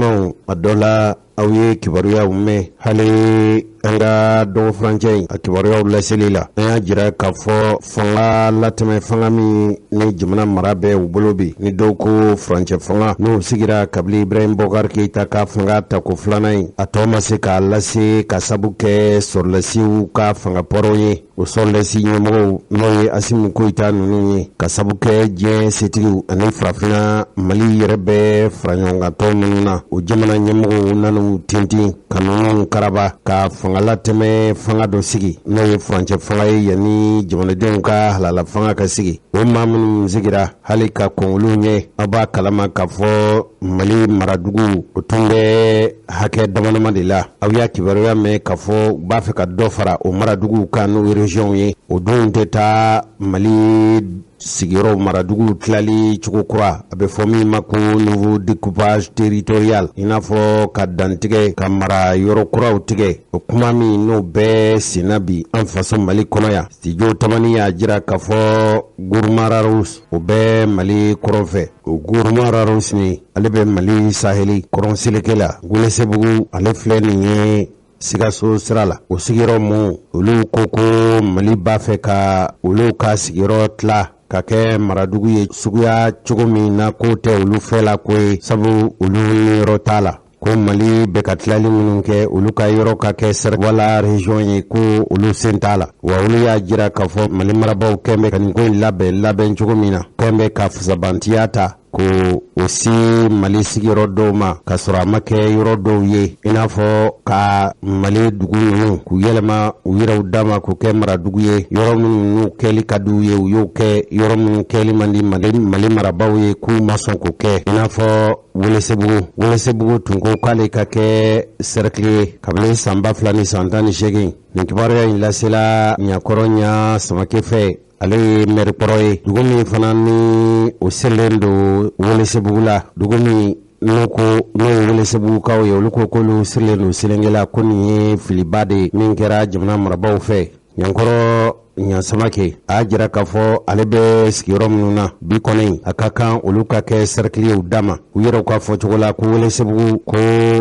Balimaw, a dɔ la aw ye kibaruyaw mɛn, hali an ka dɔgɔ furancɛ in a kibaruyaw laseli la, an y'a jira k'a fɔ fanga latɛmɛ fanga min ni jamana mara bɛ u bolo bi, ni dɔw ko furancɛ fanga, n'o sigira kabini Ibrahim Bɔkari Keyita ka fanga tako filanan in, a tɔ ma se k'a lase ka sabu kɛ sɔrɔdasiw ka fanga pɔrɔn ye. O sɔrɔdasi ɲɛmɔgɔw, n'o ye Asimu Goyita ninnu ye, ka sabu kɛ diɲɛ setigiw ani farafinna Mali yɛrɛ bɛ faraɲɔgɔnkantɔn minnu na, o jamana ɲɛmɔgɔw nan'u tintin ka ninnu karaba ka fanga latɛmɛ fanga dɔ sigi, n'o ye furancɛ fanga ye, yanni jamanadenw ka halala fanga ka sigi. O maa minnu sigira, hali ka kɔn olu ɲɛ, aw b'a kalama k'a fɔ Mali maradugu o tun bɛ hakɛ damadama de la. Aw y'a kibaruya mɛn k'a fɔ u b'a fɛ ka dɔ fara o maraduguw kan, n'o ye région ye. O dun tɛ taa Mali sigiyɔrɔw maraduguw tilali cogo kura, a bɛ fɔ min ma ko nouveau découpage territorial, i n'a fɔ ka dantigɛ ka mara yɔrɔ kuraw tigɛ. O kuma min n'o bɛɛ senna bi an faso Mali kɔnɔ yan, Studio Tamani y'a jira k'a fɔ Gourma Rharous, o bɛ Mali kɔrɔn fɛ. O Gourma Rharous nin, ale bɛ Mali saheli kɔrɔn seleke la. Welesebugu, ale filɛ nin ye Sikaso sira la. O sigiyɔrɔ mu, olu ko ko Mali b'a fɛ ka olu ka sigiyɔrɔ tila ka kɛ maradugu ye suguya cogo min na, k'o tɛ olu fɛ la ko ye, sabu olu niyɔrɔ t'a la, ko Mali bɛ ka tilali minnu kɛ, olu ka yɔrɔ ka kɛ cercle wala région ye, ko olu sen t'a la. Wa olu y'a jira k'a fɔ Mali marabaaw kɛn bɛ ka nin ko in labɛn labɛn cogo min na, kɛn bɛ ka fisabantiya ta ko o se Mali sigiyɔrɔ dɔw ma, ka sɔrɔ a ma kɛ yɔrɔ dɔw ye, i n'a fɔ ka Mali dugu ninnu k'u yɛlɛma u yɛrɛw dama k'u kɛ maradugu ye. Yɔrɔ minnu n'u kɛli ka di u ye, u y'o kɛ. Yɔrɔ minnu kɛli man di Mali marabaaw ye, k'u ma sɔn k'o kɛ, i n'a fɔ Welesebugu. Welesebugu tun ko k'ale ka kɛ cercle ye kabini san 2018. Nin kibaruya in lasela Ɲakɔrɔ Ɲa Samakɛ fɛ, ale ye mɛri kɔrɔ ye, dugu min fana ni o sirilen don Welesebugu la. Dugu min n'u ko n'o ye Welesebugukaw ye, olu ko k'olu sirilen don Selenge la, ko nin ye filiba de ye min kɛra jamana marabaaw fɛ. Ɲankɔrɔ Ɲasamake a y'a jira k'a fɔ ale bɛ sigiyɔrɔ minnu na bi kɔni, a ka kan olu ka kɛ cercle ye u dama. U yɛrɛw ka fɔcogo la, ko Welesebugu ko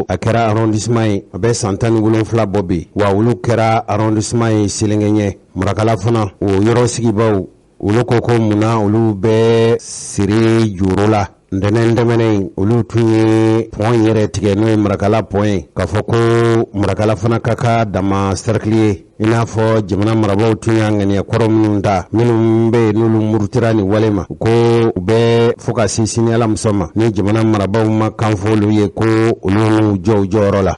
a kɛra arrondissement ye, a bɛ san 17 bɔ bi, wa olu kɛra arrondissement ye Selenge ɲɛ. Marakala fana, o yɔrɔ sigibaw, olu ko ko munna olu bɛ siri juru la? Ntɛnɛn tɛmɛnen, olu tun ye pont yɛrɛ tigɛ, n'o ye Marakala pont ye, k'a fɔ ko Marakala fana ka ka dama cercle ye, i n'a fɔ jamana marabaaw tun y'a ŋaniya kɔrɔ minnu ta. Minnu bɛ yen n'olu murutira nin wale ma, ko u bɛ fo ka se sini alamisa ma, ni jamana marabaaw ma kan fɔ olu ye, ko olu n'u jɔ u jɔyɔrɔ la.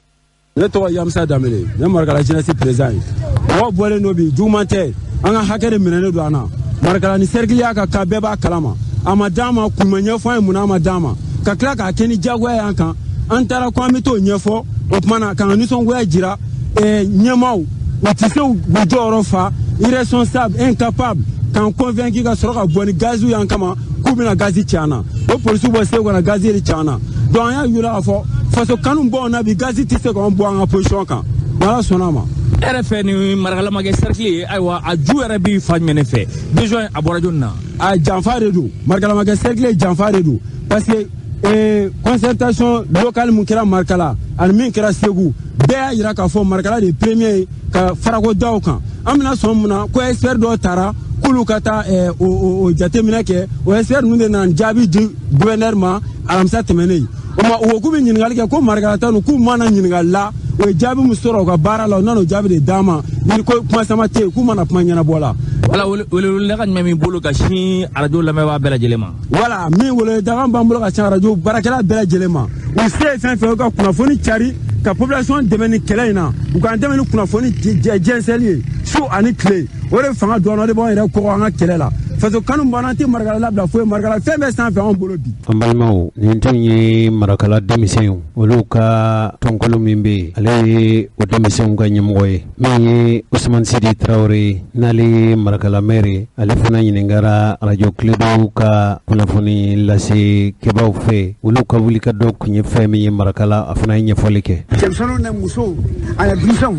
Ne tɔgɔ Yamusa Danbele, ne Marakala jeunesse président ye. Mɔgɔ bɔlen don bi, juguman tɛ, an ka hakɛ de minɛnen don an na. Marakala ni cercle ya ka kan, bɛɛ b'a kalama. A ma d'an ma, kun ma ɲɛfɔ an ye mun na a ma d'an ma, ka tila k'a kɛ ni diyagoya y'an kan. An taara ko an bɛ t'o ɲɛfɔ, o tuma na k'an ka nisɔngoya jira ɲɛmaaw, u tɛ se u jɔyɔrɔ fa, irresponsable, incapable k'an convaincre, ka sɔrɔ ka bɔ ni gaziw y'an kama k'u bɛna gazi ci an na. O polisiw bɔ Segu ka na gazi de ci an na. Donc an y'a yira k'a fɔ faso kanu bɔ na bi, gazi tɛ se k'an bɔ an ka position kan, n'Ala sɔnna a ma. E yɛrɛ fɛ, ni Marakala ma kɛ cercle ye, ayiwa, a ju yɛrɛ b'i fa jumɛn de fɛ? Besoin a bɔra jɔni na? A janfa de don. Marakala ma kɛ cercle ye, janfa de don, parce que concertation locale mun kɛra Marakala ani min kɛra Segu, bɛɛ y'a yira k'a fɔ Marakala de ye premier ye ka farako da o kan. An bɛna sɔn mun na ko expert dɔw taara k'olu ka taa o jateminɛ kɛ? O expert ninnu de nana jaabi di gouverneur ma alamisa tɛmɛnen. O ma, u ko k'u bɛ ɲininkali kɛ, ko Marakala ta ninnu k'u mana ɲininkali la, o ye jaabi min sɔrɔ u ka baara la, u nana o jaabi de d'an ma, ni ko kuma sama tɛ yen, k'u mana kuma ɲɛnabɔ la. Wala weleweledaga jumɛn b'i bolo ka sin arajo lamɛnbaa bɛɛ lajɛlen ma? Wala min weleweledaga b'an bolo ka sin arajo baarakɛla bɛɛ lajɛlen ma, u se ye fɛn fɛn, u ka kunnafoni cari ka population dɛmɛ ni kɛlɛ in na, u k'an dɛmɛ ni kunnafoni jɛnsɛnli ye su ani tile. O de fanga dɔn, o de b'anw yɛrɛ kɔgɔ an ka kɛlɛ la. Faso kanu b'an na, an tɛ Marakala labila foyi, Marakala fɛn bɛɛ sanfɛ anw bolo bi. An balimaw, nin tun ye Marakala denmisɛnw, olu ka tɔnkolo min bɛ yen, ale ye o denmisɛnw ka ɲɛmɔgɔ ye. Min ye Usman Sidi Tarawele ye, n'ale ye Marakala maire ye, ale fana ɲininkara arajo Kledu ka kunnafoni lase kɛbaw fɛ, olu ka wulikajɔ kun ye fɛn min ye Marakala, a fana ye ɲɛfɔli kɛ. Cɛmisɛnninw ni musow ani denmisɛnw,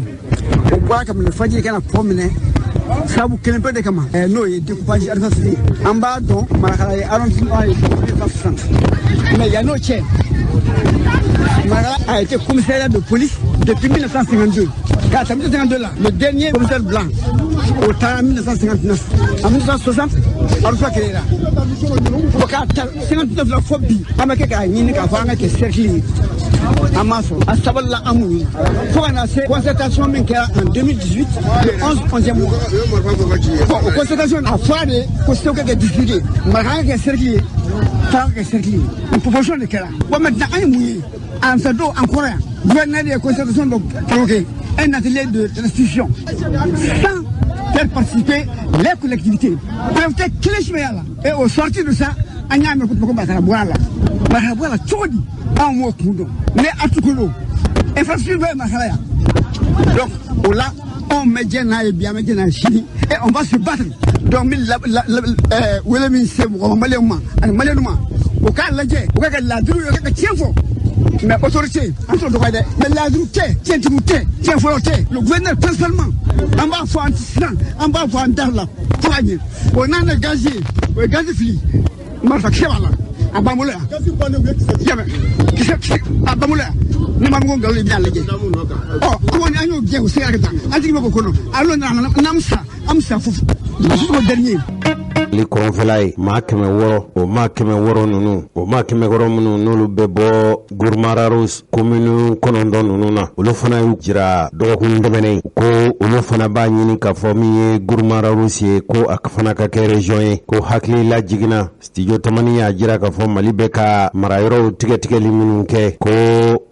o bɔra ka minɛ fajiri ka na pont minɛ sababu kelen pe de kama, n'o ye découpage administratif ye. An b'a dɔn Marakala ye arrondissement ye sisan, mais yan'o cɛ Markala a été commissariat de police depuis 1952. Car en 1952 là, le dernier commissaire blanc, au temps en 1959. En 1960, Arusha créé là. Bon, k'a ta 59 la fo bi, an bɛ kɛ k'a ɲini k'a fɔ an ka kɛ cercle ye. An m'a sɔrɔ. A sabalila an muɲu. Fo ka na se concertation min kɛra en 2018, le 11 11e mois. Bon, o concertation a fɔra de ko Segu ka kɛ district ye, Markala ka kɛ cercle ye, Faran ka kɛ cercle ye. O proposition de kɛra. Bon, maintenant an ye mun ye? An fɛ don an kɔrɔ yan, gouverneur ye concertation dɔ provoqué, un atelier de restitution sans faire participer les collectivités. Collectivité kelen si ma y'a la. Et au sortir de ça, an y'a mɛn ko Markala bɔra a la. Markala bɔra a la cogo di? Anw m'o kun dɔn. Ne article don, infrastructure bɛɛ ye Markala yan. Donc o la, anw bɛ jɛ n'a ye bi, an bɛ jɛ n'a ye sini, et on va se battre. Donc n bɛ la la la wele min se mɔgɔ maliyɛnw ma ani maliyɛnw ma, u k'a lajɛ, u ka kɛ laadiriw ye, u ka kɛ tiɲɛ fɔ. Mais autorité an t'o dɔgɔya dɛ, mais laadiriw tɛ, tiɲɛtigiw tɛ, tiɲɛ fɔlɔ tɛ. Le gouverneur principalement, an b'a fɔ, an tɛ siran, an b'a fɔ an da la fo ka ɲɛ. O n'a na gazi ye, o ye gazi fili, marifakisɛ b'a la, a b'an bolo yan. Yamɛ kisɛ kisɛ a b'an bolo yan. Ne ma ko nkalon, i bɛna lajɛ. Ɔ komi an y'o gɛn, o sera ka taa, an jigi bɛ k'o kɔnɔ. A nana n'an bɛ sa, an bɛ sa fo jusqu'au dernier. Mali kɔrɔnfɛla ye maa 600, o maa 600 ninnu, o maa 600 minnu n'olu bɛ bɔ Gourma-Rharous komini 9 ninnu na, olu fana y'u jira dɔgɔkun tɛmɛnen ko olu fana b'a ɲini k'a fɔ min ye Gourma-Rharous ye, ko a fana ka kɛ région ye. Ko hakilila jiginna Studio Tamani y'a jira k'a fɔ Mali bɛ ka marayɔrɔw tigɛtigɛli minnu kɛ, ko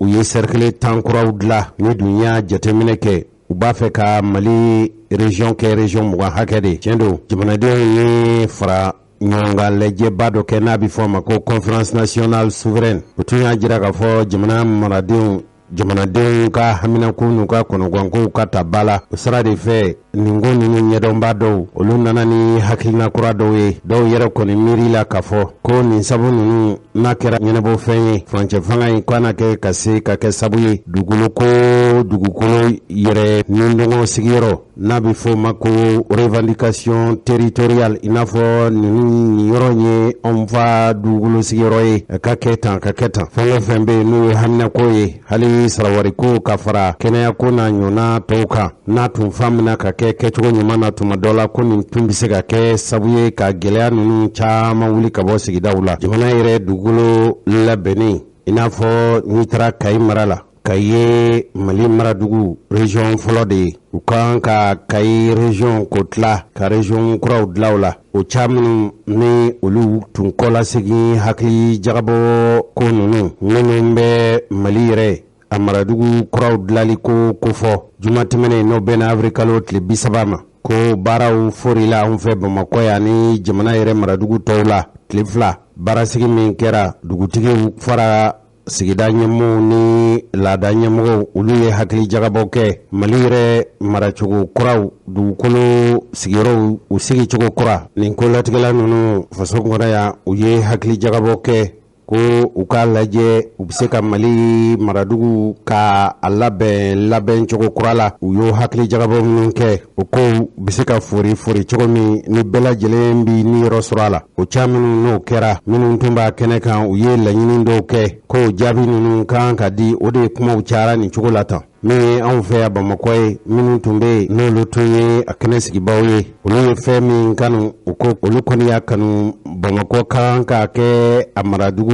u ye cercle 10 kuraw dilan. Ni dun y'a jateminɛ kɛ, u b'a fɛ ka Mali région kɛ région 20 hakɛ de. Tiɲɛ don, jamanadenw ye fara ɲɔgɔn kan lajɛba dɔ kɛ n'a bɛ fɔ a ma ko Conférence nationale souveraine. O tun y'a jira k'a fɔ jamana maradenw, jamanadenw ka haminako n'u ka kɔnɔgankow ka ta ba la. O sira de fɛ, nin ko ninnu ɲɛdɔnba dɔw, olu nana ni hakilina kura dɔw ye. Dɔw yɛrɛ kɔni miiri la k'a fɔ ko nin sabu ninnu n'a kɛra ɲɛnabɔfɛn ye, furancɛ fanga in ko na kɛ ka se ka kɛ sabu ye dugukolo ko, dugukolo yɛrɛ nidɔngɔ sigiyɔrɔ n'a bɛ fɔ o ma ko revendication territoriale, i n'a fɔ ninnu nin yɔrɔ ye anw fa dugukolo sigiyɔrɔ ye, ka kɛ tan, ka kɛ tan. Fɛn o fɛn bɛ yen n'o ye haminako ye, hali sarawariko ka fara kɛnɛyako n'a ɲɔgɔnna tɔw kan, n'a tun faamuna ka kɛ kɛcogo ɲuman na tuma dɔ la, ko nin tun bɛ se ka kɛ sabu ye ka gɛlɛya ninnu caman wuli ka bɔ sigidaw la. Jamana yɛrɛ dugukolo labɛnni, i n'a fɔ n'i taara Kayi mara la, Kayi ye Mali maradugu région fɔlɔ de ye. U kan ka Kayi région ko tila ka région kuraw dilan o la. O ca minnu ni olu tun kɔlasegin hakili jagabɔ ko ninnu minnu bɛ Mali yɛrɛ a maradugu kuraw dilali ko kofɔ juma tɛmɛnen, n'o bɛnna avril kalo tile 30 ma, ko baaraw forila anw fɛ Bamakɔ yan ni jamana yɛrɛ maradugu tɔw la. Tile 2 baarasigi min kɛra, dugutigiw fara sigida ɲɛmɔgɔw ni laada ɲɛmɔgɔw, olu ye hakili jagabɔ kɛ Mali yɛrɛ maracogo kuraw, dugukolo sigiyɔrɔw u sigicogo kura. Nin ko latigɛla ninnu faso kɔnɔ yan, u ye hakili jagabɔ kɛ ko u k'a lajɛ u bɛ se ka Mali maradugu ka a labɛn labɛn cogo kura la. U y'o hakili jagabɔ minnu kɛ, o kow bɛ se ka fori fori cogo min ni bɛɛ lajɛlen bi niyɔrɔ sɔrɔ a la. O ca minnu n'o kɛra, minnu tun b'a kɛnɛ kan, u ye laɲini dɔw kɛ ko jaabi ninnu kan ka di. O de ye kumaw cayara nin cogo la tan. Min ye anw fɛ yan Bamakɔ ye, minnu tun bɛ yen n'olu tun ye a kɛnɛ sigibaw ye, olu ye fɛn min kanu, u ko olu kɔni y'a kanu Bamakɔ kan ka kɛ a maradugu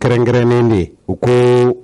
kɛrɛnkɛrɛnnen de ye. U ko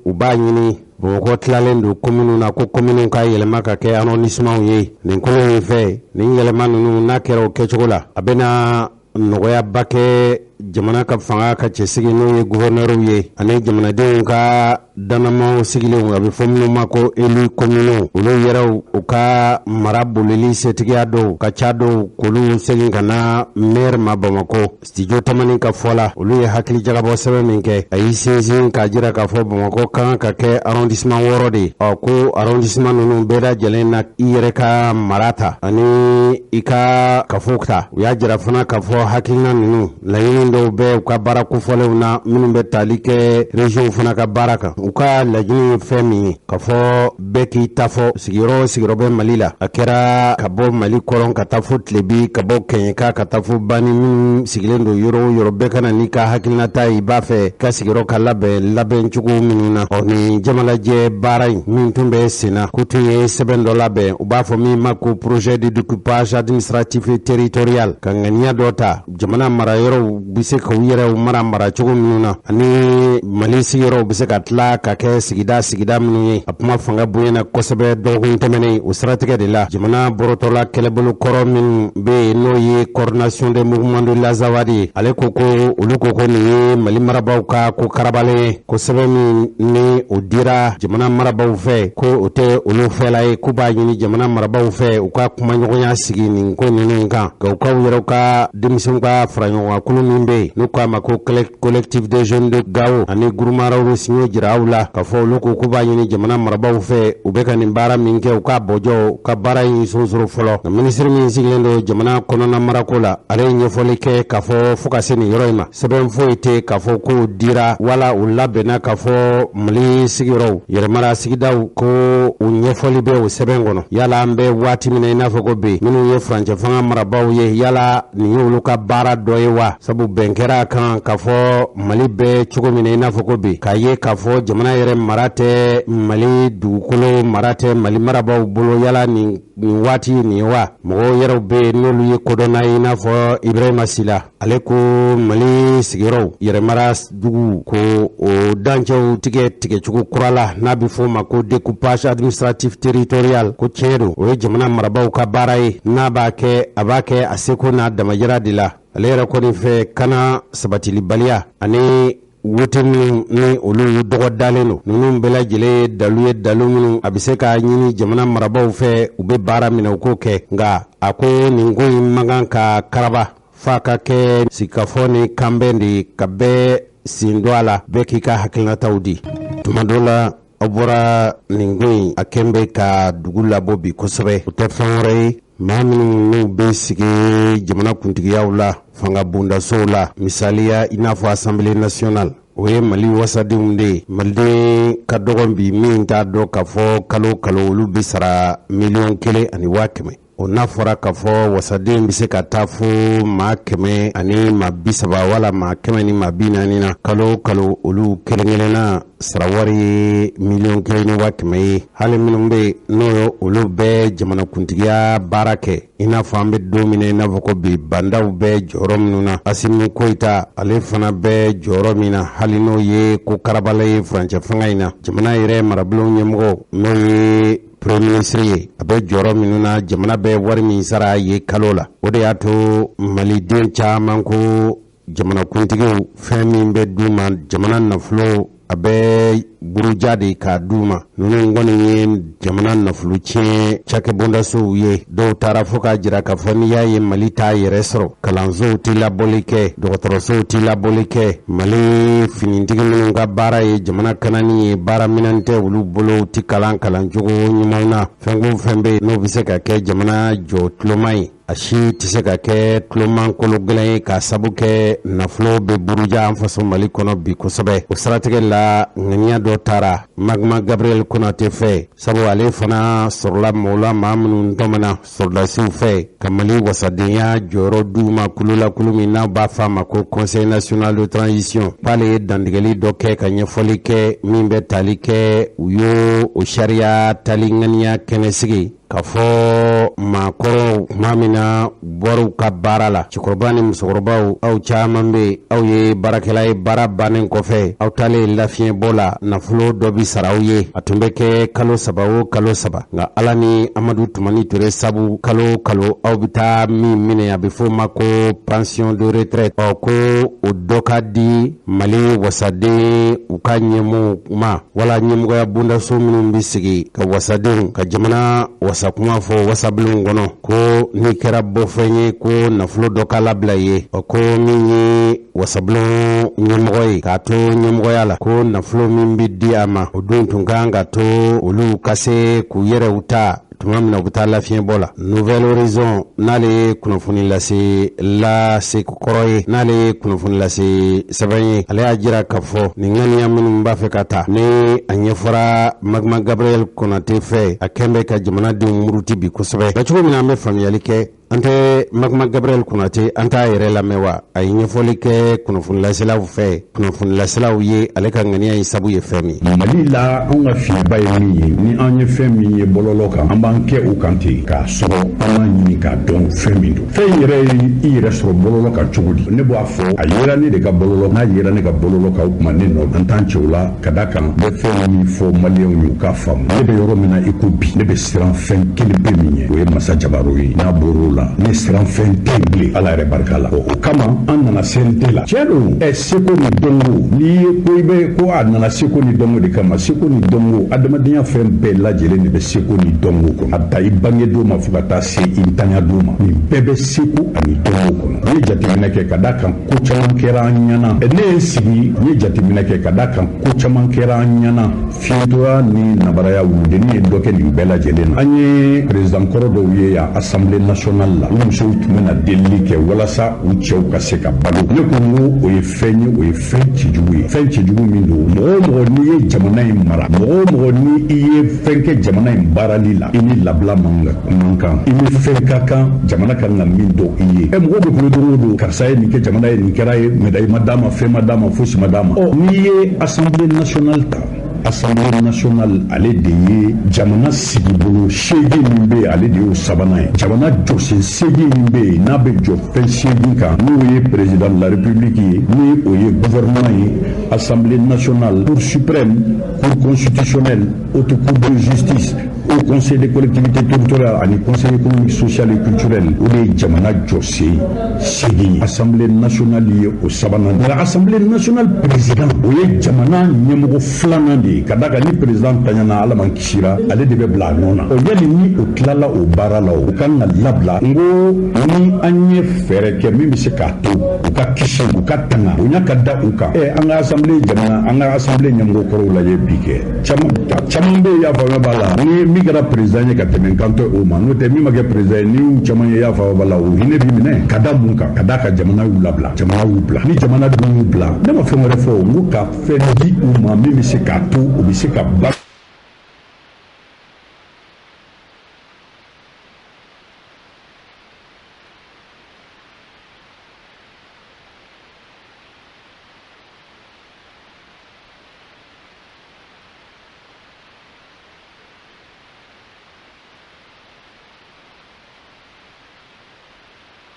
u b'a ɲini Bamakɔ tilalen don kominiw na, ko kominiw ka yɛlɛma ka kɛ arrondissement ye. Nin kolo in fɛ, nin yɛlɛma ninnu n'a kɛra o kɛcogo la, a bɛna nɔgɔyaba kɛ jamana ka fanga ka cɛsigi, n'o ye guvɛrnɛriw ye, ani jamanadenw ka dannamaw sigilenw, a bɛ fɔ minnu ma ko élus communaux, olu yɛrɛw u ka mara bolili setigiya dɔw ka ca dɔw k'olu segin ka na maire ma Bamakɔ. Studio Tamani ka fɔ la, olu ye hakili jagabɔ sɛbɛn min kɛ, a y'i sinsin k'a jira k'a fɔ Bamakɔ kan ka kɛ arrondissement 6 de ye. Ɔ ko arrondissement ninnu bɛɛ lajɛlen na i yɛrɛ ka mara ta ani i ka kafo ta. U y'a jira fana k'a fɔ hakilina ninnu laɲini dɔw bɛ u ka baara kofɔlenw na minnu bɛ tali kɛ région fana ka baara kan. U ka laɲini ye fɛn min ye, k'a fɔ bɛɛ k'i ta fɔ. Sigiyɔrɔ o sigiyɔrɔ bɛ Mali la, a kɛra ka bɔ Mali kɔrɔn ka taa fo tilebi, ka bɔ kɛɲɛka ka taa fo bani, minnu sigilen don yɔrɔ o yɔrɔ, bɛɛ ka na n'i ka hakilinata ye, i b'a fɛ ka sigiyɔrɔ ka labɛn labɛncogo minnu na. Ɔ nin jamalajɛ baara in min tun bɛ sen na, k'u tun ye sɛbɛn dɔ labɛn, u b'a fɔ min ma ko projet de découpage administratif et territorial, ka ŋaniya dɔ ta jamana marayɔrɔw bɛ se k'u yɛrɛw mara maracogo minnu na, ani Mali sigiyɔrɔw bɛ se ka tila ka kɛ sigida sigida minnu ye. A kuma fanga bonyana kosɛbɛ dɔgɔkun tɛmɛnen. O siratigɛ de la, jamana bɔrɔtɔla kɛlɛbolo kɔrɔ minnu bɛ yen, n'o ye Coordination des mouvements de l'Azawad ye, ale ko ko olu ko ko nin ye Mali marabaaw ka ko karabalen ye, ko sɛbɛn min ni o dira jamana marabaaw fɛ, ko o tɛ olu fɛla ye, k'u b'a ɲini jamana marabaaw fɛ u ka kumaɲɔgɔnya sigi nin ko ninnu kan. Nka u k'aw yɛrɛw ka denmisɛnw ka faraɲɔgɔnkankulu min bɛ yen, n'u k'a ma ko Collectif des jeunes de Gao ani Groupement Rosiɲɛ, jira aw la k'a fɔ olu ko k'u b'a ɲini jamana marabaaw fɛ, u bɛ ka nin baara min kɛ, u k'a bɔjɔ, u ka baara in sonsoro fɔlɔ. Nka minisiri min sigilen don jamana kɔnɔna marako la, ale ye ɲɛfɔli kɛ k'a fɔ fo ka se nin yɔrɔ in ma, sɛbɛn foyi tɛ k'a fɔ k'o dira wala u labɛnna k'a fɔ Mali sigiyɔrɔw, yɛrɛmara sigidaw, ko u ɲɛfɔli bɛ o sɛbɛn kɔnɔ. Yala an bɛ waati min na i n'a fɔ ko bi, minnu ye furancɛ fanga marabaaw ye, yala nin ye olu ka baara dɔ ye wa? Sabu bɛn kɛra a kan k'a fɔ Mali bɛ cogo min na i n'a fɔ ko bi, k'a ye k'a fɔ jamana yɛrɛ mara tɛ, Mali dugukolo mara tɛ Mali marabaaw bolo. Yala nin waati nin ye wa? Mɔgɔw yɛrɛw bɛ yen n'olu ye kodɔnna ye, i n'a fɔ Ibrahima Sila, ale ko Mali sigiyɔrɔw, yɛrɛmara dugu, ko o dancɛw tigɛ tigɛcogo kura la, n'a bɛ f'o ma ko découpage administratif territorial, ko tiɲɛ don, o ye jamana marabaaw ka baara ye. N'a b'a kɛ, a b'a kɛ a seko n'a damajira de la. Ale yɛrɛ kɔni fɛ, kana sabatilibaliya ani wote minnu ni olu dɔgɔ dalen don, ninnu bɛɛ lajɛlen ye dalu ye, dalu minnu a bɛ se k'a ɲini jamana marabaaw fɛ, u bɛ baara min na, u k'o kɛ. Nka a ko nin ko in man kan ka karaba f'a ka kɛ sigikafɔ ni kanbɛn de ye, ka bɛɛ sen don a la, bɛɛ k'i ka hakilinataw di. Tuma dɔ la, aw bɔra nin ko in, a kɛn bɛ ka dugu labɔ bi kosɛbɛ. O tɛ fɛn wɛrɛ ye, maa minnu n'u bɛ sigi jamana kuntigiyaw la, fanga bondasow la, misaliya i n'a fɔ Assemblée nationale, o ye Mali wasadenw de ye. Maliden ka dɔgɔn bi min t'a dɔn k'a fɔ kalo kalo olu bɛ sara 1,1 miliyɔn. O n'a fɔra k'a fɔ wasaden bɛ se ka taa fo maa 130 wala maa 140 na kalo kalo, olu kelen kelenna sara wari ye 1,1 miliyɔn ye. Hali minnu bɛ yen, n'o ye olu bɛ jamanakuntigiya baara kɛ, i n'a fɔ an bɛ don min na i n'a fɔ ko bi, bandaw bɛ jɔyɔrɔ minnu na, Asimi Koyita, ale fana bɛ jɔyɔrɔ min na, hali n'o ye ko karabala ye furancɛ fanga in na, jamana yɛrɛ marabulon ɲɛmɔgɔ, n'o ye premier ministre ye, a bɛ jɔyɔrɔ minnu na, jamana bɛ wari min sara ye kalo la. O de y'a to maliden caman ko jamanakuntigiw, fɛn min bɛ d'u ma, jamana nafolo, a bɛ buruja de k'a d'u ma. Ninnu kɔni ye jamana nafolo tiɲɛ cakɛbondasow ye. Dɔw taara fo k'a jira k'a fɔ n'i y'a ye Mali t'a yɛrɛ sɔrɔ, kalansow tɛ labɔli kɛ, dɔgɔtɔrɔsow tɛ labɔli kɛ, Mali finitigi minnu ka baara ye jamana kanani ye, baara minɛn tɛ olu bolo, tɛ kalan kalancogo ɲumanw na. Fɛn ko fɛn bɛ yen n'o bɛ se ka kɛ jamana jɔ tuloma ye, a si tɛ se ka kɛ tuloman kolo gɛlɛn ye, k'a sabu kɛ nafolo bɛ buruja an faso Mali kɔnɔ bi kosɛbɛ. O siratigɛ la, ŋaniya dɔ taara Magma Gabriel Konate fɛ, sabu ale fana sɔrɔla mɔgɔw la, maa minnu tɔmɔna sɔrɔdasiw fɛ ka Mali wasadenya jɔyɔrɔ d'u ma kulolakulu min n'a b'a fɔ a ma ko Conseil national de transition, k'ale ye dantigɛli dɔ kɛ ka ɲɛfɔli kɛ min bɛ tali kɛ u y'o o sariya tali ŋaniya kɛnɛ sigi, k'a fɔ maakɔrɔw, tuma min na bɔr'u ka baara la, cɛkɔrɔba ni musokɔrɔbaw, aw caman bɛ, aw ye baarakɛla ye, baara bannen kɔfɛ, aw taalen lafiɲɛbɔ la, nafolo dɔ bi sara aw ye. A tun bɛ kɛ kalo 3 o kalo 3. Nka Ala ni Amadu Tumani Ture sabu, kalo kalo aw bɛ taa min minɛ, a bɛ f'o ma ko pension de retraite. Ɔ ko o dɔ ka di Mali wasaden u ka ɲɛmɔgɔw ma, wala ɲɛmɔgɔya bondaso minnu bɛ sigi ka wasadenw ka jamana wasakuma fɔ wasabilenw kɔnɔ, ko n'i kɛra bɔfɛn ye, ko nafolo dɔ ka labila ye. Ɔ ko min ye wasabulon ɲɛmɔgɔ ye, k'a to ɲɛmɔgɔya la, ko nafolo min bɛ di a ma, o dun tun kan ka to olu ka se k'u yɛrɛw ta. tuma min na u bɛ taa lafiɲɛbɔ la. Nouvel Horizon n'ale ye kunnafoni lase lase kɔrɔ ye, n'ale ye kunnafoni lase sɛbɛn ye, ale y'a jira k'a fɔ nin ŋaniya minnu b'a fɛ ka ta ni a ɲɛfɔra Magma Gabriel Konate fɛ, a kɛn bɛ ka jamanadenw muruti bi kosɛbɛ. Nka cogo min na an bɛ faamuyali kɛ, an tɛ Magma Gabriel Konate, an t'a yɛrɛ lamɛn wa? A ye ɲɛfɔli kɛ kunnafonilaselaw fɛ, kunnafonilaselaw ye ale ka ŋaniya in sabu ye fɛn min. Mali la, anw ka fiɲɛba ye min ye, ni an ye fɛn min ye bɔlɔlɔ kan, an b'an kɛ o kan ten k'a sɔrɔ an b'a ɲini k'a dɔn fɛn min don. Fɛn yɛrɛ ye i yɛrɛ sɔrɔ bɔlɔlɔ kan cogo di? Ne b'a fɔ, a yera ne de ka bɔlɔlɔ. N'a yera ne ka bɔlɔlɔ kan, o tuma ne nɔ an t'an cɛw la, ka da kan n bɛ fɛn min fɔ maliyɛnw ye, u k'a faamu. Ne bɛ yɔrɔ min na i ko bi, ne bɛ siran fɛn kelen pe min ye, o ye masa jabaro ye. N'a bɔr'o la, ne siran fɛn tɛ yen bilen, Ala yɛrɛ barika la. O kama an nana CNT la. Tiɲɛ don, ɛ seko ni dɔnko, n'i ye ko i bɛ ko a nana seko ni dɔnko de kama. Seko ni dɔnko, adamadenya fɛn bɛɛ lajɛlen de bɛ seko ni dɔnko kɔnɔ, a ta i bange don ma fo ka taa se i ntanya don ma, nin bɛɛ bɛ seko ani dɔnko kɔnɔ. N ye jateminɛ kɛ, ka d'a kan ko caman kɛra an ɲɛna. Ne ye n sigi, n ye jateminɛ kɛ, ka d'a kan ko caman kɛra an ɲɛna. Fiyɛntɔya ni nabaraya, wuludennin ye dɔ kɛ nin bɛɛ lajɛlen na. An ye président kɔrɔ dɔw ye yan Assemblée nationale la, u musow tun bɛna delili kɛ walasa u cɛw ka se ka balo. Ne ko n ko o ye fɛn ye, o ye fɛn cɛjugu ye, fɛn cɛjugu min don. Mɔgɔ o mɔgɔ n'i ye jamana in mara, mɔgɔ o mɔgɔ ni i ye fɛn kɛ jamana in baarali la, i ni labila man kan, i ni fɛn ka kan jamana kan ka min dɔn i ye. Ɛ mɔgɔw bɛ kulo don o don, karisa ye nin kɛ jamana ye, nin kɛra ye, médaille ma d'a ma, fɛn ma d'a ma, fosi ma d'a ma. Ɔ n'i ye Assemblée nationale ta, Assemblée nationale ale de ye jamana sigibolo 8 min bɛ yen, ale de y'o sabanan ye. Jamana jɔsen 8 min bɛ yen, n'a bɛ jɔ fɛn 8 kan, n'o ye président de la République ye, ni o ye gouvernement ye, Assemblée nationale, Cour suprême, Cour constitutionnelle, Haute Cour de justice, Haut Conseil des collectivités territoriales ani Conseil économique, social et culturel, o de ye jamana jɔsen 8 ye. Assemblée nationale ye o sabanan. Nka Assemblée nationale président, o ye jamana ɲɛmɔgɔ filanan de ye, ka d'a kan ni président taɲana, Ala man kisira, ale de bɛ bila a nɔ na. O yali ni o tilala o baara la, o kan ka labila. N ko ni an ye fɛɛrɛ kɛ min bɛ se k'a to u ka kisi, u ka tanga, bonya ka da u kan. Ɛ an ka assemblée jamana, an ka assemblée ɲɛmɔgɔ kɔrɔw lajɛ bi kɛ, caman caman bɛ yen, y'a faamuya b'a la, ni min kɛra président ye ka tɛmɛ n kan tɛ o ma, n'o tɛ min ma kɛ président ye, n'i y'u caman ye, i y'a faamuya b'a la, o hinɛ b'i minɛ. Ka da mun kan? Ka d'a kan jamana y'u labila, jamana y'u bila. Ni jamana dun y'u bila, ne ma fɛn wɛrɛ fɔ, n ko ka fɛn di u ma min bɛ se k'a to u bɛ se ka ba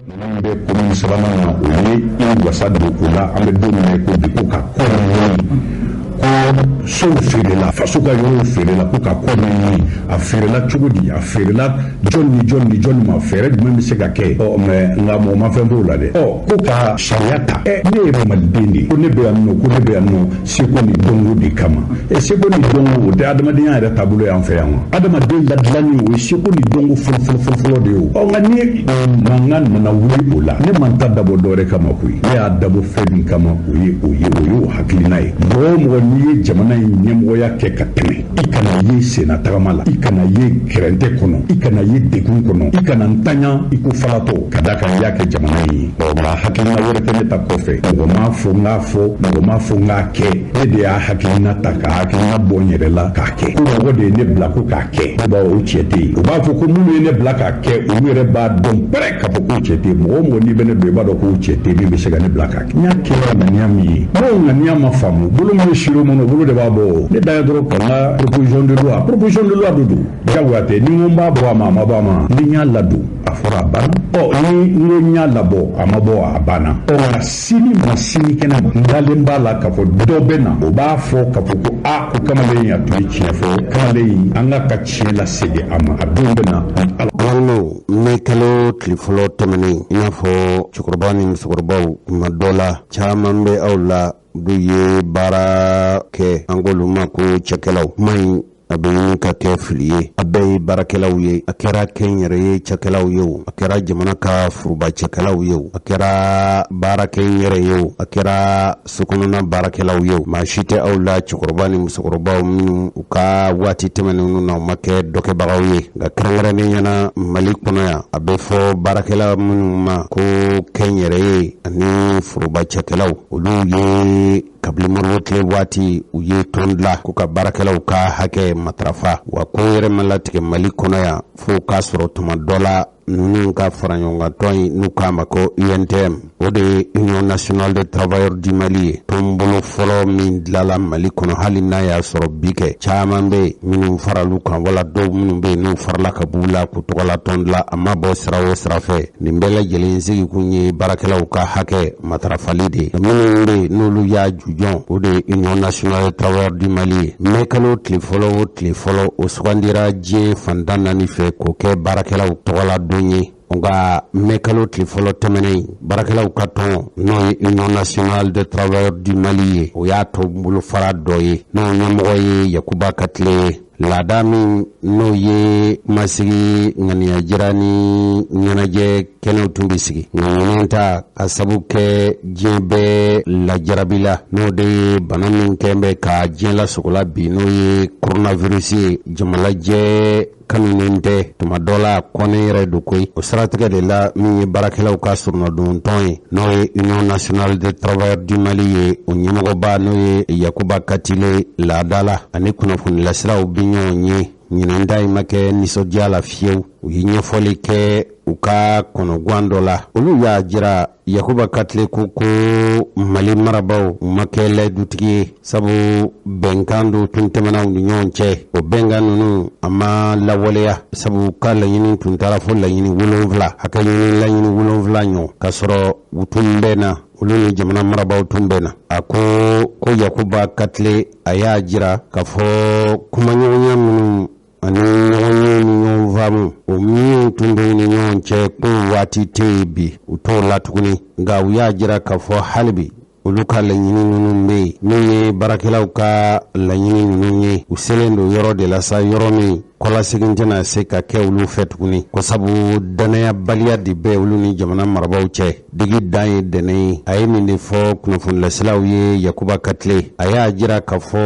Ninnu bɛ commune sabanan na, o ye i wasa don o la. An bɛ don min na i ko bi, ko ka ko ɲini, ko sow feerela, faso ka yɔrɔw feerela, ko ka ko ɲini, a feerela cogo di, a feerela jɔn ni jɔn ni jɔn ma, fɛɛrɛ jumɛn bɛ se ka kɛ? Ɔ mɛ nka mɔgɔ ma fɛn f'o la dɛ. Ɔ ko ka sariya ta. Ɛ ne ye maliden de ye, ko ne bɛ yan nɔ, ko ne bɛ yan nɔ seko ni dɔnko de kama. Ɛ seko ni dɔnko, o tɛ adamadenya yɛrɛ taabolo y'an fɛ yan wa? Adamaden ladilanni, o ye seko ni dɔnko fɔlɔ fɔlɔ fɔlɔ fɔlɔ de ye o. Ɔ nka ni mankan nana wuli o la, ne man ta dabɔ dɔwɛrɛ kama koyi. Ne y'a dabɔ fɛn min kama, o ye o ye, o y'o hakilina ye. Mɔgɔ o mɔgɔ n'i ye jamana in ɲɛmɔgɔya kɛ ka tɛmɛ, i kana ye senna tagama la, i kana ye gɛrɛntɛ kɔnɔ, i kana ye degun kɔnɔ, i kana ntanya i ko falatɔ, ka d'a kan i y'a kɛ jamana in ye. Ɔ nka hakilina wɛrɛ tɛ ne ta kɔfɛ. Mɔgɔ m'a fɔ n k'a fɔ, mɔgɔ m'a fɔ n k'a kɛ, ne de y'a hakilina ta ka hakilina bɔ n yɛrɛ la k'a kɛ. Ko mɔgɔ de ye ne bila ko k'a kɛ, ne b'a o cɛ tɛ yen. U b'a fɔ ko minnu ye ne bila k'a kɛ, olu yɛrɛ b'a dɔn pɛrɛ k'a fɔ k'o cɛ tɛ yen. Mɔgɔ o mɔgɔ n'i bɛ ne dɔn, i b'a dɔn k'o cɛ tɛ yen min bɛ se ka ne bila k'a kɛ. N y'a kɛ ŋaniya min ye, n'o ŋaniya ma faamu, bolo min ye siro mɔnɔ, o bolo de b'a bɔ. Ne da ye dɔrɔn ka n ka proposition de loi, proposition de loi de don, diyagoya tɛ. Ni n ko n b'a bɔ a ma, a ma bɔ a ma. Ni n y'a ladon, a fɔra, a banna. Ɔ ni n ko n y'a labɔ, a ma bɔ, a banna. Ɔ nka sini ma sini kɛnɛ ma, n dalen b'a la k'a fɔ dɔ bɛ na, o b'a fɔ k'a fɔ ko a ko kamalen in, a tun ye tiɲɛ fɔ, kamalen in, an ka tiɲɛ lasegin a ma, a don bɛ na ni Ala. Balimaw, mɛ kalo tile fɔlɔ tɛmɛnen, i n'a fɔ cɛkɔrɔba ni musokɔrɔbaw, tuma dɔ la caman bɛ aw la, olu ye baara kɛ, an k'olu ma ko cɛkɛlaw. Kuma in A bɛ ɲini ka kɛ fili ye. A bɛɛ ye baarakɛlaw ye, a kɛra kɛnyɛrɛye cakɛlaw ye o, a kɛra jamana ka foroba cakɛlaw ye o, a kɛra baarakɛnyɛrɛ ye o, a kɛra sokɔnɔna baarakɛlaw ye o, maa si tɛ aw la, cɛkɔrɔba ni musokɔrɔbaw minnu u ka waati tɛmɛnenw na u ma kɛ dɔkɛbagaw ye. Nka kɛrɛnkɛrɛnnenya na Mali kɔnɔ yan, a bɛ fɔ baarakɛla minnu ma ko kɛnyɛrɛye ani foroba cakɛlaw, olu ye kabili Modibo tile waati u ye tɔn dilan ko ka baarakɛlaw ka hakɛ matarafa. Wa ko yɛrɛ ma latigɛ Mali kɔnɔ yan fo k'a sɔrɔ tuma dɔ la ninnu ka faraɲɔgɔnkan in n'u k'a ma ko UNTM, o de ye Union nationale des travailleurs du Mali ye, tɔnbolo fɔlɔ min dilala Mali kɔnɔ, hali n'a y'a sɔrɔ bi kɛ caman bɛ yen minnu faral'u kan, wala dɔw minnu bɛ yen n'u farala ka b'u la k'u tɔgɔla tɔn dilan. A ma bɔ sira o sira fɛ, nin bɛɛ lajɛlen sigikun ye baarakɛlaw ka hakɛ matarafali de ye. Minnu bɛ yen n'olu y'a jujɔn, o de ye Union nationale des travailleurs du Mali ye. Mɛ kalo tile fɔlɔ o tile fɔlɔ, o sugandira diɲɛ fan 14 fɛ k'o kɛ baarakɛlaw tɔgɔla don ye. Nka mɛ kalo tile fɔlɔ tɛmɛnen, baarakɛlaw ka tɔn n'o ye Union nationale des travailleurs du Mali ye, o y'a tɔ bolofara dɔ ye, n'o ɲɛmɔgɔ ye Yakuba Katile ye. Laada min n'o ye masigi ŋaniya jira ni ɲɛnajɛ kɛnɛw tun bɛ sigi, nka ɲinɛ ta ka sabu kɛ diɲɛ bɛɛ lajarabi la, n'o de ye bana min kɛn bɛ ka diɲɛ lasogola bi, n'o ye coronavirus ye, jamalajɛ kanunen tɛ, tuma dɔ la kɔnɛ yɛrɛ don koyi. O siratigɛ de la, min ye baarakɛlaw ka sɔrɔnadontɔn ye, n'o ye Union nationale des travailleurs du Mali ye, o ɲɛmɔgɔba n'o ye Yakuba Katile, laada la ani kunnafonilasiraw bi ɲɔgɔn ye. Ɲinan ta in ma kɛ nisɔndiya la fiyewu. U ye ɲɛfɔli kɛ u ka kɔnɔguwan dɔ la. Olu y'a jira, Yakuba Katile ko ko Mali marabaaw u ma kɛ layidutigi ye, sabu bɛnkan dɔ tun tɛmɛna u ni ɲɔgɔn cɛ. O bɛnkan ninnu a ma lawaleya, sabu ka laɲini tun taara fo laɲini 7, hakɛ ɲini laɲini 7 ɲɔ, k'a sɔrɔ u tun bɛnna, olu ni jamana marabaaw tun bɛnna. A ko ko Yakuba Katile a y'a jira k'a fɔ kumaɲɔgɔnya minnu ani ɲɔgɔn ye ni ɲɔgɔn faamu o minnu tun bɛ ni ɲɔgɔn cɛ, ko waati tɛ yen bi, u t'o la tuguni. Nka u y'a jira k'a fɔ hali bi olu ka laɲini ninnu bɛ yen. Min ye baarakɛlaw ka laɲini ninnu ye, u selen don yɔrɔ de la sa, yɔrɔ min kɔlasegin tɛna se ka kɛ olu fɛ tuguni, ko sabu dannayabaliya de bɛ olu ni jamana marabaaw cɛ. Digi dan ye dɛnɛ ye. A ye nin de fɔ kunnafonilasilaw ye. Yakuba Katile a y'a jira k'a fɔ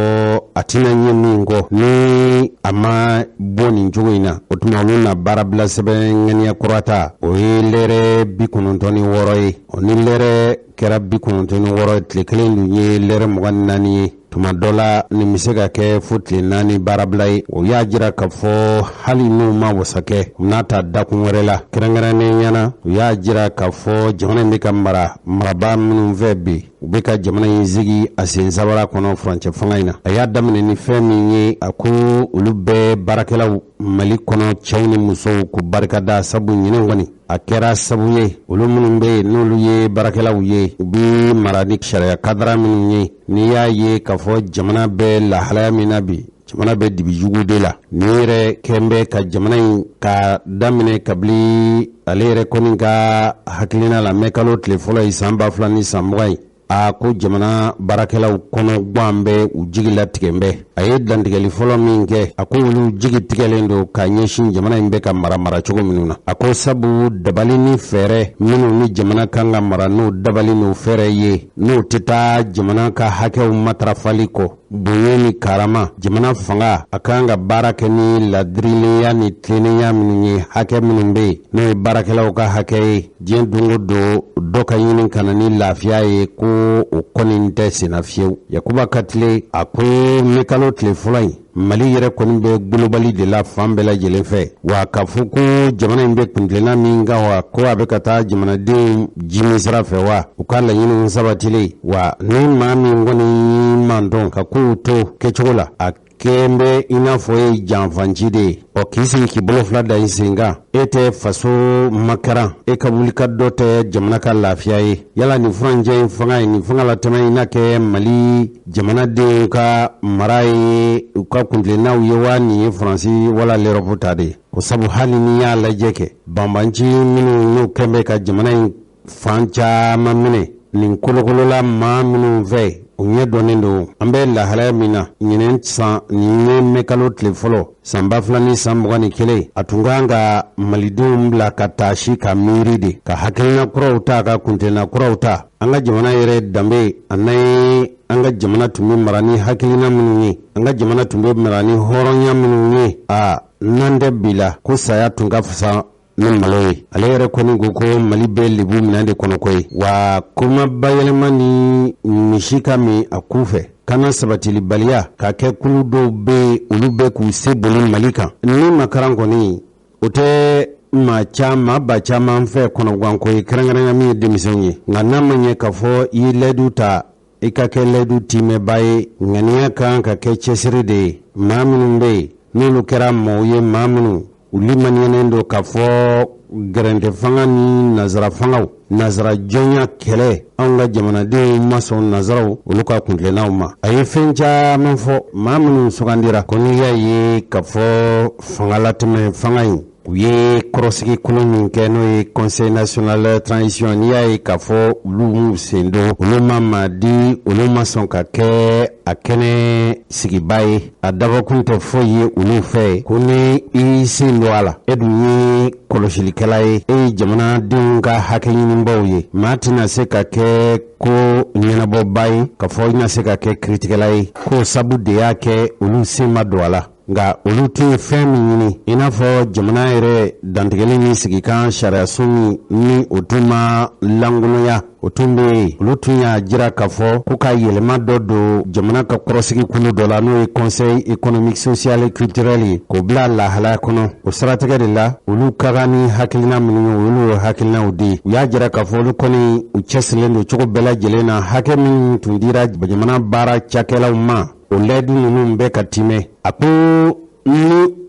a tɛna ɲɛ min kɔ ni a ma bɔ nin cogo in na, o tuma olu na baarabila sɛbɛn ŋaniya kura ta, o ye lɛrɛ 96 ye. O ni lɛrɛ kɛra 96 ye, tile kelen dun ye lɛrɛ 24 ye, tuma dɔ la nin bɛ se ka kɛ fo tile 4 baarabila ye. O y'a jira k'a fɔ hali n'u ma wasa kɛ, u n'a ta dakun wɛrɛ la. Kɛrɛnkɛrɛnnenya na, u y'a jira k'a fɔ jamana in bɛ ka mara marabaa minnu fɛ bi, u bɛ ka jamana in sigi a sen sabara kɔnɔ furancɛ fanga in na. A y'a daminɛ ni fɛn min ye, a ko olu bɛɛ baarakɛlaw Mali kɔnɔ, cɛw ni musow, ko barikada, sabu ɲinɛ kɔni a kɛra sabu ye olu minnu bɛ yen n'olu ye baarakɛlaw ye, u bɛ mara ni sariya kadara minnu ye. N'i y'a ye k'a fɔ jamana bɛ lahalaya min na bi, jamana bɛ dibi jugu de la. Nin yɛrɛ kɛn bɛ ka jamana in ka daminɛ kabili ale yɛrɛ kɔni ka hakilina la mɛ kalo tile fɔlɔ ye san 2020 ye, a ko jamana baarakɛlaw kɔnɔ gan bɛ, u jigi latigɛ bɛ. A ye dantigɛli fɔlɔ min kɛ, a ko olu jigi tigɛlen don ka ɲɛsin jamana in bɛ ka mara maracogo minnu na. A ko sabu dabali ni fɛɛrɛ minnu ni jamana kan ka mara n'o dabali n'o fɛɛrɛ ye, n'o tɛ taa jamana ka hakɛw matarafali kɔ, bonya ni karama, jamana fanga a kan ka baara kɛ ni ladirilenya ni tilennenya minnu ye, hakɛ minnu bɛ yen n'o ye baarakɛlaw ka hakɛ ye, diɲɛ don o don dɔ ka ɲini ka na ni lafiya ye, ko o kɔni tɛ senna fiyewu. Yakuba Katile a ko mɛ kalo tile fɔlɔ in, Mali yɛrɛ kɔni bɛ golobali de la fan bɛɛ lajɛlen fɛ. Wa k'a fɔ ko jamana in bɛ kuntilenna min kan wa, ko a bɛ ka taa jamanadenw jimi sira fɛ wa, u ka laɲiniw sabatilen wa, ni maa min kɔni man dɔn ka kow to kɛcogo la, a kɛn bɛ i n'a fɔ ye janfanci de ye. Ɔ k'i sigi k'i bolo fila da i sen kan, e tɛ faso makaran, e ka wuli ka dɔ tɛ jamana ka lafiya ye. Yala nin furancɛ in fanga ye, nin fanga latɛmɛ in na kɛ Mali jamanadenw ka mara ye, u ka kuntilennaw ye wa, nin ye Faransi wala l'Europe ta de ye? Ko sabu hali n'i y'a lajɛ kɛ, banbanci minnu n'u kɛn bɛ ka jamana in fan caman minɛ nin kolokolola maa minnu fɛ. o ɲɛ dɔnnen don. An bɛ lahalaya min na ɲinɛn san nin ye mɛkalo tile fɔlɔ san 2021, a tun kan ka malidenw bila ka taasi ka miiri de, ka hakilina kuraw ta, ka kuntenna kuraw ta. An ka jamana yɛrɛ danbe, a n'a ye an ka jamana tun bɛ mara ni hakilina minnu ye, an ka jamana tun bɛ mara ni hɔrɔnya minnu ye, a n'an tɛ bi la ko saya tun ka fisa ni malo ye. Ale yɛrɛ kɔni ko ko Mali bɛ lebu minɛn de kɔnɔ koyi, wa kuma bayɛlɛma ni misi ka min a ku fɛ, kana sabatilibaliya ka kɛ kulu dɔw bɛ yen, olu bɛ k'u se boli Mali kan. Ni makaran kɔni o tɛ maa caman ba caman fɛ kɔnɔganko ye, kɛrɛnkɛrɛnya min ye denmisɛnw ye. Nka n'a ma ɲɛ k'a fɔ i ye layidu ta, i ka kɛ layidu timɛba ye, ŋaniya kan ka kɛ cɛsiri de ye. Maa minnu bɛ yen n'olu kɛra maaw ye, maa minnu u limaniyalen don k'a fɔ gɛrɛntɛ fanga ni nazara fangaw, nazara jɔnya kɛlɛ, anw ka jamanadenw ma sɔn nazaraw olu ka kuntilennaw ma. A ye fɛn caman fɔ. Maa minnu sugandira ko n'i y'a ye k'a fɔ fanga latɛmɛ fanga in, u ye kɔrɔsigi kulu min kɛ, n'o ye Conseil national transition, n'i y'a ye k'a fɔ olu m'u sen don, olu ma maa di, olu ma sɔn ka kɛ a kɛnɛ sigiba ye, a dabɔkun tɛ foyi ye olu fɛ ko ni i sen don a la, e dun ye kɔlɔsilikɛla ye, e ye jamanadenw ka hakɛ ɲinibaw ye, maa tɛna se ka kɛ ko ɲɛnabɔba ye k'a fɔ i tɛna se ka kɛ kiritigɛla ye, k'o sabu de y'a kɛ olu sen ma don a la. Nka olu tun ye fɛn min ɲini, i n'a fɔ jamana yɛrɛ dantigɛli ni sigikan sariyasun min ni o tun ma lankolonya, o tun bɛ yen, olu tun y'a jira k'a fɔ ko ka yɛlɛma dɔ don jamana ka kɔrɔsigi kulu dɔ la, n'o ye Conseil économique, social et culturel ye, k'o bila lahalaya kɔnɔ. O siratigɛ de la, olu ka kan ni hakilina minnu ye, olu y'o hakilinaw di. U y'a jira k'a fɔ olu kɔni u cɛsirilen don cogo bɛɛ lajɛlen na, hakɛ min tun dira jamana baara cakɛlaw ma, o layidu ninnu bɛ ka timɛ. A ko ni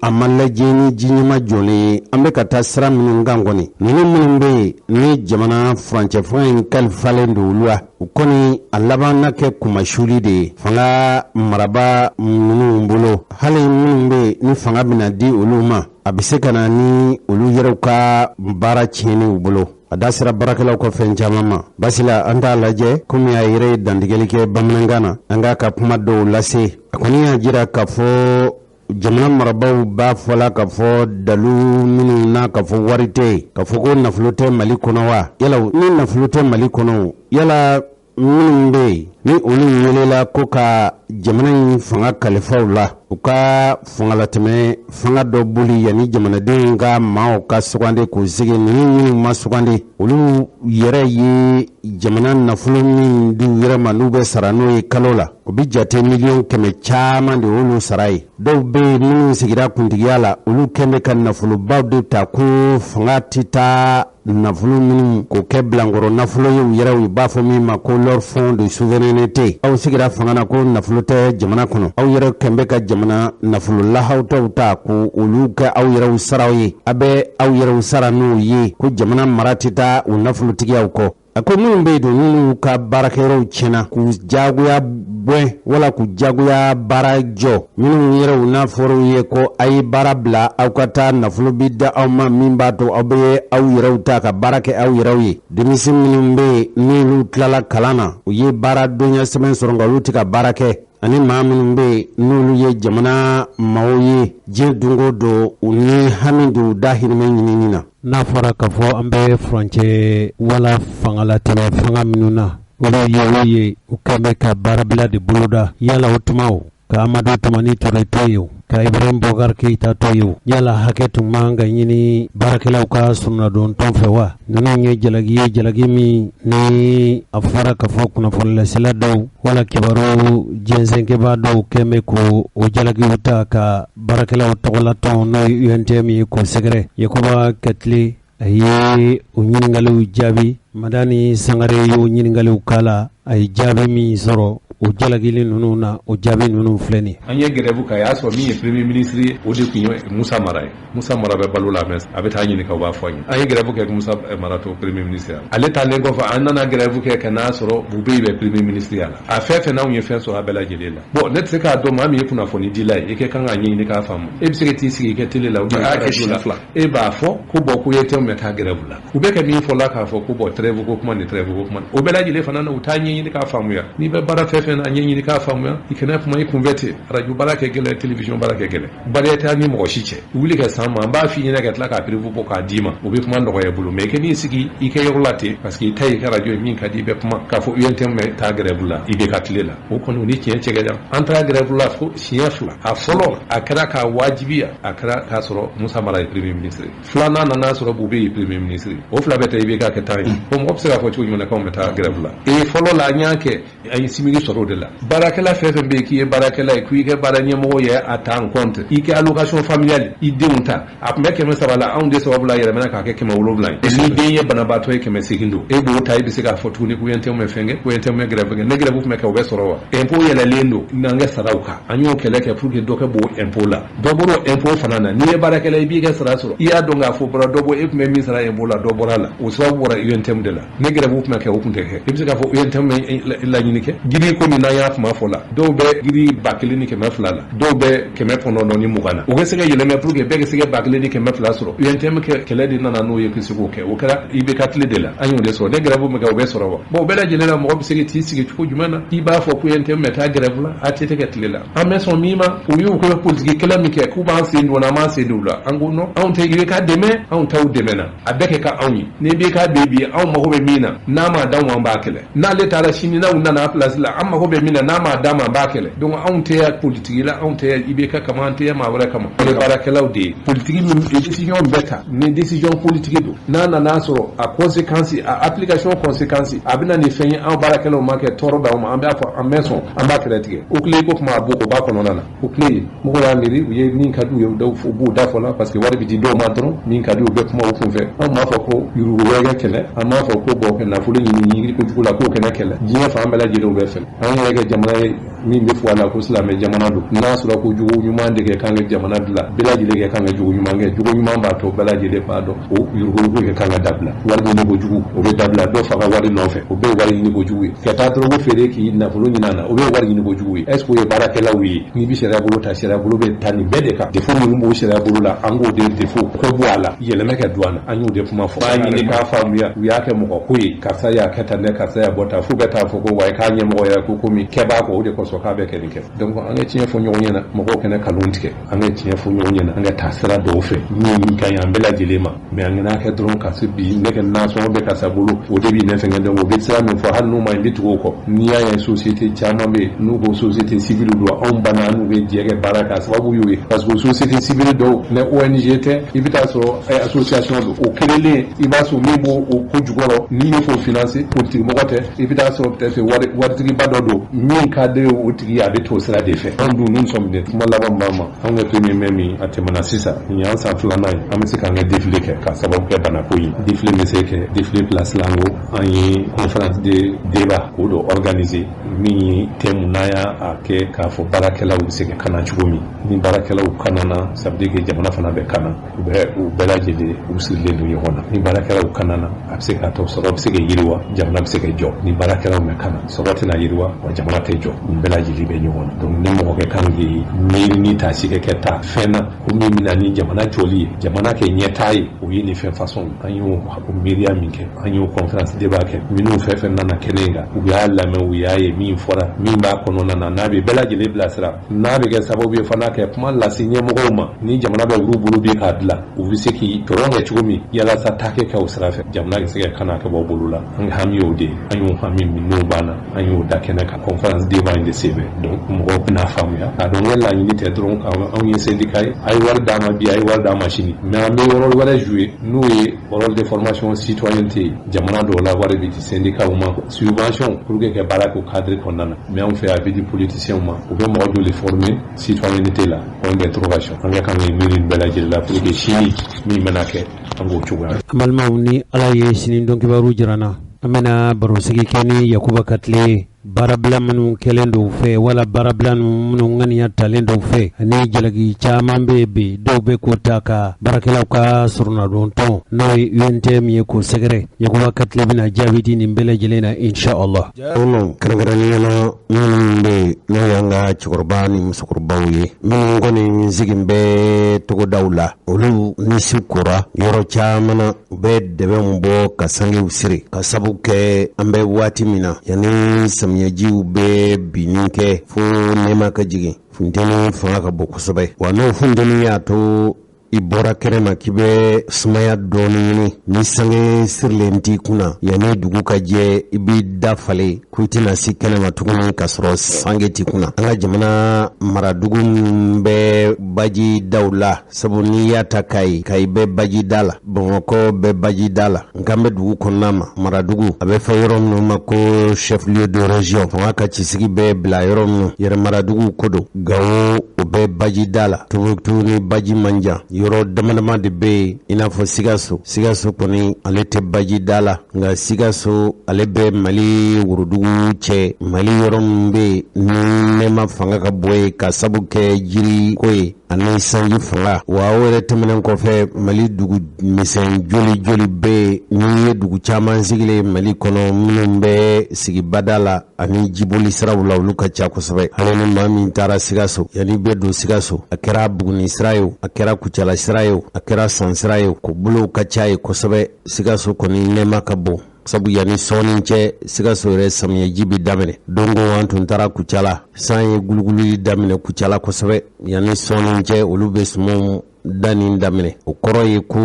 a ma lajɛ ni ji ɲɛma jɔlen ye, an bɛ ka taa sira minnu kan kɔni, ninnu minnu bɛ yen ni jamana furancɛ fanga in kalifalen don olu la, u kɔni a laban na kɛ kumasuli de ye fanga maraba ninnu bolo. Hali minnu bɛ yen ni fanga bɛna di olu ma, a bɛ se ka na ni olu yɛrɛw ka baara tiɲɛni u bolo. A da sera baarakɛlaw ka fɛn caman ma. Basi la, an t'a lajɛ komi a yɛrɛ ye dantigɛli kɛ bamanankan na, an k'a ka kuma dɔw lase. A kɔni y'a jira k'a fɔ jamana marabaaw b'a fɔla k'a fɔ dalu minnu na k'a fɔ wari tɛ yen, k'a fɔ ko nafolo tɛ Mali kɔnɔ wa? Yala ni nafolo tɛ Mali kɔnɔ, yala minnu bɛ yen ni olu welela ko ka jamana in fanga kalifaw la, u ka fangalatɛmɛ fanga dɔ boli yanni jamanadenw ka maaw ka sugandi k'u sigi, ninnu minnu ma sugandi, olu yɛrɛ ye jamana nafolo min di u yɛrɛ ma n'u bɛ sara n'o ye kalo la, o bɛ jate 100 million caman de y'olu sara ye. Dɔw bɛ yen minnu sigira kuntigiya la, olu kɛn bɛ ka nafolobaw de ta, ko fanga tɛ taa nafolo minnu k'o kɛ bilankɔrɔ nafolo ye u yɛrɛ, u b'a fɔ min ma ko leur fonds de souveraineté. Aw sigira fanga na ko nafolo tɛ jamana kɔnɔ, aw yɛrɛ kɛn bɛ ka jamana nafolo lahawutaw ta ko olu kɛ aw yɛrɛw saraw ye, a bɛ aw yɛrɛw sara n'o ye, ko jamana mara tɛ taa o nafolotigiyaw kɔ. A ko minnu bɛ yen don n'olu ka baarakɛyɔrɔw tiɲɛna k'u jagoya gɛn wala k'u jagoya baara jɔ, minnu yɛrɛw n'a fɔra u ye ko a ye baara bila, aw ka taa, nafolo bi da aw ma min b'a to aw bɛ aw yɛrɛw ta ka baara kɛ aw yɛrɛw ye. Denmisɛn minnu bɛ yen n'olu tilala kalan na, u ye baara donya sɛbɛn sɔrɔ, nka olu tɛ ka baara kɛ, ani maa minnu bɛ yen n'olu ye jamana maaw ye, diɲɛ don o don u ni hami don u dahirimɛ ɲinini na. N'a fɔra k'a fɔ an bɛ furancɛ wala fangalatɛmɛ fanga minnu na, olu ye o ye u kɛn bɛ ka baarabila de boloda, yala o tuma o ka Amadu Tumani Ture to yen, ka Ibrahim Boubacar Keïta to yen, yala hakɛ tun man ka ɲini baarakɛlaw ka surunadon tɔn fɛ wa? Ninnu ye jalaki ye, jalaki min ni a fɔra k'a fɔ kunnafonilasela dɔw wala kibaru jɛnsɛnkɛbaa dɔw kɛn bɛ ko o jalakiw ta ka baarakɛlaw tɔgɔlatɔn, n'o ye UNTM ye, k'o sɛgɛrɛ. Yakuba Katile, a ye o ɲininkaliw jaabi. Madani Sangare y'o ɲininkaliw k'a la, a ye jaabi min sɔrɔ o jalakili ninnu na, o jaabi ninnu filɛ nin. An ye grève kɛ, a y'a sɔrɔ min ye premier ministre ye, o de tun ye Musa Mara ye. Musa Mara bɛ balo la, mais a bɛ taa ɲininka, o b'a fɔ an ye. An ye grève kɛ, Musa Mara to premier ministre ya. Ale taalen kɔfɛ, an nana grève kɛ ka n'a sɔrɔ Bubɛyi bɛ premier ministre ya la. A fɛn fɛn n'anw ye fɛn sɔrɔ a bɛɛ lajɛlen la, bon, ne tɛ se k'a dɔn. Maa min ye kunnafoni dila ye, i kɛ kan k'a ɲɛɲini k'a faamu. E bɛ se ka t'i sigi i kɛ télé la ou bien radio la, e b'a fɔ ko bon, ko ye tɛ bɛ taa grève la. U bɛ kɛ min fɔ la k'a fɔ ko bon, trêve ko kuma ni trêve ko kuma, o bɛɛ lajɛlen fana na, u t'a ɲɛɲini k'a faamuya. N'i bɛ baara fɛn fɛn fɛn na ɲɛɲini k'a faamuya, i kana kuma i kunfɛ ten. Radio baara kɛ gɛlɛn, télévision baara kɛ gɛlɛn, bariya tɛ ni mɔgɔ si cɛ. Wuli ka san ma, an b'a f'i ɲɛna ka tila k'a preuve bɔ k'a d'i ma, o bɛ kuma nɔgɔya i bolo. Mais i kɛ n'i sigi i kɛ yɔrɔ la ten, parce que i ta y'i ka radio ye, min ka di i bɛ kuma k'a fɔ UNTM bɛ taa grève la, i bɛ ka tile la, o kɔni o ni tiɲɛ cɛ ka jan. An taara grève la fo siɲɛ 2. A fɔlɔ, a kɛra k'a wajibiya, a kɛra k'a sɔrɔ Musa Mara ye premier ministre. Filanan nana sɔrɔ Bube ye premier ministre. O fila bɛɛ tɛ i bɛ ka kɛ tan ye. Bon, mɔgɔ bɛ se k'a fɔ cogo jumɛn na k'anw bɛ taa grève la? Ee, fɔlɔ la, an y'a kɛ, an ye SMIG sɔrɔ o de la. Baarakɛla fɛn fɛn bɛ yen k'i ye baarakɛla ye, k'i kɛ baara ɲɛmɔgɔ ye, a ta en compte i kɛ allocation familiale, i denw ta, a tun bɛ 300 la, anw de sababu la yɛlɛmana k'a kɛ 700 ye. Ni den ye banabaatɔ ye, 800 don, e b'o ta. I bɛ se k'a fɔ tuguni ko UNTM bɛ fɛn kɛ, ko UNTM bɛ grève kɛ? Ne grève tun bɛ kɛ, o bɛ sɔrɔ wa? Impôt yɛlɛlen don n'an kɛ saraw kan, an y'o kɛlɛ kɛ pour que dɔ kɛ bɔ impôt la. Dɔ bɔra impôt fana na. N'i ye baarakɛla, i b'i ka sara sɔrɔ, i y'a dɔn k'a fɔ bɔra dɔ bɔ, e tun bɛ min sara impôt la, dɔ bɔra la. O sababu bɔra UNTM de la. Ne grève tun bɛ kɛ, o tun tɛ kɛ. I bɛ se k'a fɔ UNTM bɛ laɲini kɛ grille ko min n'an y'a kuma fɔ la, dɔw bɛ grille 1200 la, dɔw bɛ 920 na, o bɛ se ka yɛlɛmɛ pour que bɛɛ ka se ka 1200 sɔrɔ. UNTM kɛ kɛlɛ de nana n'o ye ka se k'o kɛ. O kɛra IBK tile de la, an y'o de sɔrɔ. Ne grève min kɛ, o bɛ sɔrɔ wa? Bon, o bɛɛ lajɛlen la, mɔgɔ bɛ se k'i sigi cogo jumɛn na k'i b'a fɔ ko UNTM bɛ taa grève la, ATT kɛ tile la? An bɛ sɔn min ma, u y'u kɛ politique kɛlɛ min kɛ k'u b'an sen don, an b'an sen don u la, an ko non, anw tɛ IBK dɛmɛ, anw t'aw dɛmɛ na, a bɛɛ kɛ ka anw ye. Ni IBK bɛ bi, anw mago bɛ min na, n'a m'a d'anw ma, an b'a kɛlɛ. N'ale taara sini, n'aw nana a place la, an mago bɛ min na, n'a m'a d'an ma, an b'a kɛlɛ. Donc anw tɛ politique la, anw tɛ IBK kama, an tɛ maa wɛrɛ kama, an ye baarakɛlaw de ye. Politique min décision bɛɛ ta, ni décision politique don, n'a nana sɔrɔ a conséquence, a application conséquence, a bɛ na ni fɛn ye anw baarakɛlaw ma kɛ tɔɔrɔ d'aw ma, an b'a fɔ an bɛ sɔn, an b'a kɛlɛ tigɛ. O tile ko kuma a bɔ o b'a kɔnɔna na, o tile mɔgɔw y'a miiri, u ye min ka d'u ye, u b'u da fɔ la, parce que wari bɛ di dɔw ma dɔrɔn, min ka di u bɛ kuma o kun fɛ. An b'a fɔ ko yurugu kɛ kɛlɛ, an b'a fɔ ko bɔn, nafolo ɲini ɲini kojugu la k'o kɛnɛ kɛlɛ. Diɲɛ fan bɛɛ lajɛlen, u bɛ fɛ an yɛrɛ kɛ jamana ye min bɛ fɔ a la ko silamɛ jamana don. N'a sɔrɔ ko jogo ɲuman de kɛ kan ka jamana dilan, bɛɛ lajɛlen kɛ kan ka jogo ɲuman kɛ. Jogo ɲuman b'a to bɛɛ lajɛlen b'a dɔn o yurugu kɛ kan ka dabila. Wari ɲini kojugu, o bɛ dabila. Dɔ fa ka wari nɔfɛ, o bɛɛ ye wari ɲini kojugu ye. Ka taa dɔrɔgu feere k'i nafolo ɲini a na, o bɛ wari ɲini kojugu ye. Est ce que o ye baarakɛlaw ye? N'i bɛ sariya bolo ta, sariya bolo bɛ taa nin bɛɛ de kan. Défaut minnu b'o sariya bolo la, an k'o de défaut ko bɔ a la, yɛlɛmɛ kɛ don an na, an y'o de kuma fɔ. B'a ɲini k'a faamuya, u y'a kɛ mɔgɔ ko ye, karisa y'a kɛ tan dɛ, karisa y'a bɔ tan, f'u bɛ taa fɔ ko wa k'a ɲɛmɔgɔ yɛrɛ ko komi kɛbaa kɔ, o de kosɔn k'a bɛ kɛ nin kɛ. Donc an ka tiɲɛ fɔ ɲɔgɔn ɲɛna, mɔgɔw kɛnɛ kalon tigɛ, an ka tiɲɛ fɔ ɲɔgɔn ɲɛna, an ka taa sira dɔw fɛ min ka ɲi an bɛɛ lajɛlen ma. Mais an kana kɛ dɔrɔn ka se bi ne kɛ nasɔngɔ bɛ karisa bolo, o de b'i ne fɛngɛ. Donc o bɛ sira min fɔ, hali n'u ma ɲi, n bɛ tugu o kɔ. N'i y'a ye société caman bɛ yen n'u ko société civile don, anw banna, an n'u bɛ jɛ kɛ baara kɛ, a sababu y'o ye, parce que société civile dɔw ni ONG tɛ, i bɛ taa sɔrɔ association don, o créelen, i b'a sɔrɔ min b'o o ko jukɔrɔ ni min f'o financer, politique mɔgɔ tɛ, i bɛ taa sɔrɔ peut-être waritigiba dɔ don min ka di o tigi ye, a bɛ t'o sira de fɛ. Anw dun, nous sommes des kuma laban b'an ma. Anw ka premier mai min a tɛmɛna sisan, nin y'an san filanan ye, an bɛ se k'an ka défilé kɛ k'a sababu kɛ banako ye. Défilé bɛ se kɛ défilé place la, an ko an ye conférence de débat k'o dɔ organiser min ye thème n'an y'a kɛ k'a fɔ baarakɛlaw bɛ se ka kana cogo min. Ni baarakɛlaw kanana, ça veut dire que jamana fana bɛ kana, u bɛ u bɛɛ lajɛlen u sirilen don ɲɔgɔn na. Ni baarakɛlaw kanana, a bɛ se k'a to sɔrɔ bɛ se ka yiriwa, jamana bɛ se ka jɔ. Ni baarakɛlaw ma kana, sɔrɔ tɛna yiriwa wa, jamana tɛ jɔ. Nin bɛɛ lajɛlen bɛ ɲɔgɔn na. Donc ni mɔgɔ kɛ kan k'i miiri ni taasi kɛ kɛ taa fɛn na ko min bɛ na ni jamana jɔli ye, jamana kɛ ɲɛtaa ye, o ye nin fɛn façon. An y'o miiriya min kɛ, an y'o conférence débat kɛ, minnu fɛn fɛn nana kɛnɛ in kan, u y'a lamɛn, u y'a ye min fɔra, min b'a kɔnɔna na, n'a bɛ bɛɛ lajɛlen bilasira, n'a bɛ kɛ sababu ye fana kɛ kuma lase ɲɛmɔgɔw ma, ni jamana bɛ olu bolo bi k'a dilan, u bɛ se k'i tɔrɔ kɛ cogo min yalasa taa kɛ kɛ o sira fɛ, jamana bɛ se ka kana kɛ bɔ bolo la. An hami y'o de ye, an y'o hami min n'o banna, an y'o da kɛnɛ kan conférence débat in de senfɛ. Donc mɔgɔw bɛna faamuya k'a dɔn ko laɲini tɛ dɔrɔn anw ye syndicat ye, a ye wari d'an ma bi, a ye wari d'an ma sini, mais an bɛ rôle wɛrɛ jouer, n'o ye rôle de formation citoyenneté ye. Jamana dɔw la, wari bɛ di syndicat ma, subvention, pour que ka baara k'o cadre kɔnɔna na, mais anw fɛ a bɛ di politiciens ma. U bɛ mɔgɔ joli former citoyenneté la? Point d'interrogation. An ka kan ka miiri nin bɛɛ lajɛlen la pour que sini min bɛna kɛ, an k'o cogoya. An balimaw, ni Ala ye sini don kibaru jira n na, an bɛna barosigi kɛ ni Yakuba Katile ye, baarabila minnu kɛlen dɔw fɛ wala baarabila minnu ŋaniya talen dɔw fɛ, ani jalaki caman bɛ bi, dɔw bɛ k'o ta ka baarakɛlaw ka soronadon tɔn, n'o ye UNTM ye, k'o sɛgɛrɛ. Yakuba Katile bɛna jaabi di nin bɛɛ lajɛlen na, inshallah. Minnu kɛrɛnkɛrɛnnenya la, minnu bɛ yen n'o y'an ka cɛkɔrɔba ni musokɔrɔbaw ye, minnu kɔni sigi bɛ togodaw la, olu ni su kora yɔrɔ caman na, u bɛ dɛbɛnw bɔ ka sangew siri ka sabu kɛ an bɛ waati min na yanni samiya. samiyɛjiw bɛ binni kɛ fo nɛɛma ka jigin, funteni fanga ka bon kosɛbɛ. Wa n'o funteni y'a to i bɔra kɛnɛ ma k'i bɛ sumaya dɔɔni ɲini, ni sange sirilen t'i kunna, yanni dugu ka jɛ i b'i da falen ko i tɛna si kɛnɛma tuguni k'a sɔrɔ sange t'i kunna. An ka jamana maradugu minnu bɛ baji daw la, sabu n'i y'a ta Kayi, Kayi bɛ baji da la, Bamakɔ bɛ baji da la, nka an bɛ dugu kɔnɔna ma, maradugu a bɛ fɔ yɔrɔ minnu ma ko chef lieu de région, fanga ka cisigi bɛ bila yɔrɔ minnu, yɛrɛ maradugu ko don. Gawo, o bɛ baji da la, Tumutu ni baji man jan. Yɔrɔ damadama de bɛ yen, i n'a fɔ Sikaso. Sikaso kɔni, ale tɛ baji da la, nka Sikaso ale bɛ Mali worodugu cɛ. Mali yɔrɔ min bɛ yen ni nɛɛma fanga ka bon yen ka sabu kɛ jiri ko ye ani sanji fanga. Wa o yɛrɛ tɛmɛnen kɔfɛ, Mali dugu misɛn joli joli bɛ yen n'i ye dugu caman sigilen Mali kɔnɔ minnu bɛ sigibada la ani jiboli siraw la, olu ka ca kosɛbɛ. Hali ni maa min taara Sikaso, yanni bɛ don Sikaso, a kɛra Buguni sira ye o, a kɛra Kucala sira ye o, a kɛra San sira ye o, ko bolow ka ca ye kosɛbɛ. Sikaso kɔni nɛɛma ka bon, sabu yanni sɔɔni cɛ Sikaso yɛrɛ samiyɛji bɛ daminɛ. Don an tun taara Kucala, san ye guluguli daminɛ Kucala kosɛbɛ. Yanni sɔɔni cɛ, olu bɛ sumanw danni daminɛ. O kɔrɔ ye ko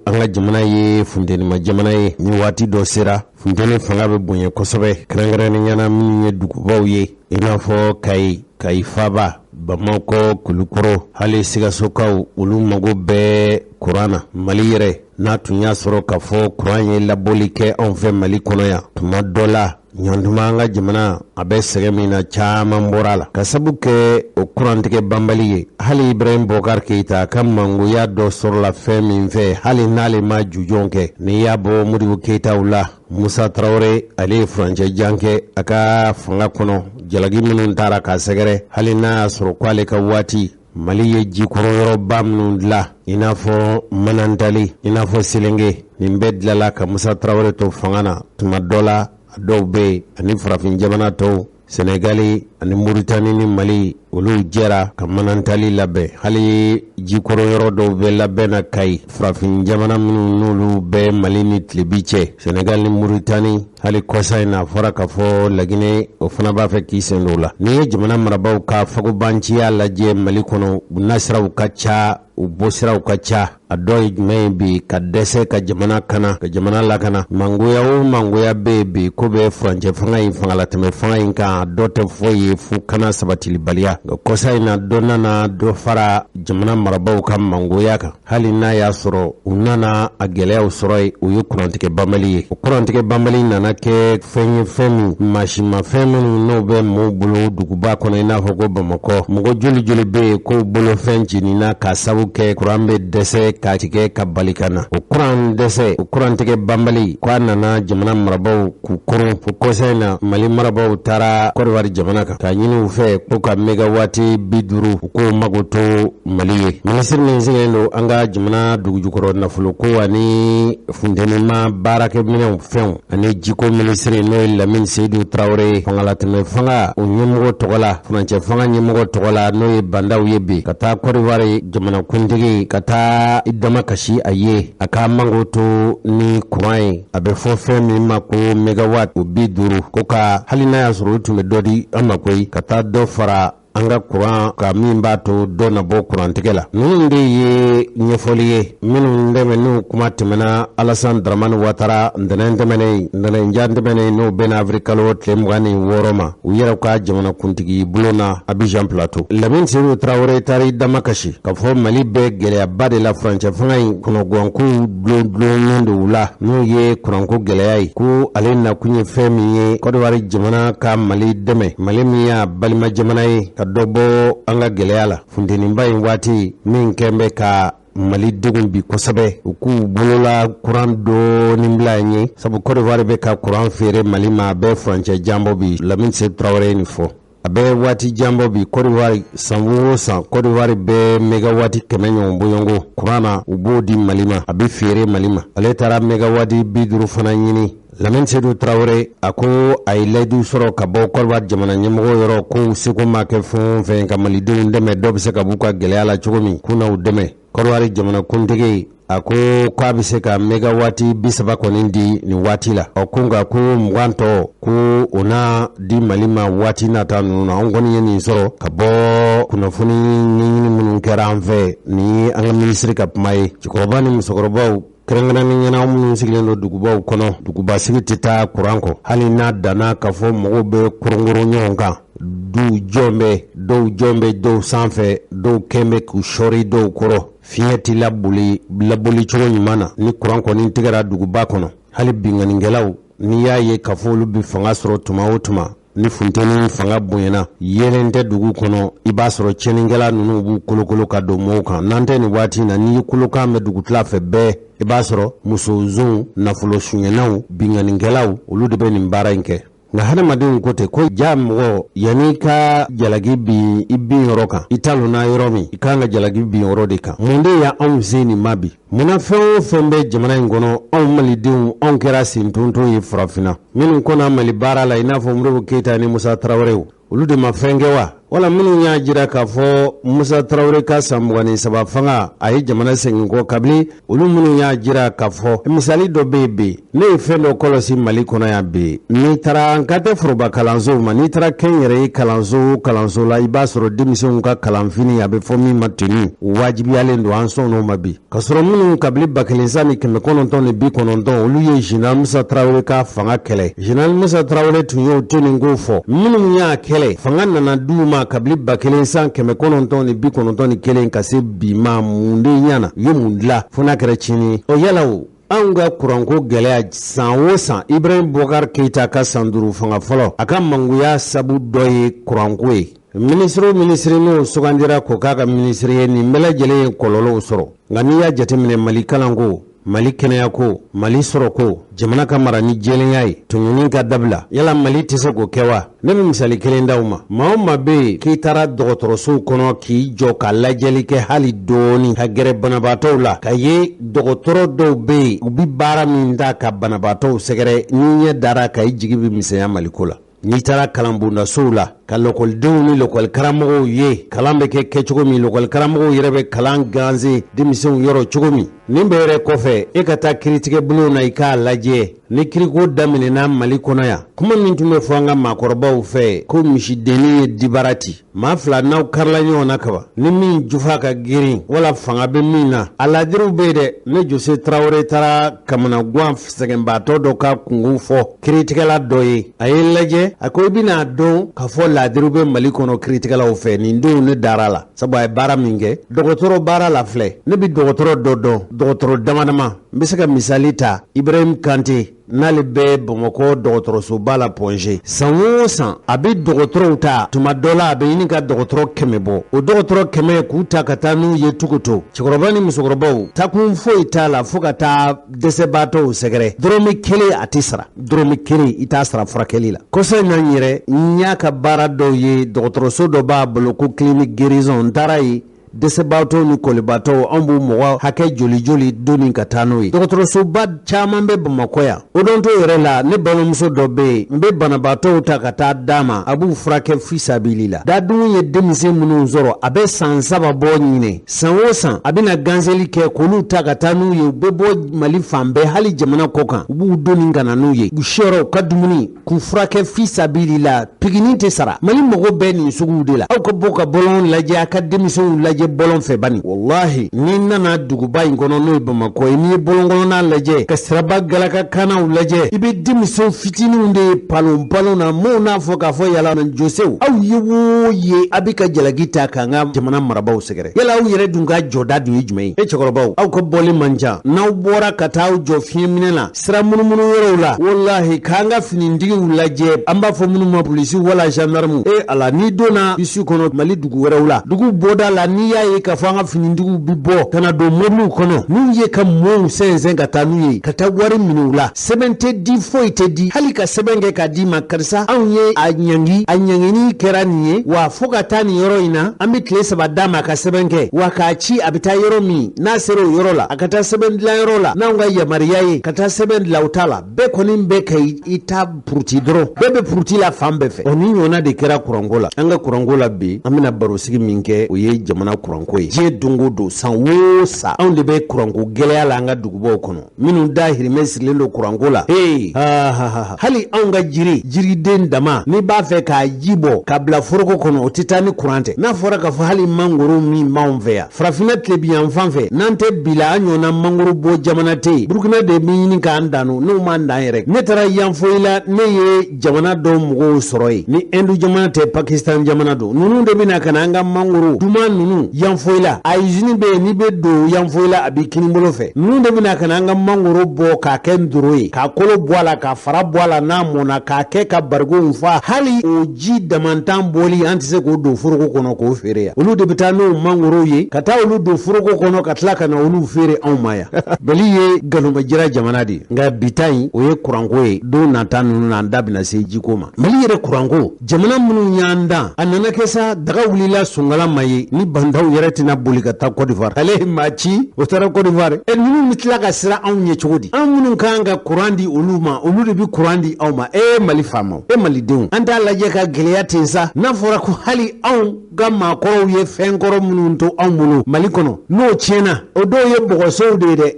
an ka jamana ye funtenima jamana ye. Ni waati dɔ sera, funteni fanga bɛ bonya kosɛbɛ, kɛrɛnkɛrɛnnenya na minnu ye dugubaw ye, i n'a fɔ Kayi, Kayi faaba, Bamakɔ, Kulukɔrɔ, hali Sikasokaw, olu mago bɛɛ kuran na. Mali yɛrɛ n'a tun y'a sɔrɔ k'a fɔ kuran ye labɔli kɛ anw fɛ Mali kɔnɔ yan, tuma dɔ la ɲantuma an ka jamana a bɛ sɛgɛn min na, caman bɔra a la ka sabu kɛ o kurantigɛ banbali ye. Hali Ibrahim Bɔkari Keyita ka mangoya dɔ sɔrɔla fɛn min fɛ, hali n'ale ma jujɔn kɛ, n'i y'a bɔ Modibo Keyitaw la, Musa Tarawele, ale ye furancɛ jan kɛ a ka fanga kɔnɔ. Jalaki minnu taara k'a sɛgɛrɛ, hali n'a y'a sɔrɔ k'ale ka waati Mali ye jikɔrɔ yɔrɔba minnu dilan, i n'a fɔ Manantali, i n'a fɔ Selenge, nin bɛɛ dilala ka Musa Tarawele to fanga na. Tuma dɔ la, a dɔw bɛ yen, ani farafin jamana tɔw, Senegali ani Muritani ni Mali, olu jɛra ka Manantali labɛn. Hali jikɔrɔ yɔrɔ dɔw bɛ labɛn na Kayi, farafin jamana minnu n'olu bɛ Mali ni tilebi cɛ, Senegali ni Muritani, hali kɔsa in na a fɔra k'a fɔ Laginɛ, o fana b'a fɛ k'i sen don o la. N'i ye jamana marabaaw ka fagobanciya lajɛ Mali kɔnɔ, u nasiraw ka ca, u bɔsiraw ka ca. A dɔ ye jumɛn ye bi? Ka dɛsɛ ka jamana kana, ka jamana lakana. Mangoya o mangoya bɛ yen bi ko bɛ furancɛ fanga in, fangalatɛmɛ fanga in kan, a dɔ tɛ foyi ye fo kana sabatilibaliya. Nka kɔsa in na, dɔ nana dɔ fara jamana marabaaw ka mangoya kan, hali n'a y'a sɔrɔ u nana a gɛlɛyaw sɔrɔ yen, o ye kurantigɛ banbali ye. O kurantigɛ banbali nana kɛ fɛn ye, fɛn min mansinmafɛn minnu n'o bɛ maaw bolo duguba kɔnɔ, i n'a fɔ ko Bamakɔ, mɔgɔ joli joli bɛ yen k'o bolofɛn jenina k'a sabu kɛ kuran bɛ dɛsɛ k'a tigɛ ka bali ka na. O kuran dɛsɛ, o kurantigɛ banbali, k'a nana jamana marabaaw k'u koron, fo kɔsa in na Mali marabaaw taara Kɔdiwari jamana kan k'a ɲini u fɛ ko ka mégawati 50, u k'o mago to Mali ye. Minisiri min sigilen don an ka jamana dugujukɔrɔ nafoloko ani funtenima baarakɛminɛnw fɛnw ani jiko minisiri, n'o ye Lamini Seyidu Tarawele ye, fangalatɛmɛ fanga o ɲɛmɔgɔ tɔgɔ la, furancɛ fanga ɲɛmɔgɔ tɔgɔ la, n'o ye Bandaw ye bi, ka taa Kɔdiwari jamanakuntigi ka taa i dama kasi a ye, a ka mango to ni kuran ye, a bɛ fɔ fɛn min ma ko mégawatt o 50, ko ka hali n'a y'a sɔrɔ o tun bɛ dɔ di an ma koyi, ka taa dɔ fara an ka kuran ka min b'a to dɔ na bɔ kurantigɛ la. Ninnu de ye ɲɛfɔli ye minnu dɛmɛ n'u kuma tɛmɛna Alassane Dramane Ouattara ntɛnɛn tɛmɛnen, ntɛnɛnjan tɛmɛnen, n'o bɛnna avril kalo tile 26 ma, u yɛrɛ ka jamanakuntigi bulon na Abidjan Plateau. Lamine Seydou Traoré taara i dama kasi k'a fɔ Mali bɛ gɛlɛyaba de la, furancɛ fanga in kɔnɔguwankow dulon don u la, n'o ye kuranko gɛlɛya ye. Ko ale nakun ye fɛn min ye, Kɔdiwari jamana ka Mali dɛmɛ, Mali min y'a balima jamana ye, ka dɔ bɔ an ka gɛlɛya la funteniba in waati min kɛn bɛ ka Mali degun bi kosɛbɛ, u k'u bolola kuran dɔɔni bila an ye, sabu Kɔdiwari bɛ ka kuran feere Mali ma, a bɛ furancɛ janbɔ bi. Lamine Seydou Traoré ye nin fɔ, a bɛ waati janbɔ bi. Kɔdiwari, san o san, Kɔdiwari bɛ mégawati 100 ɲɔgɔn bɔɲɔgɔnko kuran na, u b'o di Mali ma, a bɛ feere Mali ma. Ale taara mégawati 50 fana ɲini. Lamine Seydou Traoré a ko a ye layidu sɔrɔ ka bɔ Kɔdiwari jamana ɲɛmɔgɔ yɔrɔ, ko seko ma kɛ fɛn o fɛn ka malidenw dɛmɛ, dɔ bɛ se ka b'u ka gɛlɛya la cogo min, k'u n'u dɛmɛ. Kɔdiwari jamanakuntigi a ko k'a bɛ se ka megawaati 30 kɔni di nin waati la. Ɔ ko nka ko 20 tɔ ko o na di Mali ma waati nata ninnu na. An kɔni ye nin sɔrɔ ka bɔ kunnafoni ɲɛɲini minnu kɛra an fɛ ni an ka minisiri ka kuma ye. Cɛkɔrɔba ni musokɔrɔbaw, kɛrɛnkɛrɛnnenya la minnu sigilen don dugubaw kɔnɔ, dugubasigi tɛ taa kuran kɔ, hali n'a danna k'a fɔ mɔgɔw bɛ koronkoron ɲɔgɔn kan. Duw jɔn bɛ dɔw, jɔn bɛ dɔw sanfɛ, dɔw kɛn bɛ k'u sɔɔri dɔw kɔrɔ. Fiɲɛ tɛ laboli laboli cogo ɲuman na ni kuran kɔni tigɛra duguba kɔnɔ. Hali binkannikɛlaw, n'i y'a ye k'a fɔ olu bɛ fanga sɔrɔ tuma o tuma ni funteni fanga bonyana, yeelen tɛ dugu kɔnɔ, i b'a sɔrɔ tiɲɛnikɛla ninnu b'u kolokolo ka don mɔgɔw kan. N'an tɛ nin waati in na, n'i ye kolokan mɛn dugutila fɛ bɛɛ, i b'a sɔrɔ musozonw, nafolo suɲɛnaw, binkannikɛlaw, olu de bɛ nin baara in kɛ. Nka hadamadenw ko ten ko ja mɔgɔ, yanni ka jalaki bin i bin yɔrɔ kan, i talonna yɔrɔ min, i kan ka jalaki bin yɔrɔ de kan. Mun de y'anw se nin ma bi? Munna fɛn o fɛn bɛ jamana in kɔnɔ, anw malidenw, anw kɛra sentonton ye farafinna? Minnu kɔnna Mali baara la, i n'a fɔ Modibo Keyita ni Musa Tarawelew, olu de ma fɛn kɛ wa? Wala minnu y'a jira k'a fɔ Musa Tarawele ka san 23 fanga, a ye jamana segin kɔ kabini olu minnu y'a jira k'a fɔ. Misali dɔ bɛ yen bi, ne ye fɛn dɔ kɔlɔsi Mali kɔnɔ yan bi. N'i taara, an ka tɛ foroba kalansow ma, n'i taara kɛnyɛrɛye kalanso o kalanso la, i b'a sɔrɔ denmisɛnw ka kalanfini, a bɛ fɔ min ma tenue, wajibiyalen don. An sɔnn'o ma bi, k'a sɔrɔ minnu kabini 1990, olu ye Général Musa Tarawele ka fanga kɛlɛ. Général Musa Tarawele tun y'o tenue ko fɔ. Minnu y'a kɛlɛ, fanga nana d'u ma kabini 1991 ka se bi ma, mun de ɲana? U ye mun dilan fo n'a kɛra tiɲɛni ye? Ɔ yala o anw ka kuranko gɛlɛya, san o san, Ibrahim Boubacar Keita ka san 5 fanga fɔlɔ, a ka mangoya sabu dɔ ye kuranko ye. Minisiri o minisiri n'o sugandira k'o k'a ka minisiri ye, nin bɛɛ lajɛlen ye kɔlɔlɔw sɔrɔ. Nka n'i y'a jateminɛ, Mali kalanko, Mali kɛnɛyako, Mali sɔrɔko, jamana ka mara ni jɛlenya ye, tɔɲɔni ka dabila, yala Mali tɛ se k'o kɛ wa? Ne bɛ misali kelen d'aw ma. Maa o maa bɛ yen k'i taara dɔgɔtɔrɔsow kɔnɔ k'i jɔ ka lajɛli kɛ hali dɔɔni, ka gɛrɛ banabaatɔw la, ka ye dɔgɔtɔrɔ dɔw bɛ yen, u bɛ baara min ta ka banabaatɔw sɛgɛrɛ, n'i ɲɛ dara ka i jigi bɛ misɛnya Maliko la. N'i taara kalanbondasow la ka lɔkɔlidenw ni lɔkɔlikaramɔgɔw ye, kalan bɛ kɛ kɛcogo min, lɔkɔlikaramɔgɔw yɛrɛ bɛ kalan ganse denmisɛnw yɔrɔ cogo min. Nin bɛɛ yɛrɛ kɔfɛ, e ka taa kiritigɛbulonw na, i k'a lajɛ ni kiriko daminɛna Mali kɔnɔ yan. Kuma min tun bɛ fɔ an ka maakɔrɔbaw fɛ ko misidennin ye dibara ci, maa fila n'aw karila ɲɔgɔn na kaban, ni min jufa ka girin wala fanga bɛ min na, a ladiriw bɛ yen dɛ. Ne Jose Tarawele taara kamanagan sɛgɛnbaatɔ dɔ ka kungo fɔ kiritigɛla dɔ ye, a ye lajɛ, a ko i bɛna dɔn k'a fɔ laadiriw bɛ Mali kɔnɔ kiritigɛlaw fɛ. Nin don ne dara la, sabu a ye baara min kɛ dɔgɔtɔrɔ baara la filɛ. Ne bɛ dɔgɔtɔrɔ dɔ dɔn, dɔgɔtɔrɔ dama dama, n bɛ se ka misali ta Ibrahim Kante, n'ale bɛ Bamakɔ dɔgɔtɔrɔsoba la Point G. San o san a bɛ dɔgɔtɔrɔw ta, tuma dɔ la a bɛ ɲini ka dɔgɔtɔrɔ 100 bɔ. O dɔgɔtɔrɔ 100, k'u ta ka taa n'u ye Tukuto, cɛkɔrɔba ni musokɔrɔbaw, takun foyi t'a la fo ka taa dɛsɛbaatɔw sɛgɛrɛ. Dɔrɔmɛ kelen a tɛ sara, dɔrɔmɛ kelen i t'a sara furakɛli la. Kɔsa in na, n yɛrɛ n y'a ka baara dɔw ye. Dɔgɔtɔrɔso dɔ b'a bolo ko clinique guérison, n taara yen. Dɛsɛbaatɔw ni kɔlibaatɔw, anw b'u mɔgɔ hakɛ joli joli doni ka taa n'o ye? Dɔgɔtɔrɔsoba caman bɛ Bamakɔ yan. O don to yɛrɛ la, ne balimamuso dɔ bɛ yen, n bɛ banabaatɔw ta ka taa d'a ma, a b'u furakɛ fisabili la. Dadun ye denmisɛn minnu sɔrɔ, a bɛ san 3 bɔ ɲinɛ. San o san a bɛna ganseli kɛ k'olu ta ka taa n'u ye. U bɛ bɔ Mali fan bɛɛ, hali jamana kɔ kan, u b'u doni ka na n'u ye, u siyɔrɔ, u ka dumuni, k'u furakɛ fisabili la, pikini tɛ sara. Mali mago bɛ nin suguw de la. Aw ka bɔ ka bɔlɔn lajɛ, a ka denmisɛnw lajɛ bɔlɔn fɛ bani. Walahi, n'i nana duguba in kɔnɔ, n'o ye Bamakɔ ye, n'i ye bɔlɔn kɔnɔna lajɛ, ka siraba galaka kannaw lajɛ, i bɛ denmisɛnw fitininw de ye palon palon na. Maaw n'a fɔ k'a fɔ yala josew, aw ye o ye, a bɛ ka jalaki ta k'an ka jamana marabaaw sɛgɛrɛ. Yala aw yɛrɛ dun ka jɔda dun ye jumɛn ye? E cɛkɔrɔbaw, aw ka bɔli man ca. N'aw bɔra ka taa aw jɔ fiɲɛminɛ la, sira munumunu yɔrɔw la, walahi, k'an ka finitigiw lajɛ, an b'a fɔ minnu ma polisi wala gendarme, e ala, n'i donna bisi kɔnɔ Mali dugu wɛrɛw la, dugu bɔda la, n'i y'a ye k'a fɔ an ka finitigiw bi bɔ ka na don mobiliw kɔnɔ, n'u ye ka mɔɔw sɛnsɛn ka taa n'u ye, ka taa wari minɛ u la, sɛbɛn tɛ di, foyi tɛ di, hali ka sɛbɛn kɛ k'a d'i ma, karisa, anw ye a ɲangi, a ɲangini kɛra nin ye wa, fo ka taa nin yɔrɔ in na, an bɛ tile 3 d'a ma ka sɛbɛn kɛ wa k'a ci, a bɛ taa yɔrɔ min n'a sera o yɔrɔ la, a ka taa sɛbɛn dilan yɔrɔ la n'anw ka yamaruya ye ka taa sɛbɛn dilan. O t'a la. Bɛɛ kɔni bɛ ka i ta puruti dɔrɔn, bɛɛ bɛ puruti la fan bɛɛ fɛ. Ɔ nin ɲɔgɔnna de kɛra kuranko la, an ka kuranko la bi. An bɛna barosigi min kɛ, o ye jamana kuranko ye. Diɲɛ don o don, san o san, anw de bɛ kuranko gɛlɛya la an ka dugubaw kɔnɔ, minnu dahirimɛ sirilen don kuranko la. Hey, ha ha ha, hali anw ka jiri, jiriden dama, n'i b'a fɛ k'a ji bɔ ka bila foroko kɔnɔ, o tɛ taa ni kuran tɛ. N'a fɔra k'a fɔ hali mangoro min b'anw fɛ yan farafinna tilebinyanfan fɛ, n'an tɛ bila an ɲɔgɔnna mangoro bɔ jamana tɛ yen. Burukina de bɛ ɲini k'an danu, n'o m'an dan yɛrɛ. Ne taara Yanfoyila, ne ye jamana dɔw mɔgɔw sɔrɔ yen, ni Hindu jamana tɛ, Pakistan jamana don. Ninnu de bɛna ka na an ka mangoro duman ninnu Yanfoyila. A usine bɛ yen, n'i bɛ don Yanfoyila, a b'i kinibolo fɛ. Ninnu de bɛna ka na an ka mangoro bɔ k'a kɛ ndoro ye, k'a kolo bɔ a la, k'a fara bɔ a la, n'a mɔnna k'a kɛ ka barigonw fa. Hali o ji damantan bɔli, an tɛ se k'o don foroko kɔnɔ k'o feere yan. Olu de bɛ taa n'o mangoro ye ka taa olu don foroko kɔnɔ ka tila ka na olu feere anw ma yan. Mali ye nkalonmajira jamana de ye, nka bi ta in, o ye kuranko ye. Don nata ninnu na, an da bɛna se jiko ma. Mali yɛrɛ kuranko, jamana minnu y'an dan, a nana kɛ sa, daga wulila sunkala ma ye ni bandaw yɛrɛ tɛna boli ka taa Côte d'Ivoire. Ale ye maa ci, o taara Côte d'Ivoire. Ɛ, ninnu bɛ tila ka siran anw ɲɛ cogo di? An minnu kan ka kuran di olu ma, olu de bɛ kuran di anw ma. E Mali faamaw, e Malidenw, an t'a lajɛ ka gɛlɛya ten sa. N'a fɔra ko hali anw ka maakɔrɔw ye fɛn kɔrɔ minnu to anw bolo Mali kɔnɔ, n'o tiɲɛna, o dɔw ye bɔgɔsow de ye dɛ.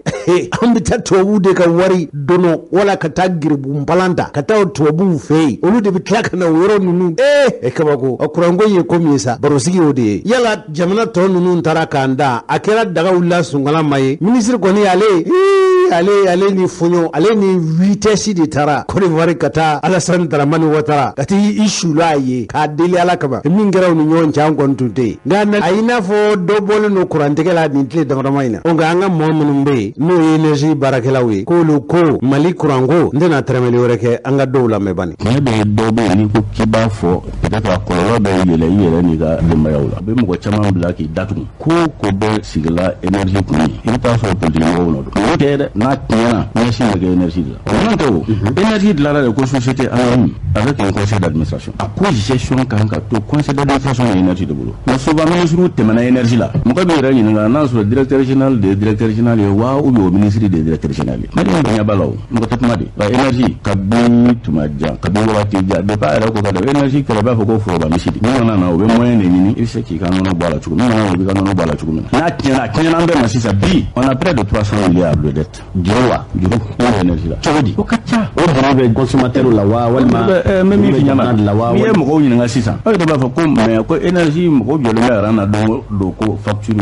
An bɛ taa tubabuw de ka wari dɔnɔ, wala ka taa giribunpalan ta ka taa tubabuw fɛ yen, olu de bɛ tila ka na o yɔrɔ ninnu. Ee, kabako! A kuranko ye ko min ye sa, barosigi o de ye. Yala jamana tɔ ninnu taara k'an da, a kɛra daga wulila sunkala ma ye. Minisiri kɔni, ale ni fɔɲɔ, ale ni vitesse de taara Côte d'Ivoire ka taa Alassane Dramane Ouattara ka taa i sula a ye k'a deli Ala kama. Min kɛra u ni ɲɔgɔn cɛ, an kɔni tun tɛ yen, nka a y'i n'a fɔ dɔ bɔlen don kurantigɛ la nin tile damadama in na. Nka an ka mɔgɔ minnu bɛ yen, n'o ye énergie baarakɛlaw ye, k'olu ko Mali kuranko, n tɛna tɛrɛmɛli wɛrɛ kɛ, an ka dɔw lamɛn bani. Tiɲɛ bɛ dɔw bɛ yen, n'i ko k'i b'a fɔ, peut-être a kɔlɔlɔ bɛ yɛlɛ i yɛrɛ n'i ka denbayaw la, a bɛ mɔgɔ caman bila k'i datugu. Ko o ko bɛ sigila énergie kun ye, i bɛ taa sɔrɔ politique mɔgɔw nɔ don. O tɛ dɛ, n'a tiɲɛna, ɲɛsin bɛ kɛ énergie de la. O n'o tɛ, o énergie dilanna de ko société anonyme avec un conseil d'administration. A ko gestion kan ka to conseil d'administration ye énergie de bolo. Mais souvent ministre tɛmɛna énergie la, mɔgɔ bɛ yɛrɛ ɲininka n'a sɔrɔ directeur général de ye directeur général ye wa, ou bien o ministre de ye directeur général ye. Maliyɛn bɛ ɲɛ b'a la, o mɔgɔ tɛ kuma de wa. Énergie, kabi tuma jan, kabi wagati jan, depuis a yɛrɛ ko ka dɔn énergie kɛlɛ, b'a fɔ ko foroba misi de. Min nana na, o bɛ moyen de ɲini, i bɛ se k'i ka nɔnɔ bɔ a la cogo min na, o b'i ka nɔnɔ bɔ a la cogo min na. N'a tiɲɛna, a tiɲɛna an bɛɛ ma. Sisan bi, on a près de 300 milliards de dette. Juru wa? Juru énergie la. Cogo di? O ka ca. O juru bɛ consommateur la wa, walima n bɛ min f'i ɲɛna de la wa? N'i ye mɔgɔw ɲininka sisan, aw yɛrɛ b'a fɔ ko mais ko énergie, mɔgɔw jɔlen bɛ rang na don o don ko facture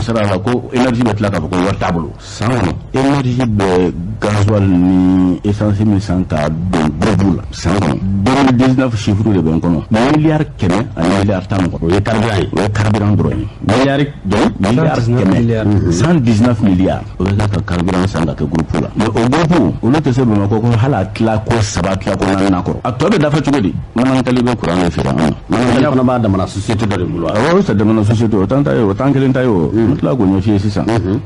sara la, ko énergie bɛ tila k'a fɔ ko wari t'a bolo. San kɔnɔ, énergie bɛ gasoil ni essence min san k'a don groupe la san kɔnɔ, 2019 chiffre de bɛ n kɔnɔ, 110 milliards kɔnɔ. O ye carburant ye? O ye carburant dɔrɔn ye. Miliyari joli? Miliyari kɛmɛ, 119 milliards, o bɛ kɛ ka carburant san ka kɛ groupe la. Mais o groupe, olu tɛ se Bamakɔ ko hali a tila ko saba, tila ko naani kɔrɔ, a tɔ bɛ dafa cogo di? Manakali bɛ courant de feere an ma. Manakali fana b'a damana société dɔ de bolo. Awɔ, o sa damana société, o t'an ta ye, o t'an kelen ta ye. O n tila k'o ɲɛf'i ye sisan.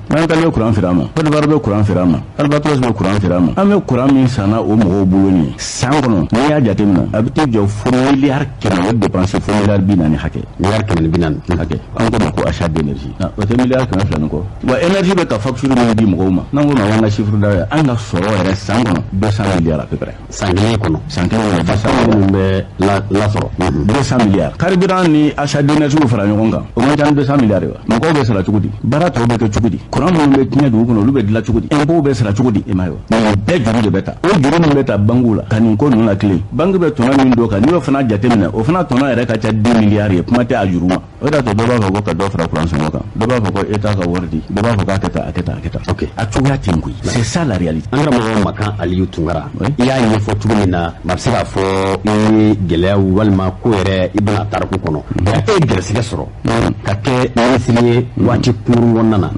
Manakali bɛ courant feere an ma, Côte d'Ivoire bɛ courant feere an ma, Albatros bɛ courant feere an ma. An bɛ courant min sanna o mɔgɔw bolo nin ye san kɔnɔ, n'i y'a jateminɛ, a bɛ t'i jɔ fo 100 miliyari, o dépense fo 40 miliyari hakɛ. 140 miliyari hakɛ. An ko ma ko achat d'énergie, o tɛ 200 miliyari ni kɔ wa. Énergie bɛ ka facture min di mɔgɔw ma, n'an ko ma k'an ka chiffre d'affaires, an ka sɔrɔ yɛrɛ san kɔnɔ, 200 milliards à peu près. San kelen kɔnɔ? San kelen kɔnɔ, 200. Minnu bɛ lasɔrɔ. 200 milliards, carburant ni achat d'énergie fara ɲɔgɔn kan, o man ca ni 200 milliards ye wa? Mɔgɔw bɛ sara cogo di? Baara tɔw bɛ kɛ cogo di? Courant minnu bɛ tiɲɛ dugu kɔnɔ, olu bɛ dilan cogo di? Impôts bɛ sara cogo di? I m'a ye wa, nin bɛɛ juru de bɛ ta. O juru min bɛ ta banques la ka nin ko ninnu la tilen, banque bɛ tɔnɔ min don kan, n'i y'o fana jateminɛ, o fana tɔnɔ yɛrɛ ka ca 2 milliards ye. Kuma tɛ a juru ma. O de y'a to dɔ b'a fɔ ko ka dɔ fara courant sɔngɔ kan, dɔ b'a fɔ ko État ka wari di, dɔ b'a fɔ k'a kɛ tan, a kɛ tan, a kɛ tan. Ok. A cogoya ten koyi, c'est ça la réalité. An karamɔgɔ Makan Aliyu Tunkara, i y'a ɲɛfɔ cogo min na, maa bɛ se k'a fɔ i ye gɛlɛyaw walima ko yɛrɛ, i bɛna tariku kɔnɔ, e ye gɛrɛsɛgɛ sɔrɔ ka kɛ minisiri ye waati kunkurun kɔnɔna na.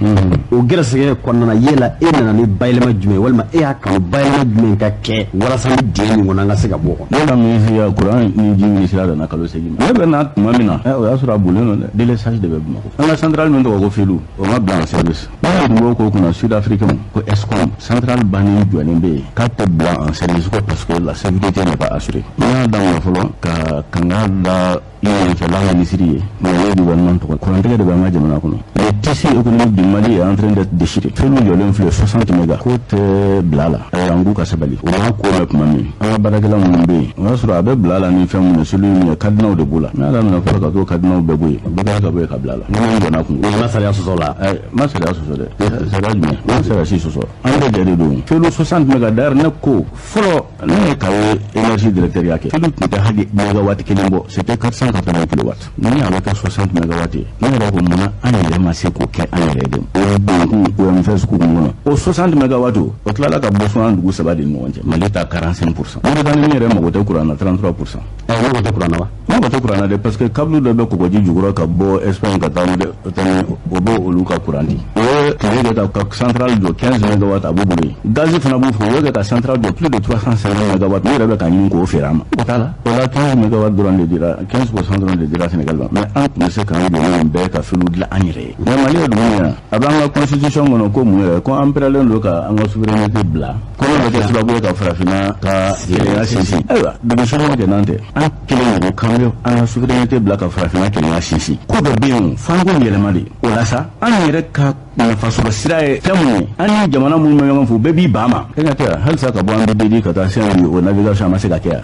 O gɛrɛsɛgɛ kɔnɔna na, yala e nana ni bayɛlɛma jumɛn ye, walima e y'a kanu bayɛlɛma jumɛn ka kɛ walasa ni dingɛ min kɔnɔ, an ka se ka bɔ o kɔnɔ? Ne ka minisiriya, courant ni ji minisiriya nana kalo 8 ma. Ne bɛ na tuma min na, o y'a sɔrɔ a bolilen don dɛ. Délestage de bɛ Bamakɔ. An ka centrale min tɔgɔ ko Felu, o ma bila en service. Ne tun b'o ko kunna, sud africain ko Eskom centrale bannen jɔlen bɛ yen, k'a tɛ bila en service ko parce que la sécurité n'est pas assurée. Ne y'a daminɛ fɔlɔ ka kanga da ɲɛfɛla minisiri ye, mais o ye gouvernement tɔgɔ. Kurantigɛ de bɛ an ka jamana kɔnɔ. Le tissu économique du Mali est en train d'être déchiré. Fɛn min jɔlen filɛ, 60 méga, k'o tɛ bila la. Ayiwa, an k'u ka sabali, o m'a ko mɛn tuma min. nin an ka baarakɛla minnu bɛ yen, o y'a sɔrɔ a bɛ bila a la ni fɛn minnu ye, cellule min ye, cadenas de b'o la. N'a daminɛ fɔlɔ ka t'o cadenas bɛɛ bɔ yen, o bɛɛ kɛra ka bɔ yen ka bila a la. Ni min jɔnna kun. I ma sariya sɔsɔ la. Ma sariya sɔsɔ dɛ. Sariya jumɛn? Ma sariya si sɔsɔ. An bɛɛ jɛ de don. Felu 60 méga, d'ailleurs ne ko fɔlɔ ne ye Kayo énergie directeur ya kɛ. Felu tun tɛ hali mégawatt kelen bɔ, c'était 480 kilowatts. Ni a bɛ kɛ 60 mégawatt ye, ne yɛrɛ ko munna an yɛrɛ ma se k'o kɛ an yɛrɛ de? O donkun OMFS kun kɔnɔ. O 60 mégawatt o tilala ka bɔ fo an dugu saba de ni ɲɔgɔn cɛ. Mali ta 45%. Mauritanie min yɛrɛ mago tɛ courant na, 33%. Mago tɛ courant na wa? Mago tɛ courant na dɛ, parce que câble dɔ bɛ kɔgɔji jukɔrɔ ka bɔ Espagne ka taa Mauritanie, o b'o olu ka courant di. O ye tile kɛ ka centrale jɔ 15 mégawatt, a b'u bolo yen. Gaz fana b'u fɛ, o ye kɛ ka centrale jɔ plus de 350 mégawatt, n'u yɛrɛ bɛ ka ɲini k'o feere an ma. O t'a la. O la 15 mégawatt dɔrɔn de dira, 15% dɔrɔn de dira Sénégal ma. Mais an tun bɛ se k'an jɔ nin bɛɛ ka felu dilan an yɛrɛ ye. Mais Mali ye dugu min ye, a b'an ka constitution kɔnɔ ko mun yɛrɛ, ko an pɛrɛlen don ka an ka souveraineté bila. Ko bɛ kɛ sababu ye ka farafinna ka kelenya sinsin. Ayiwa, dugu somɔgɔw kɛ n'an tɛ. An kelen de ko k'an bɛ an ka souveraineté bila ka farafinna kelenya sinsin. Ko dɔ bɛ yen, f'an k'o yɛlɛma de. O la sa, an yɛrɛ ka nafasɔrɔ sira ye fɛn mun ye, an ni jamana minnu bɛ ɲɔgɔn fɛ, u bɛɛ b'i ban ma. E ka kɛ halisa ka bɔ an bɛ ka taa Saint-Louis, o navigation a ma se ka kɛ yan.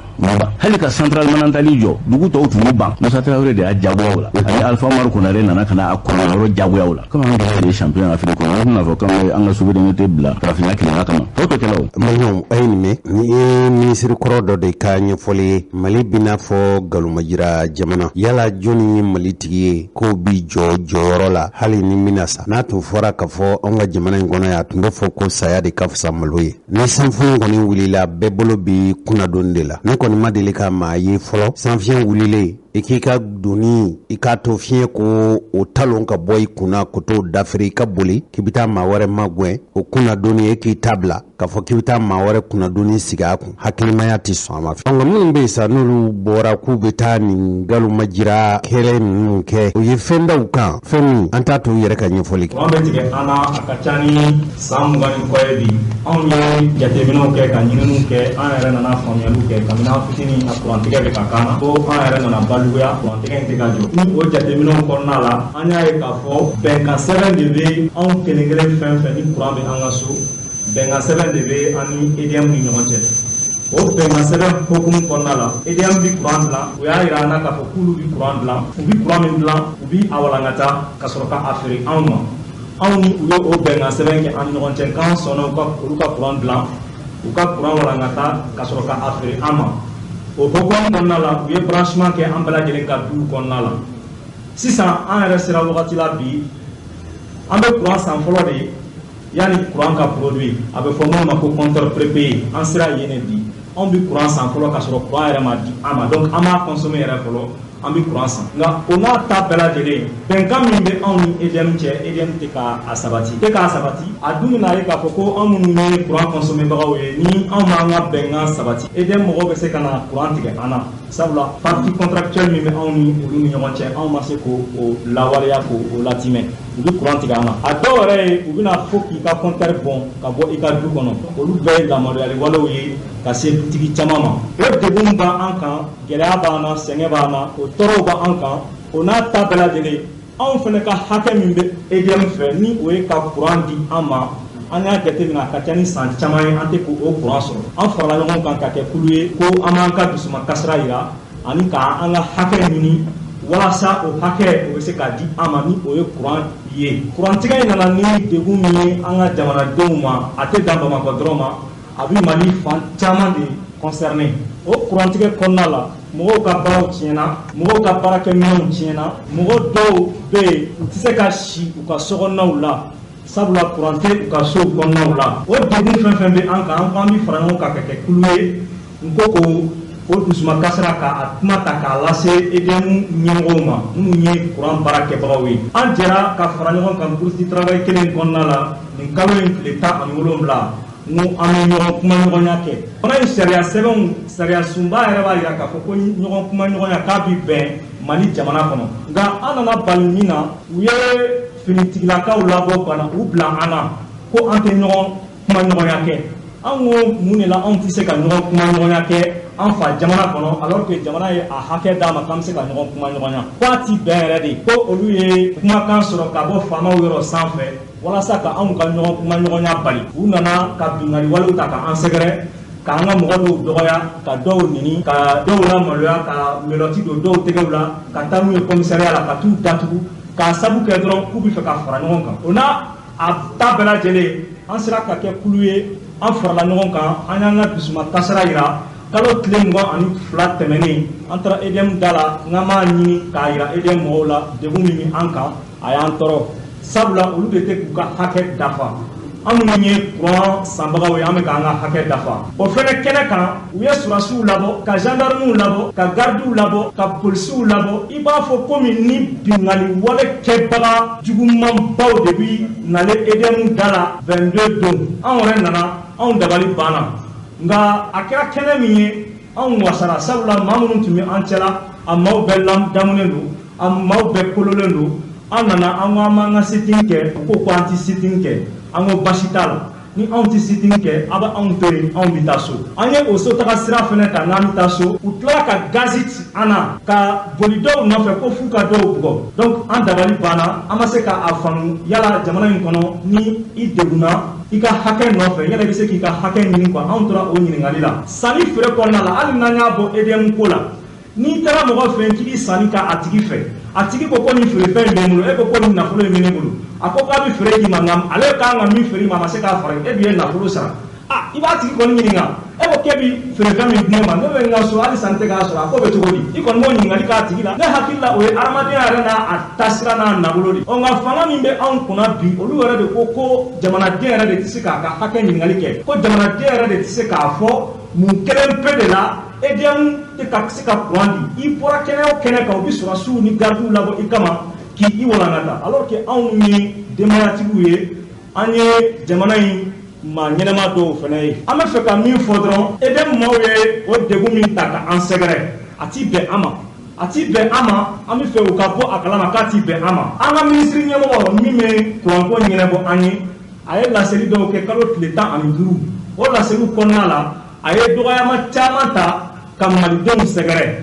Hali ka centrale Manantali jɔ, dugu tɔw tun b'u ban. Musa Traoré de y'a jagoya o la. Ani Alpha Oumar Konaré nana ka na a kɔnɔ yɔrɔ jagoya o la. Komi an yɛrɛ de ye champion Afrique kɔnɔ, an tɛna fɔ k'an bɛ an ka souveraineté bila farafinna kelenya kama. Tɔw tɛ kɛlɛ o. Maliyɛnw, a ye nin mɛn, nin ye minisiri kɔrɔ dɔ de ka ɲɛfɔli ye. Mali bɛna fɔ galomajira jamana. Yala jɔnni ye Mali tigi ye k'o bi jɔ jɔyɔrɔ la hali ni mina sa? N'a tun fɔra k'a fɔ anw ka jamana in kɔnɔ yan, a tun bɛ fɔ ko saya de ka fisa malo ye. Ni sanfiɲɛ kɔni wulila, bɛɛ bolo bi kunnadoni de la. Ne kɔni ma deli ka maa ye fɔlɔ, sanfiɲɛ wulilen i k'i ka doni, i k'a to fiɲɛ ko o talon ka bɔ i kunna ko t'o dafiri, i ka boli k'i bɛ taa maa wɛrɛ magɛn o kunnadoni, e k'i ta bila k'a fɔ k'i bɛ taa maa wɛrɛ kunnadoni sigi a kun. Hakilimaya tɛ sɔn a ma. Nka minnu bɛ yen sa, n'olu bɔra k'u bɛ taa nin galomajira kɛlɛ ninnu kɛ, o ye fɛn daw kan, fɛn min an t'a to u yɛrɛ ka ɲɛfɔli kɛ. Kuran bɛ tigɛ an na, a ka ca ni san 20 ni kɔ ye bi. Anw ye jateminɛw kɛ ka ɲininiw kɛ, an yɛrɛ nana faamuyaliw kɛ kabini an fitinin, a kurantigɛ bɛ ka k'an na, ko an yɛrɛ nana balikuya, kurantigɛ in tɛ ka jɔ. Ni o jateminɛw kɔnɔna la, an y'a ye k'a fɔ bɛnkan sɛbɛn de bɛ anw kelen kelen fɛn fɛn ni kuran bɛ an ka so, bɛnkan sɛbɛn de bɛ an ni EDM ni ɲɔgɔn cɛ. O bɛnkan sɛbɛn hokumu kɔnɔna la, EDM bɛ kuran dilan, o y'a yira an na k'a fɔ k'olu bɛ kuran dilan, u bɛ kuran min dilan, u bɛ a walankata ka sɔrɔ ka a feere anw ma. Anw ni u ye o bɛnkan sɛbɛn kɛ an ni ɲɔgɔn cɛ, k'an sɔnna olu ka kuran dilan, u ka kuran walankata ka sɔrɔ ka a feere an ma. O hokumu kɔnɔna la, u ye branchement kɛ an bɛɛ lajɛlen ka duw kɔnɔna la. Sisan an yɛrɛ sera wagati la bi, an bɛ kuran san fɔlɔ de yanni kuran ka produit, a bɛ fɔ minnu ma ko compteur prépayé. An sera yen de bi, anw bɛ kuran san fɔlɔ ka sɔrɔ kuran yɛrɛ ma di an ma, donc an b'a consommer yɛrɛ fɔlɔ, an bɛ kuran san. Nka o n'a ta bɛɛ lajɛlen, bɛnkan min bɛ anw ni EDM cɛ, EDM tɛ k'a sabati, tɛ k'a sabati. A dun bɛna ye k'a fɔ ko anw minnu ye kuran consommer bagaw ye, ni anw m'an ka bɛnkan sabati, EDM mɔgɔw bɛ se ka na kuran tigɛ an na. Sabula partie contractuelle min bɛ anw ni olu ni ɲɔgɔn cɛ, anw ma se k'o lawaleya k'o latimɛ, u bɛ kuran tigɛ an na. A dɔw yɛrɛ ye, u bɛna fo k'i ka compteur bɔn ka bɔ i ka du kɔnɔ. Olu bɛɛ ye lamaluyali walew ye ka se dutigi caman ma. O degun b'an kan, gɛlɛya b'an na, sɛgɛn b'an na, o tɔɔrɔw b'an kan. O n'a ta bɛɛ lajɛlen, anw fana ka hakɛ min bɛ EDM fɛ, ni o ye ka kuran di an ma, an y'a jateminɛ a ka ca ni san caman ye an tɛ k'o kuran sɔrɔ. An farala ɲɔgɔn kan ka kɛ kulu ye ko an b'an ka dusuma kasira yira ani k'an ka hakɛ ɲini walasa o hakɛ o bɛ se ka di an ma, ni o ye kuran ye. Kurantigɛ in nana ni degun min ye an ka jamanadenw ma, a tɛ dan Bamakɔ dɔrɔn ma, a bɛ Mali fan caman de concerné. O kurantigɛ kɔnɔna la, mɔgɔw ka baaraw tiɲɛna, mɔgɔw ka baarakɛminɛnw tiɲɛna, mɔgɔ dɔw bɛ yen u tɛ se ka si u ka sokɔnɔnaw la, sabula kuran tɛ u ka sow kɔnɔnaw la. O degun fɛn fɛn bɛ an kan, an ko an bɛ fara ɲɔgɔn kan ka kɛ kulu ye, n ko k'o o dusuma kasira k'a kuma ta k'a lase EDM ɲɛmɔgɔw ma, minnu ye kuran baara kɛbagaw ye. An jɛra ka fara ɲɔgɔn kan groupe de travail kelen kɔnɔna la nin kalo in tile 17, n ko an bɛ ɲɔgɔn kumaɲɔgɔnya kɛ. Fana in sariya sɛbɛnw, sariya sunba yɛrɛ b'a jira k'a fɔ ko ɲɔgɔn kumaɲɔgɔnya k'a bi bɛn Mali jamana kɔnɔ. Nka an nana bali min na, u ye finitigilakaw labɔ ka na u bila an na ko an tɛ ɲɔgɔn kumaɲɔgɔnya kɛ. An ko mun de la anw tɛ se ka ɲɔgɔn kumaɲɔgɔnya kɛ an fa jamana kɔnɔ, alors que jamana ye a hakɛ d'a ma k'an bɛ se ka ɲɔgɔn kumaɲɔgɔnya? K'a ti bɛn yɛrɛ de, ko olu ye kumakan sɔrɔ ka bɔ faamaw yɔrɔ sanfɛ walasa ka anw ka ɲɔgɔn kumaɲɔgɔnya bali. U nana ka binkanni walew ta k'an sɛgɛrɛ. k'an ka mɔgɔ dɔw dɔgɔya, ka dɔw nini, ka dɔw lamaloya, ka mɛlɔti don dɔw tɛgɛw la, ka taa n'u ye commissariat la, ka t'u datugu k'a sabu kɛ dɔrɔn k'u bɛ fɛ ka fara ɲɔgɔn kan. O n'a a ta bɛɛ lajɛlen, an sera ka kɛ kulu ye, an farala ɲɔgɔn kan, an y'an ka dusuma kasara yira. Kalo tile 22 tɛmɛnen, an taara EDM da la, n'an b'a ɲini k'a yira EDM mɔgɔw la degun min bɛ an kan, a y'an tɔɔrɔ, sabula olu de tɛ k'u ka hakɛ dafa. An minnu ye kuran sanbagaw ye, an bɛ k'an ka hakɛ dafa. O fɛnɛ kɛnɛ kan, u ye surasiw labɔ, ka gendarmew labɔ, ka gardiw labɔ, ka polisiw labɔ, i b'a fɔ komi ni binkanni wale kɛbaga jugumanbaw de bi nalen EDM da la 22 don. Anw yɛrɛ nana, anw dabali banna, nka a kɛra kɛnɛ min ye, anw wasara, sabula maa minnu tun bɛ an cɛla, a maaw bɛɛ damunen don, a maaw bɛɛ kololen don. An nana, an ko an b'an ka sit-in kɛ, u ko an tɛ sit-in kɛ. An ko basi t'a la, ni anw tɛ sit-in kɛ, a bɛ anw to yen, anw bɛ taa so. An ye o sotaga sira fɛnɛ ta n'an bɛ taa so, u tilala ka gazi ci an na, ka boli dɔw nɔfɛ ko f'u ka dɔw bugɔ. Donc an dabali banna, an ma se k'a faamu yala jamana in kɔnɔ, ni i degunna i ka hakɛ nɔfɛ, yala i bɛ se k'i ka hakɛ ɲini quoi. Anw tora o ɲininkali la. Sanni feere kɔnɔna la, hali n'an y'a bɔ EDM ko la, n'i taara mɔgɔ fɛ yen k'i bɛ sanni kɛ a tigi fɛ, a tigi ko ko nin feerefɛn in bɛ n bolo, e ko ko nin nafolo in bɛ ne bolo, a ko k'a bɛ feere k'i ma, nka ale kan ka min feere i ma, a ma se k'a fara, e dun ye nafolo sara. Ah, i b'a tigi kɔni ɲininka, e ko k'e bɛ feerefɛn min di ne ma, ne bɛ n ka so hali san tɛ k'a sɔrɔ, a ko bɛ cogo di? I kɔni b'o ɲininkali k'a tigi la. Ne hakili la, o ye adamadenya yɛrɛ n'a a taasira n'a nabolo de. Ɔ, nka fanga min bɛ anw kunna bi, olu yɛrɛ de ko ko jamanaden yɛrɛ de tɛ se k'a ka hakɛ ɲininkali kɛ, ko jamanaden yɛrɛ de tɛ se k'a fɔ mun kelen pe de la EDM tɛ ka se ka courant di. I bɔra kɛnɛ o kɛnɛ kan, u bɛ sɔrɔsiw ni gardiw labɔ i kama k'i walankata, alors que anw ye denbayatigiw ye, an ye jamana in maa ɲɛnɛma dɔw fana ye. An bɛ fɛ ka min fɔ dɔrɔn, EDM maaw ye o degun min ta ka an sɛgɛrɛ, a ti bɛn an ma, a ti bɛn an ma. An bɛ fɛ u ka bɔ a kalama k'a ti bɛn an ma. An ka minisiri ɲɛmɔgɔ min bɛ kuranko ɲɛnabɔ an ye, a ye laseli dɔw kɛ kalo tile 15. O laseliw kɔnɔna la, a ye dɔgɔyama caman ta ka malidenw sɛgɛrɛ,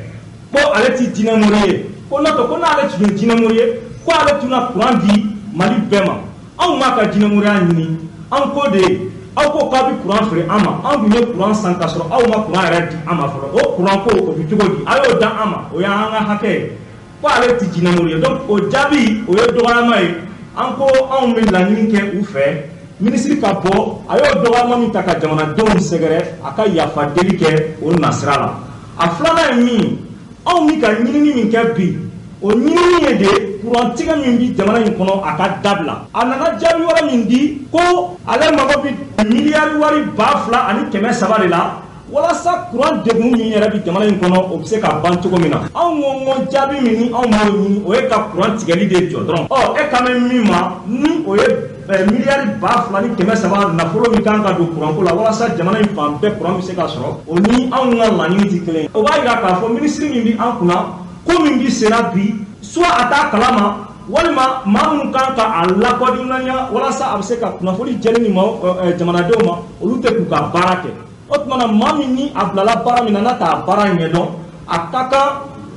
ko ale ti jinɛmori ye, ko n'o tɛ ko n'ale tun ye jinɛmori ye, ko ale tun na kuran di Mali bɛɛ ma. Anw m'a ka jinɛmoriya ɲini, an ko de aw ko k'a bɛ kuran feere an ma, anw dun ye kuran san k'a sɔrɔ aw ma kuran yɛrɛ di an ma fɔlɔ. O kuran ko o bɛ cogo di? A y'o dan an ma, o y'an ka hakɛ ye. Ko ale ti jinɛmori ye, donc o jaabi o ye dɔgɔyama ye. An ko anw bɛ laɲini kɛ u fɛ, minisiri ka bɔ, a y'o dɔgɔyama min ta ka jamanadenw sɛgɛrɛ, a ka yafa deli kɛ o nasira la. A filanan ye min ye, anw bɛ ka ɲinini min kɛ bi, o ɲinini ye de kurantigɛ min bɛ jamana in kɔnɔ, a ka dabila. A nana jaabi wɛrɛ min di, ko ale mago bɛ miliyari wari 2300 de la walasa kuran degun min yɛrɛ bɛ jamana in kɔnɔ, o bɛ se ka ban cogo min na. Anw ko jaabi min ni anw b'o ɲini, o ye ka kuran tigɛli de jɔ dɔrɔn. Ɔ, e kan bɛ min ma, ni o ye miliyari 2300 nafolo min kan ka don kuranko la walasa jamana in fan bɛɛ kuran bɛ se ka sɔrɔ, o ni anw ka laɲini tɛ kelen ye. O b'a yira k'a fɔ minisiri min bɛ an kunna, ko min bɛ senna bi, soit a t'a kalama, walima maa minnu kan ka a lakɔdimaya walasa a bɛ se ka kunnafoni jɛlen di jamanadenw ma, olu tɛ k'u ka baara kɛ. O tuma na, maa min ni a bilala baara min na, n'a t'a baara ɲɛdɔn, a ka kan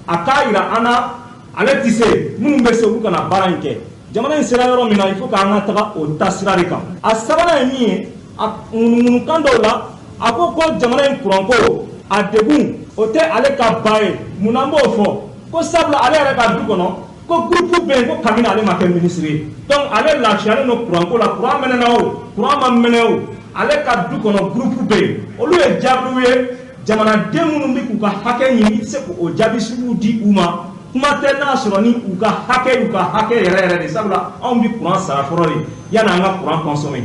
a k'a yira an na ale tɛ se, minnu bɛ se, olu kana baara in kɛ. Jamana in sera yɔrɔ min na, il faut k'an ka taga o taasira de kan. A sabanan ye min ye, a ŋunuŋunukan dɔw la, a ko ko jamana in kuranko a degun, o tɛ ale ka ba ye. Munna an b'o fɔ? Ko sabula ale yɛrɛ ka du kɔnɔ, ko groupe bɛ yen ko kabini ale ma kɛ minisiri ye, donc ale lafiyalen don kuranko la. Kuran mɛnɛna o, kuran ma mɛnɛ o, ale ka du kɔnɔ groupe bɛ yen. Olu ye jaabiw ye jamanaden minnu bɛ k'u ka hakɛ ɲini, i tɛ se k'o jaabi sugu di u ma. Kuma tɛ n'a sɔrɔ ni u ka hakɛ y'u ka hakɛ yɛrɛ yɛrɛ de, sabula anw bɛ kuran sara fɔlɔ de yanni an ka kuran consommer.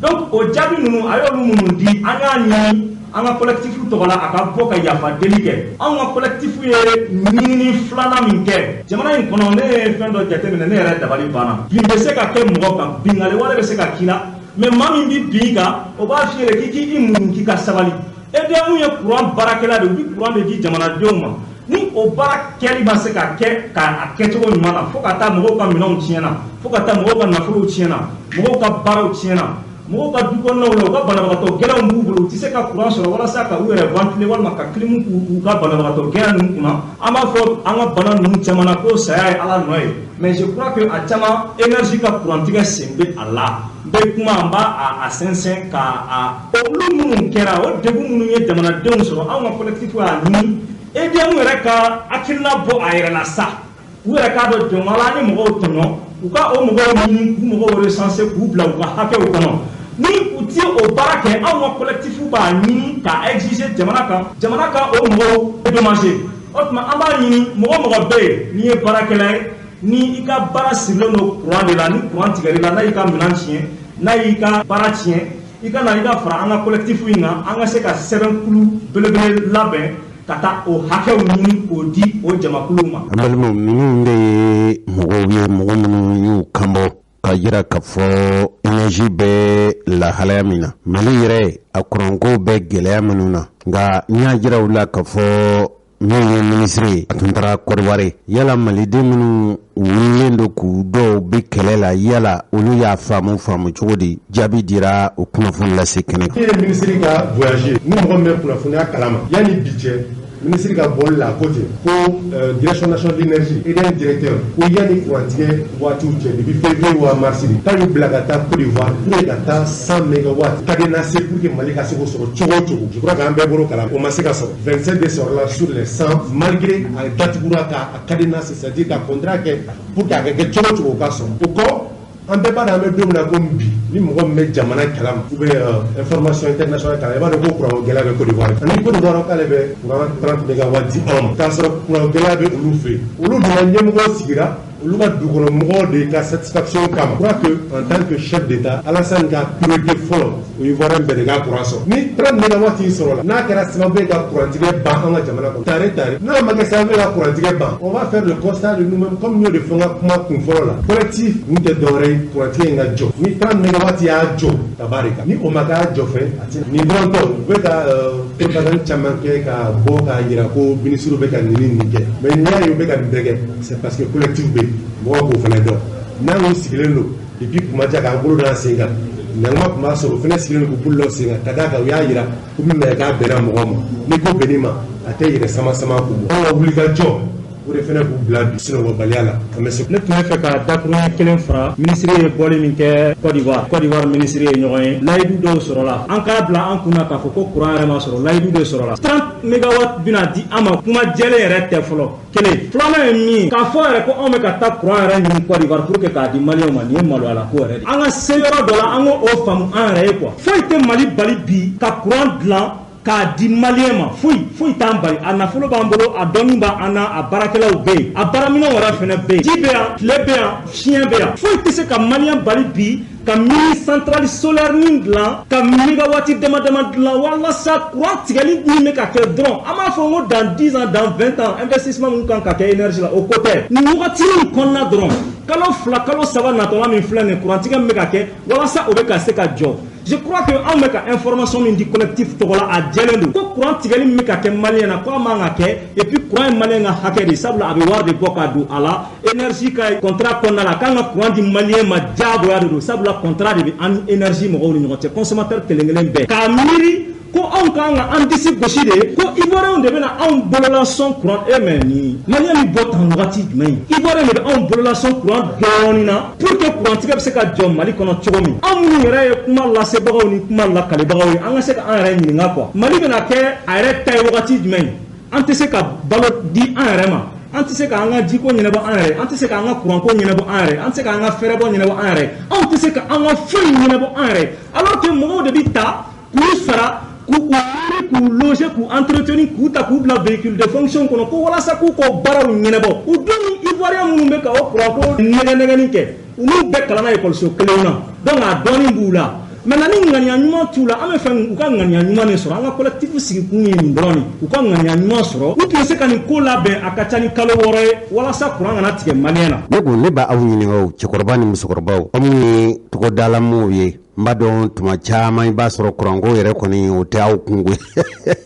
Donc o jaabi ninnu, a y'olu minnu di, an y'a ɲini an ka collectif tɔgɔ la, a ka bɔ ka yafa deli kɛ. Anw ka collectif ye ɲinini filanan min kɛ jamana in kɔnɔ, ne ye fɛn dɔ jateminɛ, ne yɛrɛ dabali banna. Bin bɛ se ka kɛ mɔgɔ kan, binkanni wale bɛ se ka k'i la, mais maa min bɛ bin i kan, o b'a f'i ye k'i k'i muɲu, k'i ka sabali. EDM ye kuran baarakɛla de ye, u bɛ kuran de di jamanadenw ma. Ni o baara kɛli ma se ka kɛ k'a kɛcogo ɲuman na, fo ka taa mɔgɔw ka minɛnw tiɲɛna, fo ka taa mɔgɔw ka nafolow tiɲɛna, mɔgɔw ka baaraw tiɲɛna, mɔgɔw ka du kɔnɔnaw la, u ka banabagatɔ gɛlɛnw b'u bolo, u tɛ se ka kuran sɔrɔ walasa ka u yɛrɛ ventiler walima ka clim k'u ka banabagatɔ gɛlɛn ninnu kunna. An b'a fɔ an ka bana ninnu caman na ko saya ye Ala nɔ ye. Mais je crois que a caman, énergie ka kurantigɛ sen bɛ a la. N bɛ kuma, n b'a a sɛnsɛn ka a olu minnu kɛra, o degun minnu ye jamanadenw sɔrɔ, anw ka collectif y'a ɲini EDM yɛrɛ ka hakilina bɔ a yɛrɛ la sa, u yɛrɛ k'a dɔn jɔnwala an ye mɔgɔw tɔɲɔ, u ka o mɔgɔw ɲini k'u mɔgɔw recenser k'u bila u ka hakɛw kɔnɔ. Ni u ti o baara kɛ, anw ka collectif b'a ɲini ka exiger jamana kan, jamana ka o mɔgɔw dédommager. O tuma, an b'a ɲini mɔgɔ mɔgɔ bɛ yen n'i ye baarakɛla ye, ni i ka baara sirilen don courant de la, ni courant tigɛr'i la, n'a y'i ka minɛn tiɲɛ, n'a y'i ka baara tiɲɛ, i ka na i ka fara an ka collectif in kan, an ka se ka sɛbɛnkulu belebele labɛn ka taa o hakɛw ɲini k'o di o jamakuluw ma. An balimaw, ninnu de ye mɔgɔw ye, mɔgɔ minnu y'u kanbɔ k'a jira k'a fɔ énergie bɛ lahalaya min na, Mali yɛrɛ a kuranko bɛ gɛlɛya minnu na. Nka n y'a jira u la k'a fɔ min ye minisiri ye, a tun taara Kɔdiwari. Yala maliden minnu wulilen don k'u dɔw bɛ kɛlɛ la, yala olu y'a faamu faamu cogo di? Jaabi dira o kunnafoni lase kɛnɛ kan. Min ye minisiri ka voyage, ni mɔgɔ min bɛ kunnafoniya kalama, yanni bi cɛ, minisiri ka bɔli la, ko ten ko Direction nationale d'énergie, EDM directeur, ko yanni kurantigɛ waatiw cɛ, depuis février wa mars de k'a y'u bila ka taa Côte d'Ivoire pour que ka taa 100 mégawatts cadenassé pour que Mali ka se k'o sɔrɔ cogo o cogo. Je crois qu'an bɛɛ bolo kalan, o ma se ka sɔrɔ. 27 de sɔrɔla sur les 100, malgré a datugura ka a cadenassé, c'est à dire ka contrat kɛ pour que a ka kɛ cogo o cogo o ka sɔrɔ. O kɔ, an bɛɛ b'a dɔn, an bɛ don min na komi bi, ni mɔgɔ min bɛ jamana kalama ou bien information internationale kalan, i b'a dɔn ko kuranko gɛlɛya bɛ Côte d'Ivoire. Ani Côte d'Ivoire k'ale bɛ courant 30 mégawatts di anw ma, k'a sɔrɔ kuranko gɛlɛya bɛ olu fɛ yen. Olu dun ka ɲɛmɔgɔ sigira olu ka dugukɔnɔmɔgɔw de ka satisfaction kama. Je crois que en tant que chef d'État, Alassane ka priorité fɔlɔ, o Ivoirien bɛɛ de ka courant sɔrɔ. Ni 30 mégawatts in sɔrɔla, n'a kɛra sababu ye ka kurantigɛ ban an ka jamana kɔnɔ, tare tare, n'a ma kɛ sababu ye ka kurantigɛ ban, on va faire le constat de nous-mêmes, comme n y'o de fɔ n ka kuma kun fɔlɔ la. Collectif kun tɛ dɔwɛrɛ ye, kurantigɛ in ka jɔ. Ni 30 mégawatts y'a jɔ, tabarika, ni o ma k'a jɔ fɛ, a ti nin dɔrɔn tɛ. U bɛ ka propagande caman kɛ ka bɔ k'a yira ko ministre bɛ ka nin ni nin kɛ, mais n'i y'a ye u bɛ ka nin bɛɛ kɛ, c'est parce que collectif bɛ yen, mɔgɔw k'o fana dɔn. N'an kun sigilen don depuis kuma ca k'an bolo d'an sen kan, ɲanguma tun b'a sɔrɔ o fana sigilen don k'u bolo da sen kan, ka d'a kan u y'a yira ko min bɛ k'a bɛnna mɔgɔw ma. Ni ko bɛnn'i ma, a tɛ yɛrɛ sama sama k'u bɔ. Anw ka wulikajɔ, o de fana k'u bila bi sunɔgɔbaliya la, an bɛ se. Ne tun bɛ fɛ ka dakuruɲɛ kelen fara minisiri ye bɔli min kɛ Côte d'Ivoire. Côte d'Ivoire minisiri ye ɲɔgɔn ye, layidu dɔw sɔrɔla. An k'a bila an kunna k'a fɔ ko courant yɛrɛ ma sɔrɔ, layidu de sɔrɔla. 30 mégawatt bɛna di an ma, kuma jɛlen yɛrɛ tɛ fɔlɔ. Kelen filanan ye min ye, k'a fɔ yɛrɛ ko anw bɛ ka taa courant yɛrɛ ɲini Côte d'Ivoire pour que k'a di Maliyɛnw ma, nin ye maloyala ko yɛrɛ de. An ka se yɔrɔ dɔ la, an k'o faamu an yɛrɛ ye quoi. Foyi tɛ Mali bali bi ka courant dilan k'a di Maliyɛn ma, foyi foyi t'an bali. A nafolo b'an bolo, a dɔnni b'an na, a baarakɛlaw bɛ yen, a baaraminɛnw yɛrɛ fɛnɛ bɛ yen, ji bɛ yan, tile bɛ yan, fiɲɛ bɛ yan. Foyi tɛ se ka Maliyɛn bali bi ka mini centrale solaire nin dilan, ka mégawatt dama dama dilan, walasa courant tigɛli min bɛ ka kɛ dɔrɔn. An b'a fɔ ko dans 10 ans, dans 20 ans, investissement min kan ka kɛ énergie la, o ko tɛ. Nin wagati in kɔnɔna dɔrɔn, kalo 2, kalo 3 natɔla min filɛ nin, courant tigɛ min bɛ ka kɛ, walasa o bɛ ka se ka jɔ. Je crois que anw bɛ ka information min di collectif tɔgɔ la, a jɛlen don ko courant tigɛli min bɛ ka kɛ Maliyɛn na, ko a man ka kɛ. Et puis courant ye Maliyɛn ka hakɛ de ye, sabula a bɛ wari de bɔ ka don a la. Énergie ka contrat kɔnɔna la, a kan ka courant di Maliyɛn ma, diyagoya de don, sabula contrat de bɛ an ni énergie mɔgɔw ni ɲɔgɔn cɛ. Consommateur kelen kelen bɛɛ k'a miiri ko anw kan ka an disi gosi de ko Ivoirien de bɛna anw bololasɔn courant. E mais nin Maliyɛn bɛ bɔ tan wagati jumɛn? Ivoirien de bɛ anw bololasɔn courant dɔɔnin na pour que courant tigɛ bɛ se ka jɔ Mali kɔnɔ cogo min. Anw minnu yɛrɛ ye kuma lasebagaw ni kuma lakalibagaw ye, an ka se ka an yɛrɛ ɲininka quoi, Mali bɛna kɛ a yɛrɛ ta ye wagati jumɛn? An tɛ se ka balo di an yɛrɛ ma, an tɛ se k'an ka jiko ɲɛnabɔ an yɛrɛ, an tɛ se k'an ka kuranko ɲɛnabɔ an yɛrɛ, an tɛ se k'an ka fɛrɛbɔ ɲɛnabɔ an yɛrɛ, anw tɛ se k'an ka foyi ɲɛnabɔ an yɛrɛ, alors que mɔgɔw de bɛ ta k'u sara, k'u nourrir, k'u loger, k'u entretenir, k'u ta k'u bila véhicule de fonction kɔnɔ ko walasa k'u k'o baaraw ɲɛnabɔ. U dun ni Ivoirien minnu bɛ ka o kuranko nɛgɛ nɛgɛni kɛ, u n'u bɛɛ kalanna ekɔliso kelenw na, donc a dɔɔnin b'u la. Maintenant, ni ŋaniya ɲuman t'u la, an bɛ fɛ u ka ŋaniya ɲuman de sɔrɔ. An ka collectif sigi kun ye nin dɔrɔn de, u ka ŋaniya ɲuman sɔrɔ. U tun bɛ se ka nin ko labɛn a ka ca ni kalo 6 ye, walasa kuran kana tigɛ Maliyɛn na. Ne ko ne b'aw ɲininka o, cɛkɔrɔba ni musokɔrɔbaw, aw minnu ye togodalamow ye, n b'a dɔn tuma caman i b'a sɔrɔ kuranko yɛrɛ kɔni, o tɛ aw kungo ye.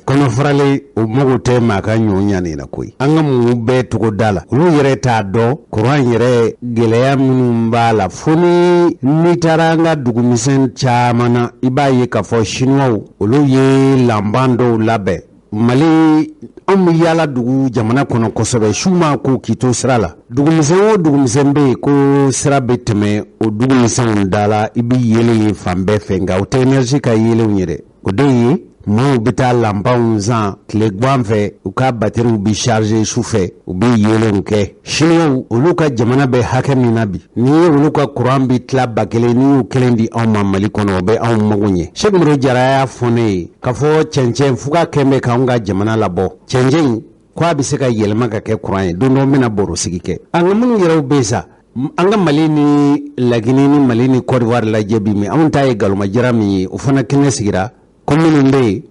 Kɔnɔfaralen, o mago tɛ maa ka ɲɔ ɲani na koyi. An ka mun bɛɛ togoda la, olu yɛrɛ t'a dɔn kuran yɛrɛ gɛlɛya minnu b'a la, fo ni n'i taara an ka dugumisɛn caman na, i b'a ye k'a fɔ Sinuwaw, olu ye lanban dɔw labɛn Mali. Anw bɛ yaala dugu jamana kɔnɔ kosɛbɛ, su ma ko k'i to sira la. Dugumisɛn o dugumisɛn bɛ yen ko sira bɛ tɛmɛ o dugumisɛnw da la, i bɛ yeelen ye fan bɛɛ fɛ, nka o tɛ énergie ka yeelenw ye dɛ. O de ye maaw bɛ taa lanpanw san tile gan fɛ, u ka batteriw bɛ charger su fɛ, u bɛ yeelenw kɛ. Siniwaw, olu ka jamana bɛ hakɛ min na bi, n'i ye olu ka kuran bɛ tila 1000, n'i y'o kelen di anw ma Mali kɔnɔ, o bɛ anw mago ɲɛ. Sɛki Umaru Jara y'a fɔ ne ye k'a fɔ cɛncɛn fuga kɛn bɛ k'anw ka jamana labɔ. Cɛncɛn in ko a bɛ se ka yɛlɛma ka kɛ kuran ye don dɔ, n bɛna baro sigi kɛ. An ka minnu yɛrɛw bɛ yen sa, an ka Mali ni Laginɛ ni Mali ni Côte d'Ivoire lajɛ bi, min anw ta ye galomajira min ye, o fana kɛnɛ sigira ko minnu bɛ yen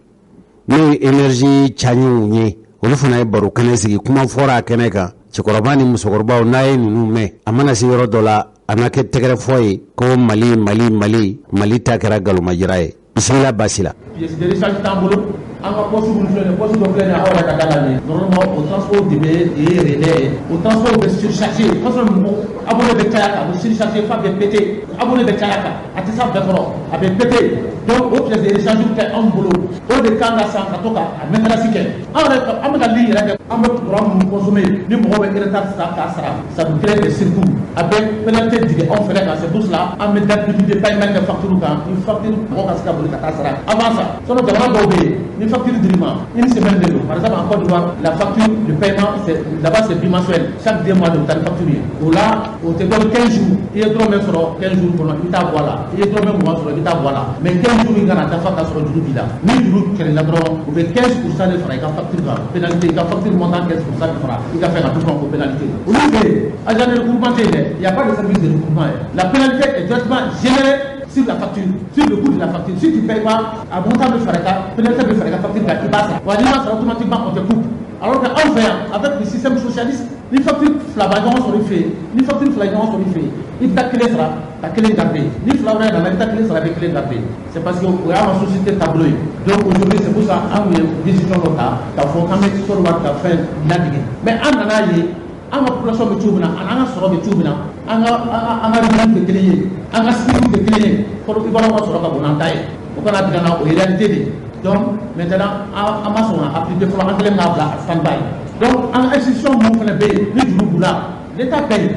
n'o ye énergie caɲɛw ye, olu fana ye baro kɛnɛ sigi. Kuma fɔra a kɛnɛ kan, cɛkɔrɔba ni musokɔrɔbaw, n'a ye ninnu mɛn, a mana se yɔrɔ dɔ la, a na kɛ tɛgɛrɛfɔ ye ko Mali, Mali, Mali, Mali ta kɛra galomajira ye. Bisimila baasi la. Pièce de rechange t'an bolo. An ka poste minnu filɛ nin ye, poste dɔ filɛ nin ye aw yɛrɛ ka da la nin ye, normalement o transport de bɛ de ye relais ye, o transport bɛ surchargé parce que mɔgɔ abonné bɛ caya kan, a bɛ surchargé f'a bɛ péter. Abonné bɛ caya kan, a tɛ s'a bɛɛ kɔrɔ, a bɛ péter. Donc o pièce de rechange tɛ anw bolo, o de kan ka san ka to ka a maintenance kɛ. An yɛrɛ an bɛ ka ligne yɛrɛ kɛ, an bɛ courant minnu consommer ni mɔgɔw bɛ retard ta k'a sara, ça nous crée des surcoûts, a bɛ pénalité jigin anw fɛnɛ kan. C'est pour cela an bɛ date limite de paiement kɛ facture kan, ni facture mɔgɔ ka se ka boli ka taa sara avant ça. Sinon jamana dɔw bɛ yen, ni facture dir'i ma, une semaine de don. Par exemple en Côte d'Ivoire, la facture de paiement, c'est là-bas, c'est bimensuel, chaque 2 mois de bɛ taa ni facture ye. O la o tɛ dɔn 15 jours, i ye dɔrɔmɛ sɔrɔ 15 jours kɔnɔ, i bɛ taa bɔ a la, i ye dɔrɔmɛ 20 sɔrɔ, i bɛ taa bɔ a la. Mais 15 jours in kana dafa ka sɔrɔ juru b'i la. Ni juru kɛrɛla dɔrɔn, u bɛ 15 % de fara i ka facture kan, pénalité, i ka facture montant 15 % de fara i ka fɛn kan, tout ko pénalité. Olu fɛ yen, agent de recouvrement tɛ yen dɛ, il y a pas de service de recouvrement. La pénalité est directement générée sur la facture, sur le coût de la facture. Si tu ne payes pas, a montant bɛ fara i ka pénalité bɛ fara i ka facture kan, i b'a sara. Wa n'i m'a sara, automatiquement on te coupe. Alors que anw fɛ yan, avec le système socialiste, ni facture fila b'a ɲɔgɔn sɔrɔ i fɛ yen, ni facture fila ɲɔgɔn sɔrɔ i fɛ yen, i bɛ taa kelen sara ka kelen garder, ni fila wɛrɛ nana, i bɛ taa kelen sara, i bɛ kelen garder. C'est parce que o y'an ka société taabolo ye. Donc aujourd'hui, c'est pour ça an ye décision dɔ ta k'a fɔ k'an bɛ Côte d'Ivoire ka fɛn ladege. Mais an nana ye an ka population bɛ cogo min na, ani an ka sɔrɔ bɛ cogo min na, an ka revenu tɛ kelen ye, an ka SMIC tɛ kelen ye. Côte d'Ivoire ka sɔrɔ ka bon n'an ta ye, o kana tigɛ na, o ye réalité de ye. Donc maintenant an ma sɔn ka appliquer fɔlɔ, an kɛlen k'a bila a stand by. Donc an ka institution minnu fana bɛ yen ni juru b'u la, l'État paye.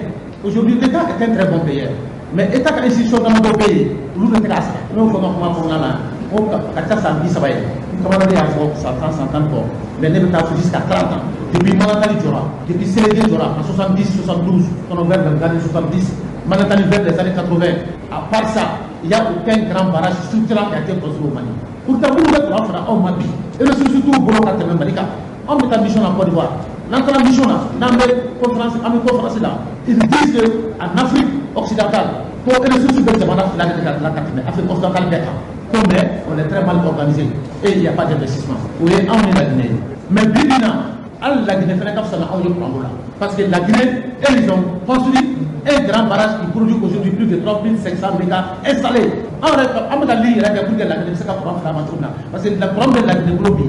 Aujourd'hui, l'État est un très bon payeur, mais État ka institution damadɔ bɛ yen, olu de tɛ k'a sara. N y'o fɔ n ka kuma kɔnɔna la, ko ka ca san 30 ye, n camarade y'a fɔ san 10, san 10 kɔ, mais ne bɛ taa fo jusqu'à 30 ans. Depuis Manantali jɔra, depuis Sélédé jɔra en 70, 72 kɔnɔ, vers les années 70, Manantali vers les années 80, à part ça, il y a aucun grand barrage structurant qui a été construit au Mali. Pourtant minnu bɛ kuran fara anw ma bi, ressources t'u bolo ka tɛmɛ Mali kan. Anw bɛ taa mission na Côte d'Ivoire, n'an taara mission na, n'an bɛ conférence, an bɛ conférence la, ils disent que en Afrique occidentale, ko ressources bɛ jamana fila de ka tila ka tɛmɛ Afrique occidentale bɛɛ kan ko, mais on est très mal organisé et il n'y a pas d'investissement. O ye anw ni la Guinée ye. Mais bi bi in na, hali la Guinée fana ka fisa na anw ye kuranko la, parce que la Guinée, ils ont construit un grand barrage qui produit aujourd'hui plus de 3500 mégas installés. Anw yɛrɛ an bɛ ka ligne yɛrɛ kɛ pour que la Guinée bɛ se ka courant fila ma cogo min na, parce que la courant bɛ la Guinée bolo bi,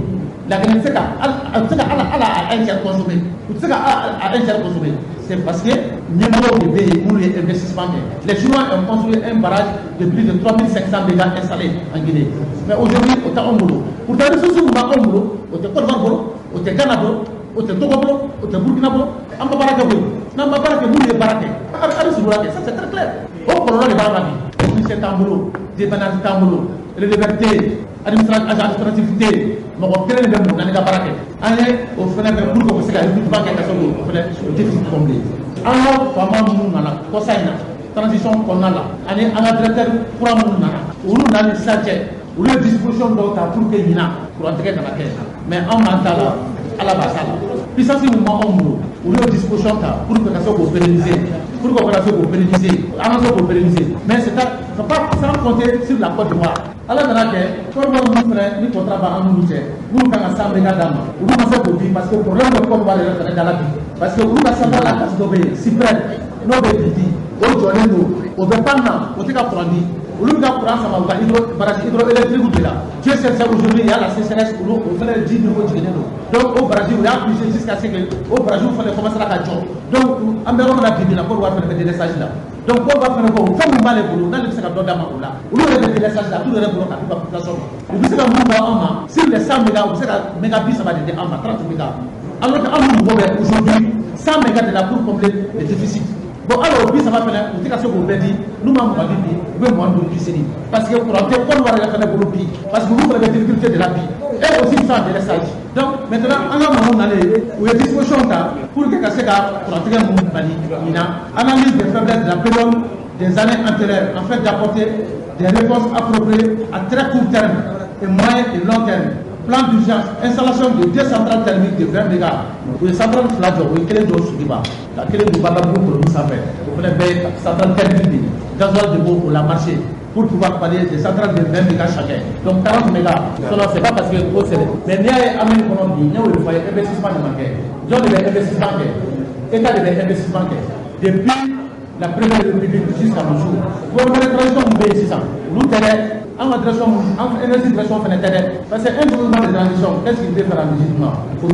la Guinée tɛ se ka a tɛ se ka ala a un tiers consommer, u tɛ se ka a un tiers consommer. C'est parce que ɲɛmɔgɔw de bɛ yen minnu ye investissement kɛ. Les Chinois ont construit un barrage de plus de 3500 mégas installés en Guinée, mais aujourd'hui o tɛ anw bolo. Pourtant ressources min b'anw bolo, o tɛ Côte d'Ivoire bolo, o tɛ Ghana bolo, o tɛ Togo bolo, o tɛ Burkina bolo. An ma baara kɛ koyi. N'an ma baara kɛ, minnu ye baara kɛ, a bɛ surunya kɛ, ça c'est très clair. O kɔlɔlɔ de b'an kan bi. Technicien t'an bolo, dépendance t'an bolo, releveur tɛ yen, administratif, agent administratif tɛ yen, mɔgɔ kelen de bɛ mɔgɔ naani ka baara kɛ. An ye o fana kɛ pour que o bɛ se ka recrutement kɛ ka se k'o fana o déficit combler. An ka faama minnu nana kɔsa in na transition kɔnɔna la, ani an ka directeur kura minnu nana, olu nana ni sisan cɛ, olu ye disposition dɔw ta pour que ɲinan kurantigɛ kana kɛ. Mais anw b'an ta la, Ala b'a ta la. Puissance min b'anw bolo, olu ye disposition ta pour que ka se k'o pérenniser, pour que ka se k'o pérenniser, an ka se k'o pérenniser. Mais c'est pas sans compter sur la Côte d'Ivoire. Ala nana kɛ, Côte d'Ivoire minnu fana ni contrat b'an n'olu cɛ, minnu kan ka 100 méga d'an ma, olu ma se k'o di, parce que problème bɛ Côte d'Ivoire yɛrɛ fana da la bi, parce que olu ka centrale à gaz dɔ bɛ yen, Sipred, n'o bɛ Didi, o jɔlen don, o bɛ pan na, o tɛ ka courant di. Olu bɛ ka courant sama u ka hydro barrage hydroélectrique de la. Dieu sait c'est aujourd'hui, il y a la sécheresse, olu o fana ji niveau jiginnen don. Donc o barrage, u y'a puiser jusqu'à ce que o barrage fana commencera ka jɔ. Donc an bɛ yɔrɔ min na bi bi in na, Côte d'Ivoire fana bɛ délestage la. Donc Côte d'Ivoire fana ko fɛn min b'ale bolo n'ale bɛ se ka dɔ d'a ma o la, olu yɛrɛ bɛ délestage la, a t'u yɛrɛ bolo ka d'u ka population ma. U bɛ se ka mun bɔ anw ma sur les 100 mégas, u bɛ se ka méga 30 de di an ma, 30 mégas, alors que anw mago bɛ aujourd'hui 100 mégas de la pour combler le déficit. Bon, alors 30 fana, u tɛ ka se k'o bɛɛ di. N'u ma 20 di bi, u bɛ 25 di sini, parce que courant tɛ Côte d'Ivoire yɛrɛ fana bolo bi, parce que olu fana bɛ difficulté de la bi, et aussi ils sont en délestage. Donc maintenant, an ka mɔgɔw nalen, u ye disposition ta pour que ka se ka kurantigɛ ninnu bali ɲinan. Analyse des faiblesses de la période des années antérieures afin d'apporter des réponses appropriées à très court terme et moyen et long terme. Plan d'urgence, installation de deux centrales thermiques de 20 mégas. U ye centrale fila jɔ, u ye kelen jɔ Sogiba ka kelen don Badabugu kolomi sanfɛ. O fana bɛɛ ye centrale thermique de ye, gasoil de b'o la marché pour pouvoir pallier, des centrales de 20 mégas chacun, donc 40 mégas. Sinon c'est pas parce que ko c'est, mais n'i y'a ye an bɛ nin kɔnɔ bi, n y'o de fɔ a ye, investissement de ma kɛ. Jɔn de bɛ investissement kɛ? État de bɛ investissement kɛ depuis la première République jusqu'à nos jours. Gouvernement de transition min bɛ yen sisan, olu tɛ dɛ. An ka direction, an ka énergie direction fana tɛ dɛ, parce que un gouvernement de transition, qu'est-ce qu'il peut faire en logiquement pour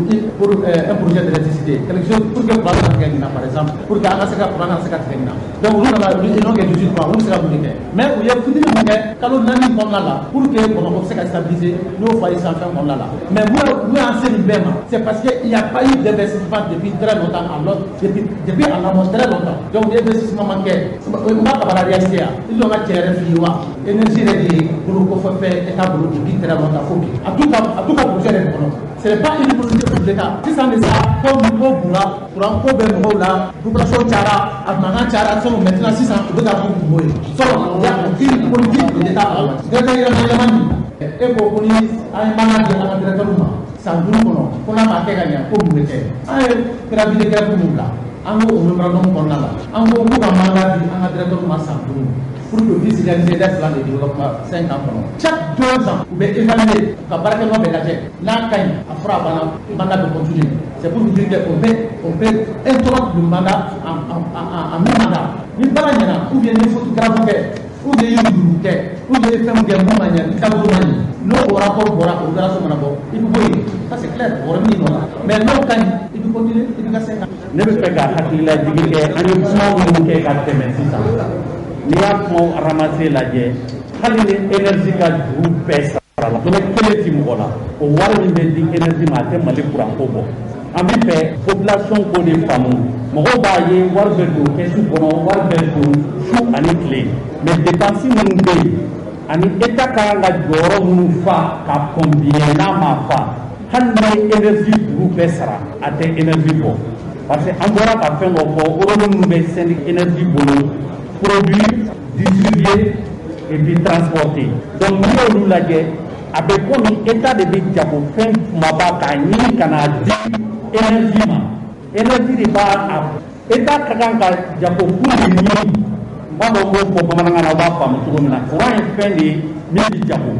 un projet d'électricité, quelque chose pour que courant ka tigɛ ɲina, par exemple, pour que an ka se ka courant ka se ka tigɛ ɲina? Donc olu nana, ils n'ont que 18 mois, olu bɛ se ka mun de kɛ? Mais u ye fitinin mun kɛ kalo 4 kɔnɔna la pour que Bamakɔ bɛ se ka stabiliser, n'o fɔ a ye sisan fɛn kɔnɔna la. Mais mun y'an se nin bɛɛ ma? C'est parce que il y a pas eu d'investissement depuis très longtemps, à l'autre, depuis en amont très longtemps. Donc ni investissement ma kɛ, n b'a kaba la réalité ya, ils ont ka cɛ yɛrɛ f'i ye wa énergie yɛrɛ de ye bolo kɔfɛ fɛn État bolo depuis très longtemps fo bi, a t'u ka projet yɛrɛ kɔnɔ. Ce n'est pas une priorité pour l'État. Sisan de sa ko ko bunna, courant ko bɛ mɔgɔw la, population cayara, a mankan cayara fɛnw. Maintenant sisan u bɛ ka k'u kungo ye. Fɔlɔ, il y a aucune politique de l'État à la directeur yɛlɛma yɛlɛma nin. E ko ko ni an ye mandat di an ka directeur ma san 5 kɔnɔ, ko n'a ma kɛ ka ɲɛ, ko mun bɛ kɛ? An ye préavis de grève mun bila, an ko o mémorandum kɔnɔna la, an ko k'u ka mandat di an ka directeur ma san 5 pour que puisse réaliser des plans de développement 5 ans kɔnɔ. Chaque 2 ans, u bɛ évaluer ka baarakɛnɔ bɛɛ lajɛ, n'a ka ɲi, a fɔra a banna, mandat bɛ continuer. C'est pour vous dire que on peut interrompre le mandat en mi-mandat. Ni baara ɲɛna, ou bien ni faute grave kɛ, ou bien i ye yurugu kɛ, ou bien i ye fɛn min kɛ mun ma ɲɛ, i taabolo ma ɲɛ, n'o o rapport bɔra, o opération mana bɔ, i bɛ bɔ yen. Ça c'est clair, o yɔrɔ min nɔ la. Mais n'o ka ɲi, i bɛ continuer, i bɛ ka 5 ans. Ne bɛ fɛ ka hakililajigin kɛ, an ye kuma minnu kɛ ka tɛmɛ sisan, n'i y'a kumaw ramasser lajɛ, hali ni énergie ka juru bɛɛ sara la, dɔrɔmɛ kelen ti mɔgɔ la, o wari min bɛ di énergie ma, a tɛ Mali courant ko bɔ. An bɛ fɛ population k'o de faamu. Mɔgɔw b'a ye wari bɛ don kɛsu kɔnɔ, wari bɛ don su ani tile, mais dépense minnu bɛ yen ani État ka kan ka jɔyɔrɔ minnu fa ka kɔn biɲɛ n'a ma fa, hali n'i ye énergie juru bɛɛ sara, a tɛ énergie bɔ, parce que an bɔra ka fɛn dɔ fɔ, rôle minnu bɛ syndic énergie bolo: produire, distribuer et puis transporter. Donc n'i y'olu lajɛ, a bɛ komi État de bɛ jagofɛn kumaba k'a ɲini ka n'a di énergie ma. Énergie de b'a a État ka kan ka jagokun de ɲini. N b'a dɔn k'o fɔ bamanankan na, aw b'a faamu cogo min na, courant ye fɛn de ye min bɛ jago,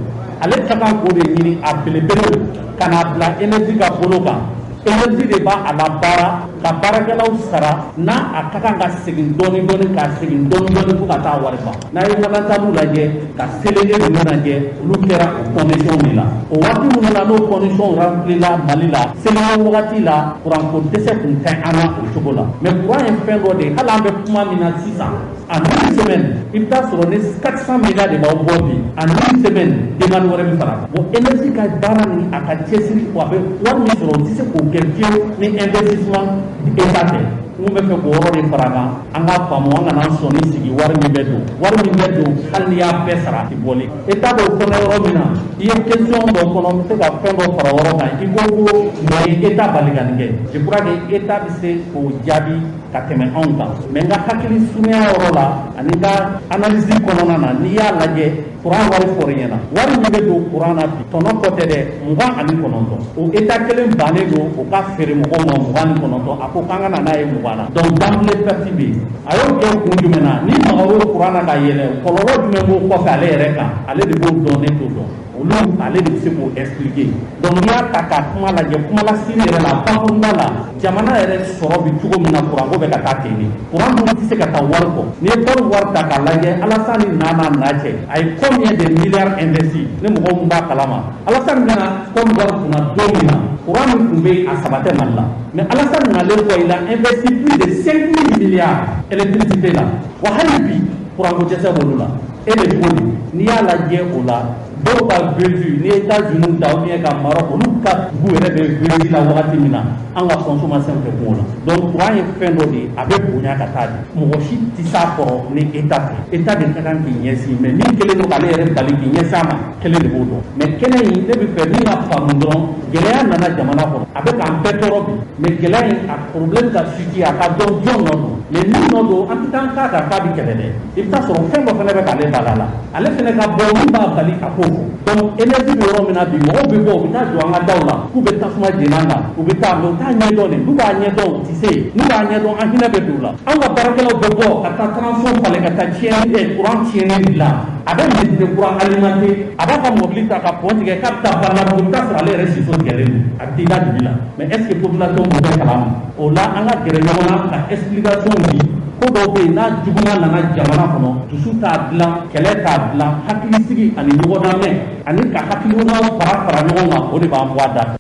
ale ka kan k'o de ɲini a belebelew ka n'a bila énergie ka bolo kan. Énergie de b'a a la baara ka baarakɛlaw sara, n'a a ka kan ka segin dɔɔni dɔɔni, ka segin dɔɔni dɔɔni fo ka taa wari ban. N'a ye Wanatalu lajɛ ka Selenge ninnu lajɛ, olu kɛra o condition de la. O waati minnu na n'o condition rempli la Mali la, Selenge wagati la, courant ko dɛsɛ tun tɛ an na o cogo la. Mais courant ye fɛn dɔ de ye, hali an bɛ kuma min na sisan, en une semaine, i bɛ taa sɔrɔ ni 400 mégas de b'aw bɔ bi, en une semaine demande wɛrɛ bɛ fara. Bon, énergie ka baara ni a ka cɛsiri, a bɛ wari min sɔrɔ, o tɛ se k'o kɛ fiyewu ni investissement État tɛ. N bɛ fɛ k'o yɔrɔ de fara a kan, an k'a faamu, an kana sɔnni sigi wari min bɛ don, wari min bɛ don, hali n'i y'a bɛɛ sara, a tɛ bɔli. État b'o kɔnɔ yɔrɔ min na, i ye question dɔ kɔnɔ, n bɛ se ka fɛn dɔ fara o yɔrɔ kan. I ko ko mun ye État bali ka nin kɛ? Je crois que État bɛ se k'o jaabi ka tɛmɛ anw kan. Mais n ka hakili surunya yɔrɔ la ani n ka analyse kɔnɔna na, n'i y'a lajɛ, courant wari fɔr'i ɲɛna, wari min bɛ don courant na bi, tɔnɔ kɔ tɛ dɛ, 29, o État kelen bannen don o ka feere mɔgɔw ma 29, a ko k'an ka na n'a ye 20 na. Donc d'emblée perte bɛ yen. A y'o kɛ kun jumɛn na? Ni maga o courant na ka yɛlɛ, kɔlɔlɔ jumɛn b'o kɔfɛ ale yɛrɛ kan? Ale de b'o dɔn, ne t'o dɔn. Olu ale de bɛ se k'o expliquer. Donc n'i y'a ta k'a kuma lajɛ, kuma la sini yɛrɛ la, bakurunba la, jamana yɛrɛ sɔrɔ bɛ cogo min na, kuranko bɛ ka taa ten de. Kuran dun tɛ se ka taa wari kɔ. N'i ye tɔri wari ta k'a lajɛ, Alassane nana cɛ, a ye combien de milliards investi? Ni mɔgɔw min b'a kalama, Alassane nana Côte d'Ivoire kunna don min na, kuran min tun bɛ yen, a saba tɛ Mali la. Mais Alassane nalen kɔ, il a investi plus de 5 000 milliards électricité la. Wa hali bi kuranko dɛsɛ b'olu la. E bɛ cogo di? N'i y'a lajɛ o la, dɔw ka vécu, n'i ye États-Unis ta ou bien ka Maroc, olu ka dugu yɛrɛ bɛ vécu la wagati min na, an ka consommation tɛ kun o la. Donc courant ye fɛn dɔ de ye, a bɛ bonya ka taa de. Mɔgɔ si tɛ s'a kɔrɔ ni État tɛ. État de ka kan k'i ɲɛsin, mais min kɛlen don k'ale yɛrɛ bali k'i ɲɛsin a ma, kelen de b'o dɔn. Mais kɛnɛ in, ne bɛ fɛ min ka faamu dɔrɔn, gɛlɛya nana jamana kɔnɔ, a bɛ k'an bɛɛ tɔɔrɔ bi. Mais gɛlɛya in, a problème ka situer, a ka dɔn jɔn nɔ don. Mais min nɔ don, an tɛ taa an k'a kan k'a bɛ kɛlɛ dɛ. I bɛ taa sɔrɔ fɛn dɔ fana bɛ k'ale bala la, ale fana ka bɔ min b'a bali a k'o fɔ. Donc énergie bɛ yɔrɔ min na bi, mɔgɔw bɛ bɔ, u bɛ taa jɔ an ka daw la k'u bɛ tasuma jeni an kan, u bɛ taa, mais u t'a ɲɛdɔn de. N'u b'a ɲɛdɔn, u tɛ se. N'u b'a ɲɛdɔn, an hinɛ bɛ don u la. Anw ka baarakɛlaw bɛ bɔ ka taa tranfo falen, ka taa tiɲɛni, courant tiɲɛni dilan. A bɛ mettez courant alimenter, a b'a ka mobili ta ka pont tigɛ k'a bɛ taa Banabugu, i bɛ taa sɔrɔ ale yɛrɛ siso tigɛlen don, a bɛ t'i da dibi la. Mais est ce que population b'o bɛɛ kalama? O la, an ka gɛrɛ ɲɔgɔn na ka explication di. Ko dɔw bɛ yen, n'a juguman nana jamana kɔnɔ, dusu t'a dilan, kɛlɛ t'a dilan, hakilisigi ani ɲɔgɔn lamɛn ani ka hakilinaw fara fara ɲɔgɔn kan, o de b'an bɔ a da fɛ.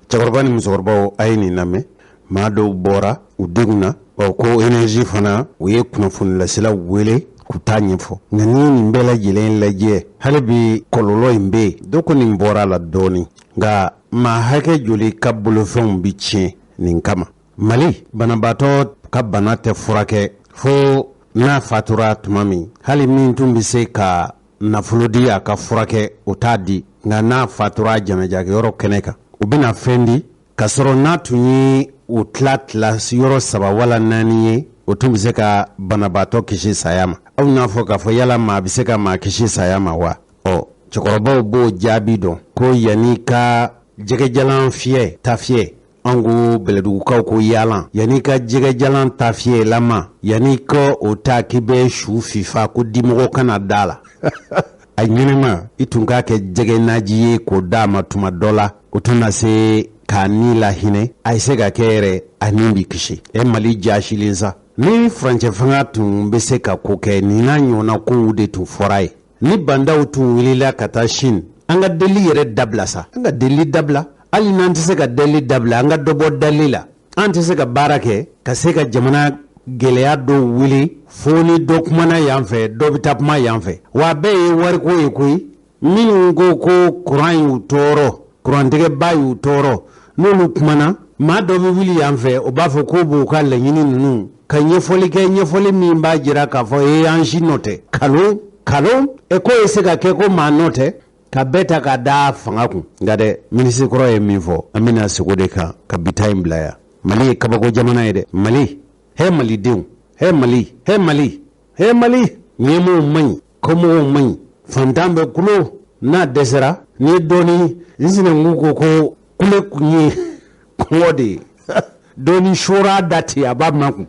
Cɛkɔrɔba ni musokɔrɔbaw, a ye nin lamɛn. Maa dɔw bɔra u denw na ɔ ko énergie fana, u ye kunnafonilaselaw wele k'u t'a ɲɛfɔ. Nka n'i ye nin bɛɛ lajɛlen lajɛ, hali bi kɔlɔlɔ in bɛ yen. Dɔ kɔni bɔra a la dɔɔnin, nka maa hakɛ joli ka bolofɛnw bɛ tiɲɛ nin kama? Mali banabaatɔ ka bana tɛ furakɛ fo n'a fatura tuma min. Hali min tun bɛ se ka nafolo di a ka furakɛ, o t'a di. Nka n'a fatura janajakɛyɔrɔ kɛnɛ kan, u bɛna fɛn di, k'a sɔrɔ n'a tun ye o tila tila yɔrɔ saba wala naani ye, o tun bɛ se ka banabaatɔ kisi saya ma. Aw n'a fɔ k'a fɔ yala maa bɛ se ka maa kisi saya ma wa? Ɔ, cɛkɔrɔbaw b'o jaabi dɔn ko yanni ka jɛgɛjalan fiyɛ ta fiyɛ, an ko bɛlɛdugukaw ko yalan, yanni ka jɛgɛjalan ta fiyɛ lama, yanni ka o ta k'i bɛ su fifa ko dimɔgɔ kana da la, a ɲɛnɛma i tun k'a kɛ jɛgɛ naji ye k'o d'a ma tuma dɔ la, o tun na se k'a ni lahinɛ, a ye se ka kɛ yɛrɛ a ni bi kisi. E Mali jaasilen sa, ni furancɛ fanga tun bɛ se ka ko kɛ, nin n'a ɲɔgɔnna kow de tun fɔra ye. Ni bandaw tun wulila ka taa Chine, an ka deli yɛrɛ dabila sa, an ka deli dabila. Hali n'an tɛ se ka dali dabila, an ka dɔ bɔ dali la. An tɛ se ka baara kɛ ka se ka jamana gɛlɛya dɔw wuli fo ni dɔ kumana yan fɛ, dɔ bɛ taa kuma yan fɛ. Wa a bɛɛ ye wariko ye koyi. Minnu ko ko kuran y'u tɔɔrɔ, kurantigɛba y'u tɔɔrɔ, n'olu kumana, maa dɔ bɛ wuli yan fɛ, o b'a fɔ k'o b'u ka laɲini ninnu ka ɲɛfɔli kɛ, ɲɛfɔli min b'a jira k'a fɔ ee, an si nɔ tɛ. Kalon kalon, e ko ye se ka kɛ ko maa nɔ tɛ, ka bɛɛ ta ka da fanga kun. Nka dɛ, minisiri kɔrɔ ye min fɔ, an bɛna sego de kan ka bi ta in bila yan. Mali ye kabako jamana ye dɛ. Mali, he malidenw, he Mali, he Mali, he Mali. Ɲɛmɔgɔw man ɲi, kɔmɔgɔw man ɲi, fantan bɛ kulo n'a dɛsɛra. N'i ye dɔɔni, n sinankun ko ko kule kun ye kɔngɔ de ye, dɔɔni sora da ten, a b'a makun.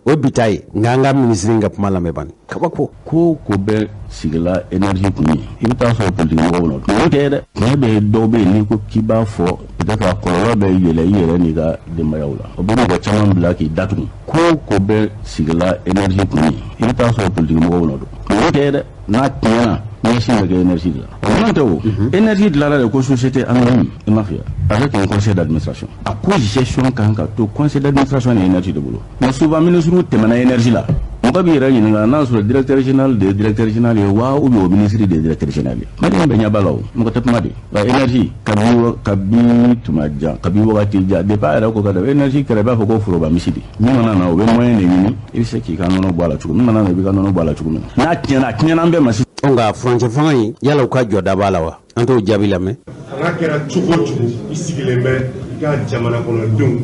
O bi ta ye. Nka an ka minisiri ka kuma lamɛn bani, kabako. Ko ko bɛ sigila énergie kun ye, i bɛ taa sɔrɔ politique mɔgɔw nɔ tiɲɛ tɛ dɛ. Tiɲɛ bɛ dɔw bɛ yen, n'i ko k'i b'a fɔ, peut-être a kɔlɔlɔ bɛ yɛlɛ i yɛrɛ n'i ka denbayaw la, o bɛ mɔgɔ caman bila k'i datugu. Ko ko bɛ sigila énergie kun ye, i bɛ taa sɔrɔ politique mɔgɔw nɔ don. Tiɲɛ tɛ dɛ. N'a tiɲɛna, ɲɛsin bɛ kɛ énergie de la. O n'o tɛ, o énergie dilanna de ko société anonyme, i m'a f'i ye, avec un conseil d'administration. A ko gestion kan ka to conseil d'administration ni énergie de bolo. Mais souvent ministre tɛmɛna énergie la, mɔgɔ b'i yɛrɛ ɲininka n'a sɔrɔ directeur général de ye directeur général ye wa, ou bien o ministre de ye directeur général ye. Maliyɛn bɛɛ ɲɛ b'a la, o mɔgɔ tɛ kuma de. Wa énergie, kabi tuma jan, kabi wagati jan, depuis a yɛrɛ ko ka da énergie kɛra, i b'a fɔ ko foroba misi de. Min mana na, o bɛ moyen de ɲini, i bɛ se k'i ka nɔnɔ bɔ a la cogo min mana na, i b'i ka nɔnɔ bɔ a la cogo min na. N'a tiɲɛna, a tiɲɛna an bɛɛ ma sisan. Nka furancɛ fanga in, yala u ka jɔda b'a la wa? An t'o jaabi lamɛn. Fanga kɛra cogo o cogo, i sigilen bɛ i ka jamana kɔnɔdenw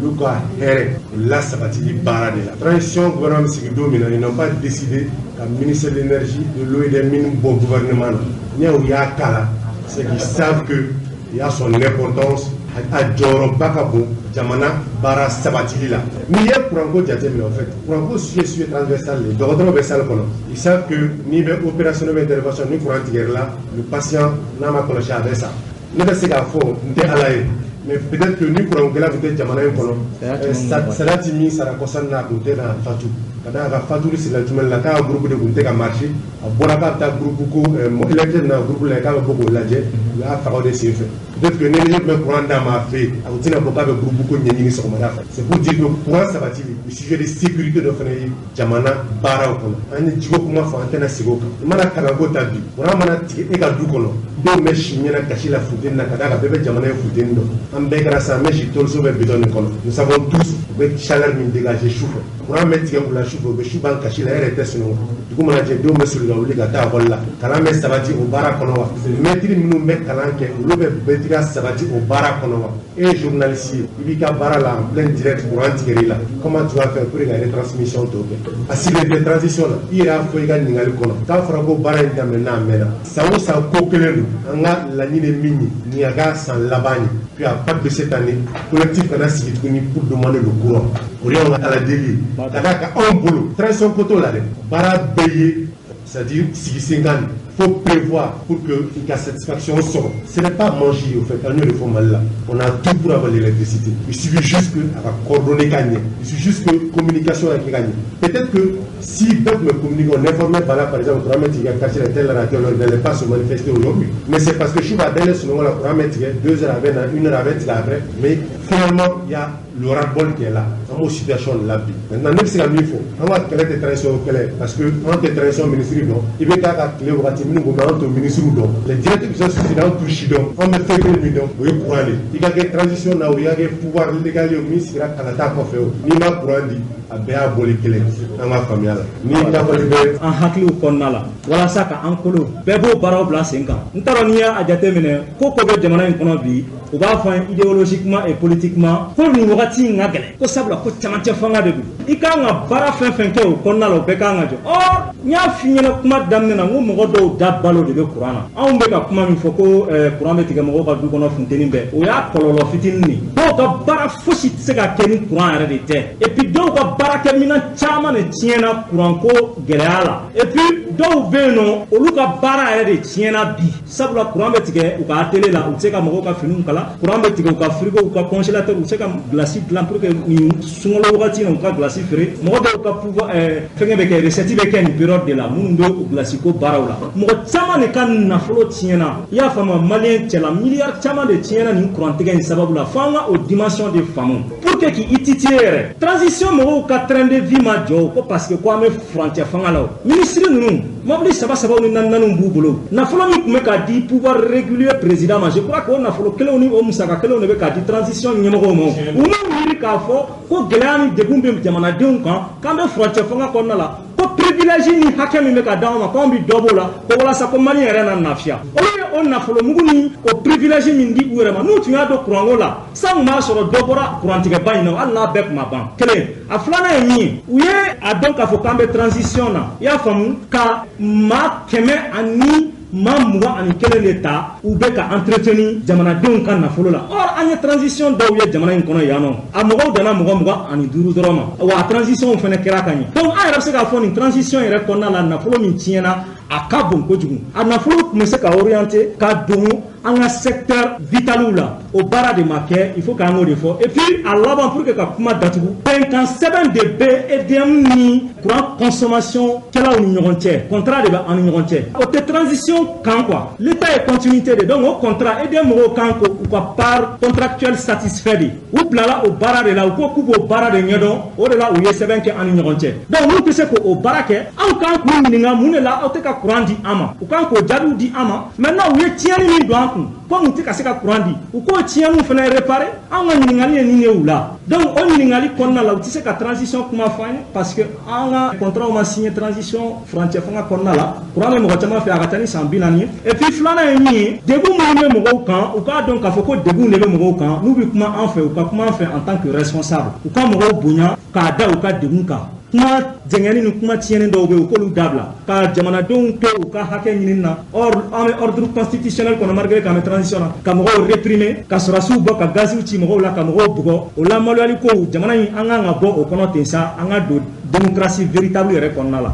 n'u ka hɛrɛ lasabatili baara de la. Transition gouvernement bɛ sigi don min na, ils n'ont pas décidé ka ministère de l'énergie, de l'eau et des mines bɔ gouvernement na. N'i y'u y'a k'a la, c'est qu'ils savent que il y a son importance, a jɔyɔrɔba ka bon. jamana baara sabatili la. N'i ye kuranko jateminɛ, en fait, kuranko sujet transversal de. Dɔgɔtɔrɔ bɛ salle kɔnɔ, ils savent que n'i bɛ opération bɛ intervention, ni courant tigɛr'i la, le patient n'a ma kɔlɔsi, a bɛ sa. Ne bɛ se k'a fɔ, n tɛ Ala ye, mais peut-être que ni kurankɛla tun tɛ jamana in kɔnɔ, salati min sara kɔsa na, a tun tɛ na fatu. Ka d'a kan fatuli sirila jumɛn la? K'a ka groupe de tun tɛ ka marcher. A bɔra k'a bɛ taa groupe ko électeur na groupe la, k'a bɛ bɔ k'o lajɛ, u y'a faga o de sen fɛ. Peut-être que ni tun bɛ courant d'a ma a fɛ yen, a tun tɛna bɔ k'a bɛ groupe ko ɲɛɲini sɔgɔmada fɛ. C'est pour dire que courant sabatili, sujet de sécurité dɔ fana ye jamana baaraw kɔnɔ. An ye jiko kuma fɔ, an tɛna segin o kan. I mana kalanko ta bi, courant mana tigɛ e ka du kɔnɔ, denw bɛ si ɲɛna kasi la funteni na. Ka d'a kan bɛɛ bɛ jamana in funteni dɔn. An bɛɛ kɛra sa, an bɛ si toliso bɛ bidɔn nin kɔnɔ. Nous savons tous, u bɛ chaleur min dégager su fɛ. Courant bɛ tigɛ u la su fɛ, u bɛ su ban kasi la, e yɛrɛ tɛ sunɔgɔ. Dugu mana jɛ, denw bɛ soli ka wuli ka taa ekɔli la. Kalan bɛ sabati o baara kɔnɔ wa? Mɛtiri minnu bɛ kalan kɛ, olu bɛ mɛtiriya sabati o baara kɔnɔ wa? E ye journaliste ye, i b'i ka baara la en plein direct, courant tigɛr'i la, comment tu vas faire pour que ka retransmission tɔ kɛ? A sigilen tɛ transition na. I yɛrɛ y'a fɔ i ka ɲininkali kɔnɔ k'a fɔra ko baara in daminɛ a mɛnna. San o san, ko kelen don. An ka laɲini ye min ye, nin y'a ka san laban ye. Puis à partir de cette année, collectif kana sigi tuguni pour demander le courant. O de y'anw ka Ala deli ye. Ka d'a kan anw bolo, transition ko t'o la dɛ, baara bɛɛ ye, c'est-à-dire sigi sen kan de. Faut prévoir pour que i ka satisfaction sɔrɔ. Ce n'est pas manger, au fait. An y'o de fɔ Mali la, on a tout pour avoir l'électricité. Il suffit juste que a ka coordonner ka ɲɛ, il suffit juste que communication ka kɛ ka ɲɛ. Peut-être que si bɛɛ tun bɛ communiquer, on informait par là, par exemple, courant bɛ tigɛ ka quartier la telle heure à telle heure, il n'allait pas se manifester aujourd'hui. Mais c'est parce que su b'a dayɛlɛ sunɔgɔ la, courant bɛ tigɛ 2 heures, a bɛ na 1 heure, a bɛ tigɛ après. Mais finalement, il y a le ras-le-bol qui est là. An b'o situation de la bi. Maintenant, ne bɛ se ka min fɔ, an ka kɛlɛ tɛ transition kɛlɛ, parce que an tɛ transition ministre dɔn. I bɛ taa ka tile wagati minnu ko, mais an t'o ministre dɔn. Les directeurs qui sont suivis, an t'u si dɔn. An bɛ fɛn kelen min dɔn, o ye courant de ye. I ka kɛ transition na o, i ka kɛ pouvoir légal ye o, min sigira kalata kɔfɛ o, n'i ma courant di, a bɛɛ y'a bɔli kelen. An ka faamuya la ni ɲɛfɔli bɛ An hakiliw kɔnɔna la, walasa ka an kolo bɛɛ b'o baaraw bila sen kan. N t'a dɔn n'i y'a jateminɛ, ko ko bɛ jamana in kɔnɔ bi, u b'a fɔ an ye idéologiquement et politiquement ko nin wagati in ka gɛlɛn, ko sabula ko camancɛ fanga de don. I kan ka baara fɛn fɛn kɛ o kɔnɔna la, o bɛɛ kan ka jɔ. Or n y'a f'i ɲɛna kuma daminɛ na, n ko mɔgɔ dɔw da balo de bɛ kuran na. Anw bɛ ka kuma min fɔ ko kuran bɛ tigɛ mɔgɔw ka du kɔnɔ, funteni bɛɛ, o y'a kɔlɔlɔ fitinin de ye. Dɔw ka baara fosi tɛ se ka kɛ ni kuran yɛrɛ de tɛ. Et puis dɔw ka baarakɛminɛn caman de tiɲɛna kuranko gɛlɛya la. Et puis dɔw bɛ yen nɔ, olu ka baara yɛrɛ de tiɲɛna bi, sabula kuran bɛ tigɛ u ka atelier la, u tɛ se ka mɔgɔw ka finiw kala. Kuran bɛ tigɛ u ka frigo, u ka congélateur, u tɛ se ka glace dilan pour que nin sunkalo wagati in na, u ka glace feere. Mɔgɔ dɔw ka pouvoir fɛngɛ bɛ kɛ, recette bɛ kɛ nin période de la, minnu bɛ u glace ko baaraw la. Mɔgɔ caman de ka nafolo tiɲɛna, i y'a faamu, maliyɛn cɛla miliyari caman de tiɲɛna nin kurantigɛ in sababu la. Fo an ka o dimension de faamu pour que k'i titiller yɛrɛ. Transition mɔgɔw ka train de vie ma jɔ ko parce que ko an bɛ furancɛ fanga la. O minisiri ninnu, mobili saba sabaw ni naani naaniw b'u bolo. Nafolo min tun bɛ k'a di pouvoir régulier président ma, je crois que o nafolo kelenw ni o musaka kelenw de bɛ k'a di transition ɲɛmɔgɔw ma. U m'u miiri k'a fɔ ko gɛlɛya ni degun bɛ jamanadenw kan, k'an bɛ furancɛ fanga kɔnɔna la, ko privilège ni hakɛ min bɛ ka d'anw ma, k'anw bɛ dɔ b'o la, ko walasa ko Mali yɛrɛ na lafiya. Olu ye o nafolo mugu ni o privilège min di u yɛrɛ ma, n'u tun y'a dɔn kuranko la san tun b'a sɔrɔ dɔ bɔra kurantigɛba in na, hali n'a bɛɛ tun ma ban kelen. A filanan ye min ye, u ye a dɔn k'a fɔ k'an bɛ transition na, i y'a faamu, ka maa 121 de ta, u bɛ ka entretenir jamanadenw ka nafolo la. Or an ye transition dɔw ye jamana in kɔnɔ yan nɔ, a mɔgɔw danna mɔgɔ 25 dɔrɔn ma, wa a transition fana kɛra ka ɲɛ. Donc an yɛrɛ bɛ se k'a fɔ nin transition yɛrɛ kɔnɔna la, nafolo min tiɲɛna, a ka bon kojugu. A nafolo tun bɛ se ka orienter ka don an ka secteur vitaliw la, o baara de ma kɛ. Il faut k'an k'o de fɔ. Et puis a laban, pour que ka kuma datugu, bɛnkan sɛbɛn de bɛ EDM ni courant consommation kɛlaw ni ɲɔgɔn cɛ. Contrat de bɛ an ni ɲɔgɔn cɛ, o tɛ transition kan quoi. L'état est continuité de. Donc o contrat, EDM mɔgɔw kan ko u ka part contractuelle satisfait de, u bilala o baara de la. U ko k'u b'o baara de ɲɛdɔn, o de la u ye sɛbɛn kɛ an ni ɲɔgɔn cɛ. Donc n'u tɛ se k'o baara kɛ, anw kan k'u ɲininka mun de la aw tɛ ka courant di an ma. U kan k'o jaabiw di an ma. Maintenant, u ye tiɲɛni min don an kun, komi u tɛ ka se ka courant di, u k'o tiɲɛniw fana réparer. Anw ka ɲininkali ye nin ye u la. Donc o ɲininkali kɔnɔna la, u tɛ se ka transition kuma fɔ an ye, parce que an ka contrat ma signé transition furancɛ fanga kɔnɔna la. Courant bɛ mɔgɔ caman fɛ, a ka ca ni san 40 ye. Et puis filanan ye min ye, degun minnu bɛ mɔgɔw kan, u k'a dɔn k'a fɔ ko degun de bɛ mɔgɔw kan. N'u bɛ kuma an fɛ, u ka kuma an fɛ en tant que responsable, u ka mɔgɔw bonya k'a da u ka degun kan. Kuma jɛngɛni ni kuma tiɲɛni dɔw bɛ yen, u k'olu dabila ka jamanadenw to u ka hakɛ ɲini na. Or an bɛ ordre constitutionnel kɔnɔ, malgré k'an bɛ transition na, ka mɔgɔw réprimer, ka sɔrɔdasiw bɔ ka gaziw ci mɔgɔw la, ka mɔgɔw bugɔ, o lamaloyali kow. Jamana in, an kan ka bɔ o kɔnɔ ten sa, an ka don démocratie véritable yɛrɛ kɔnɔna la.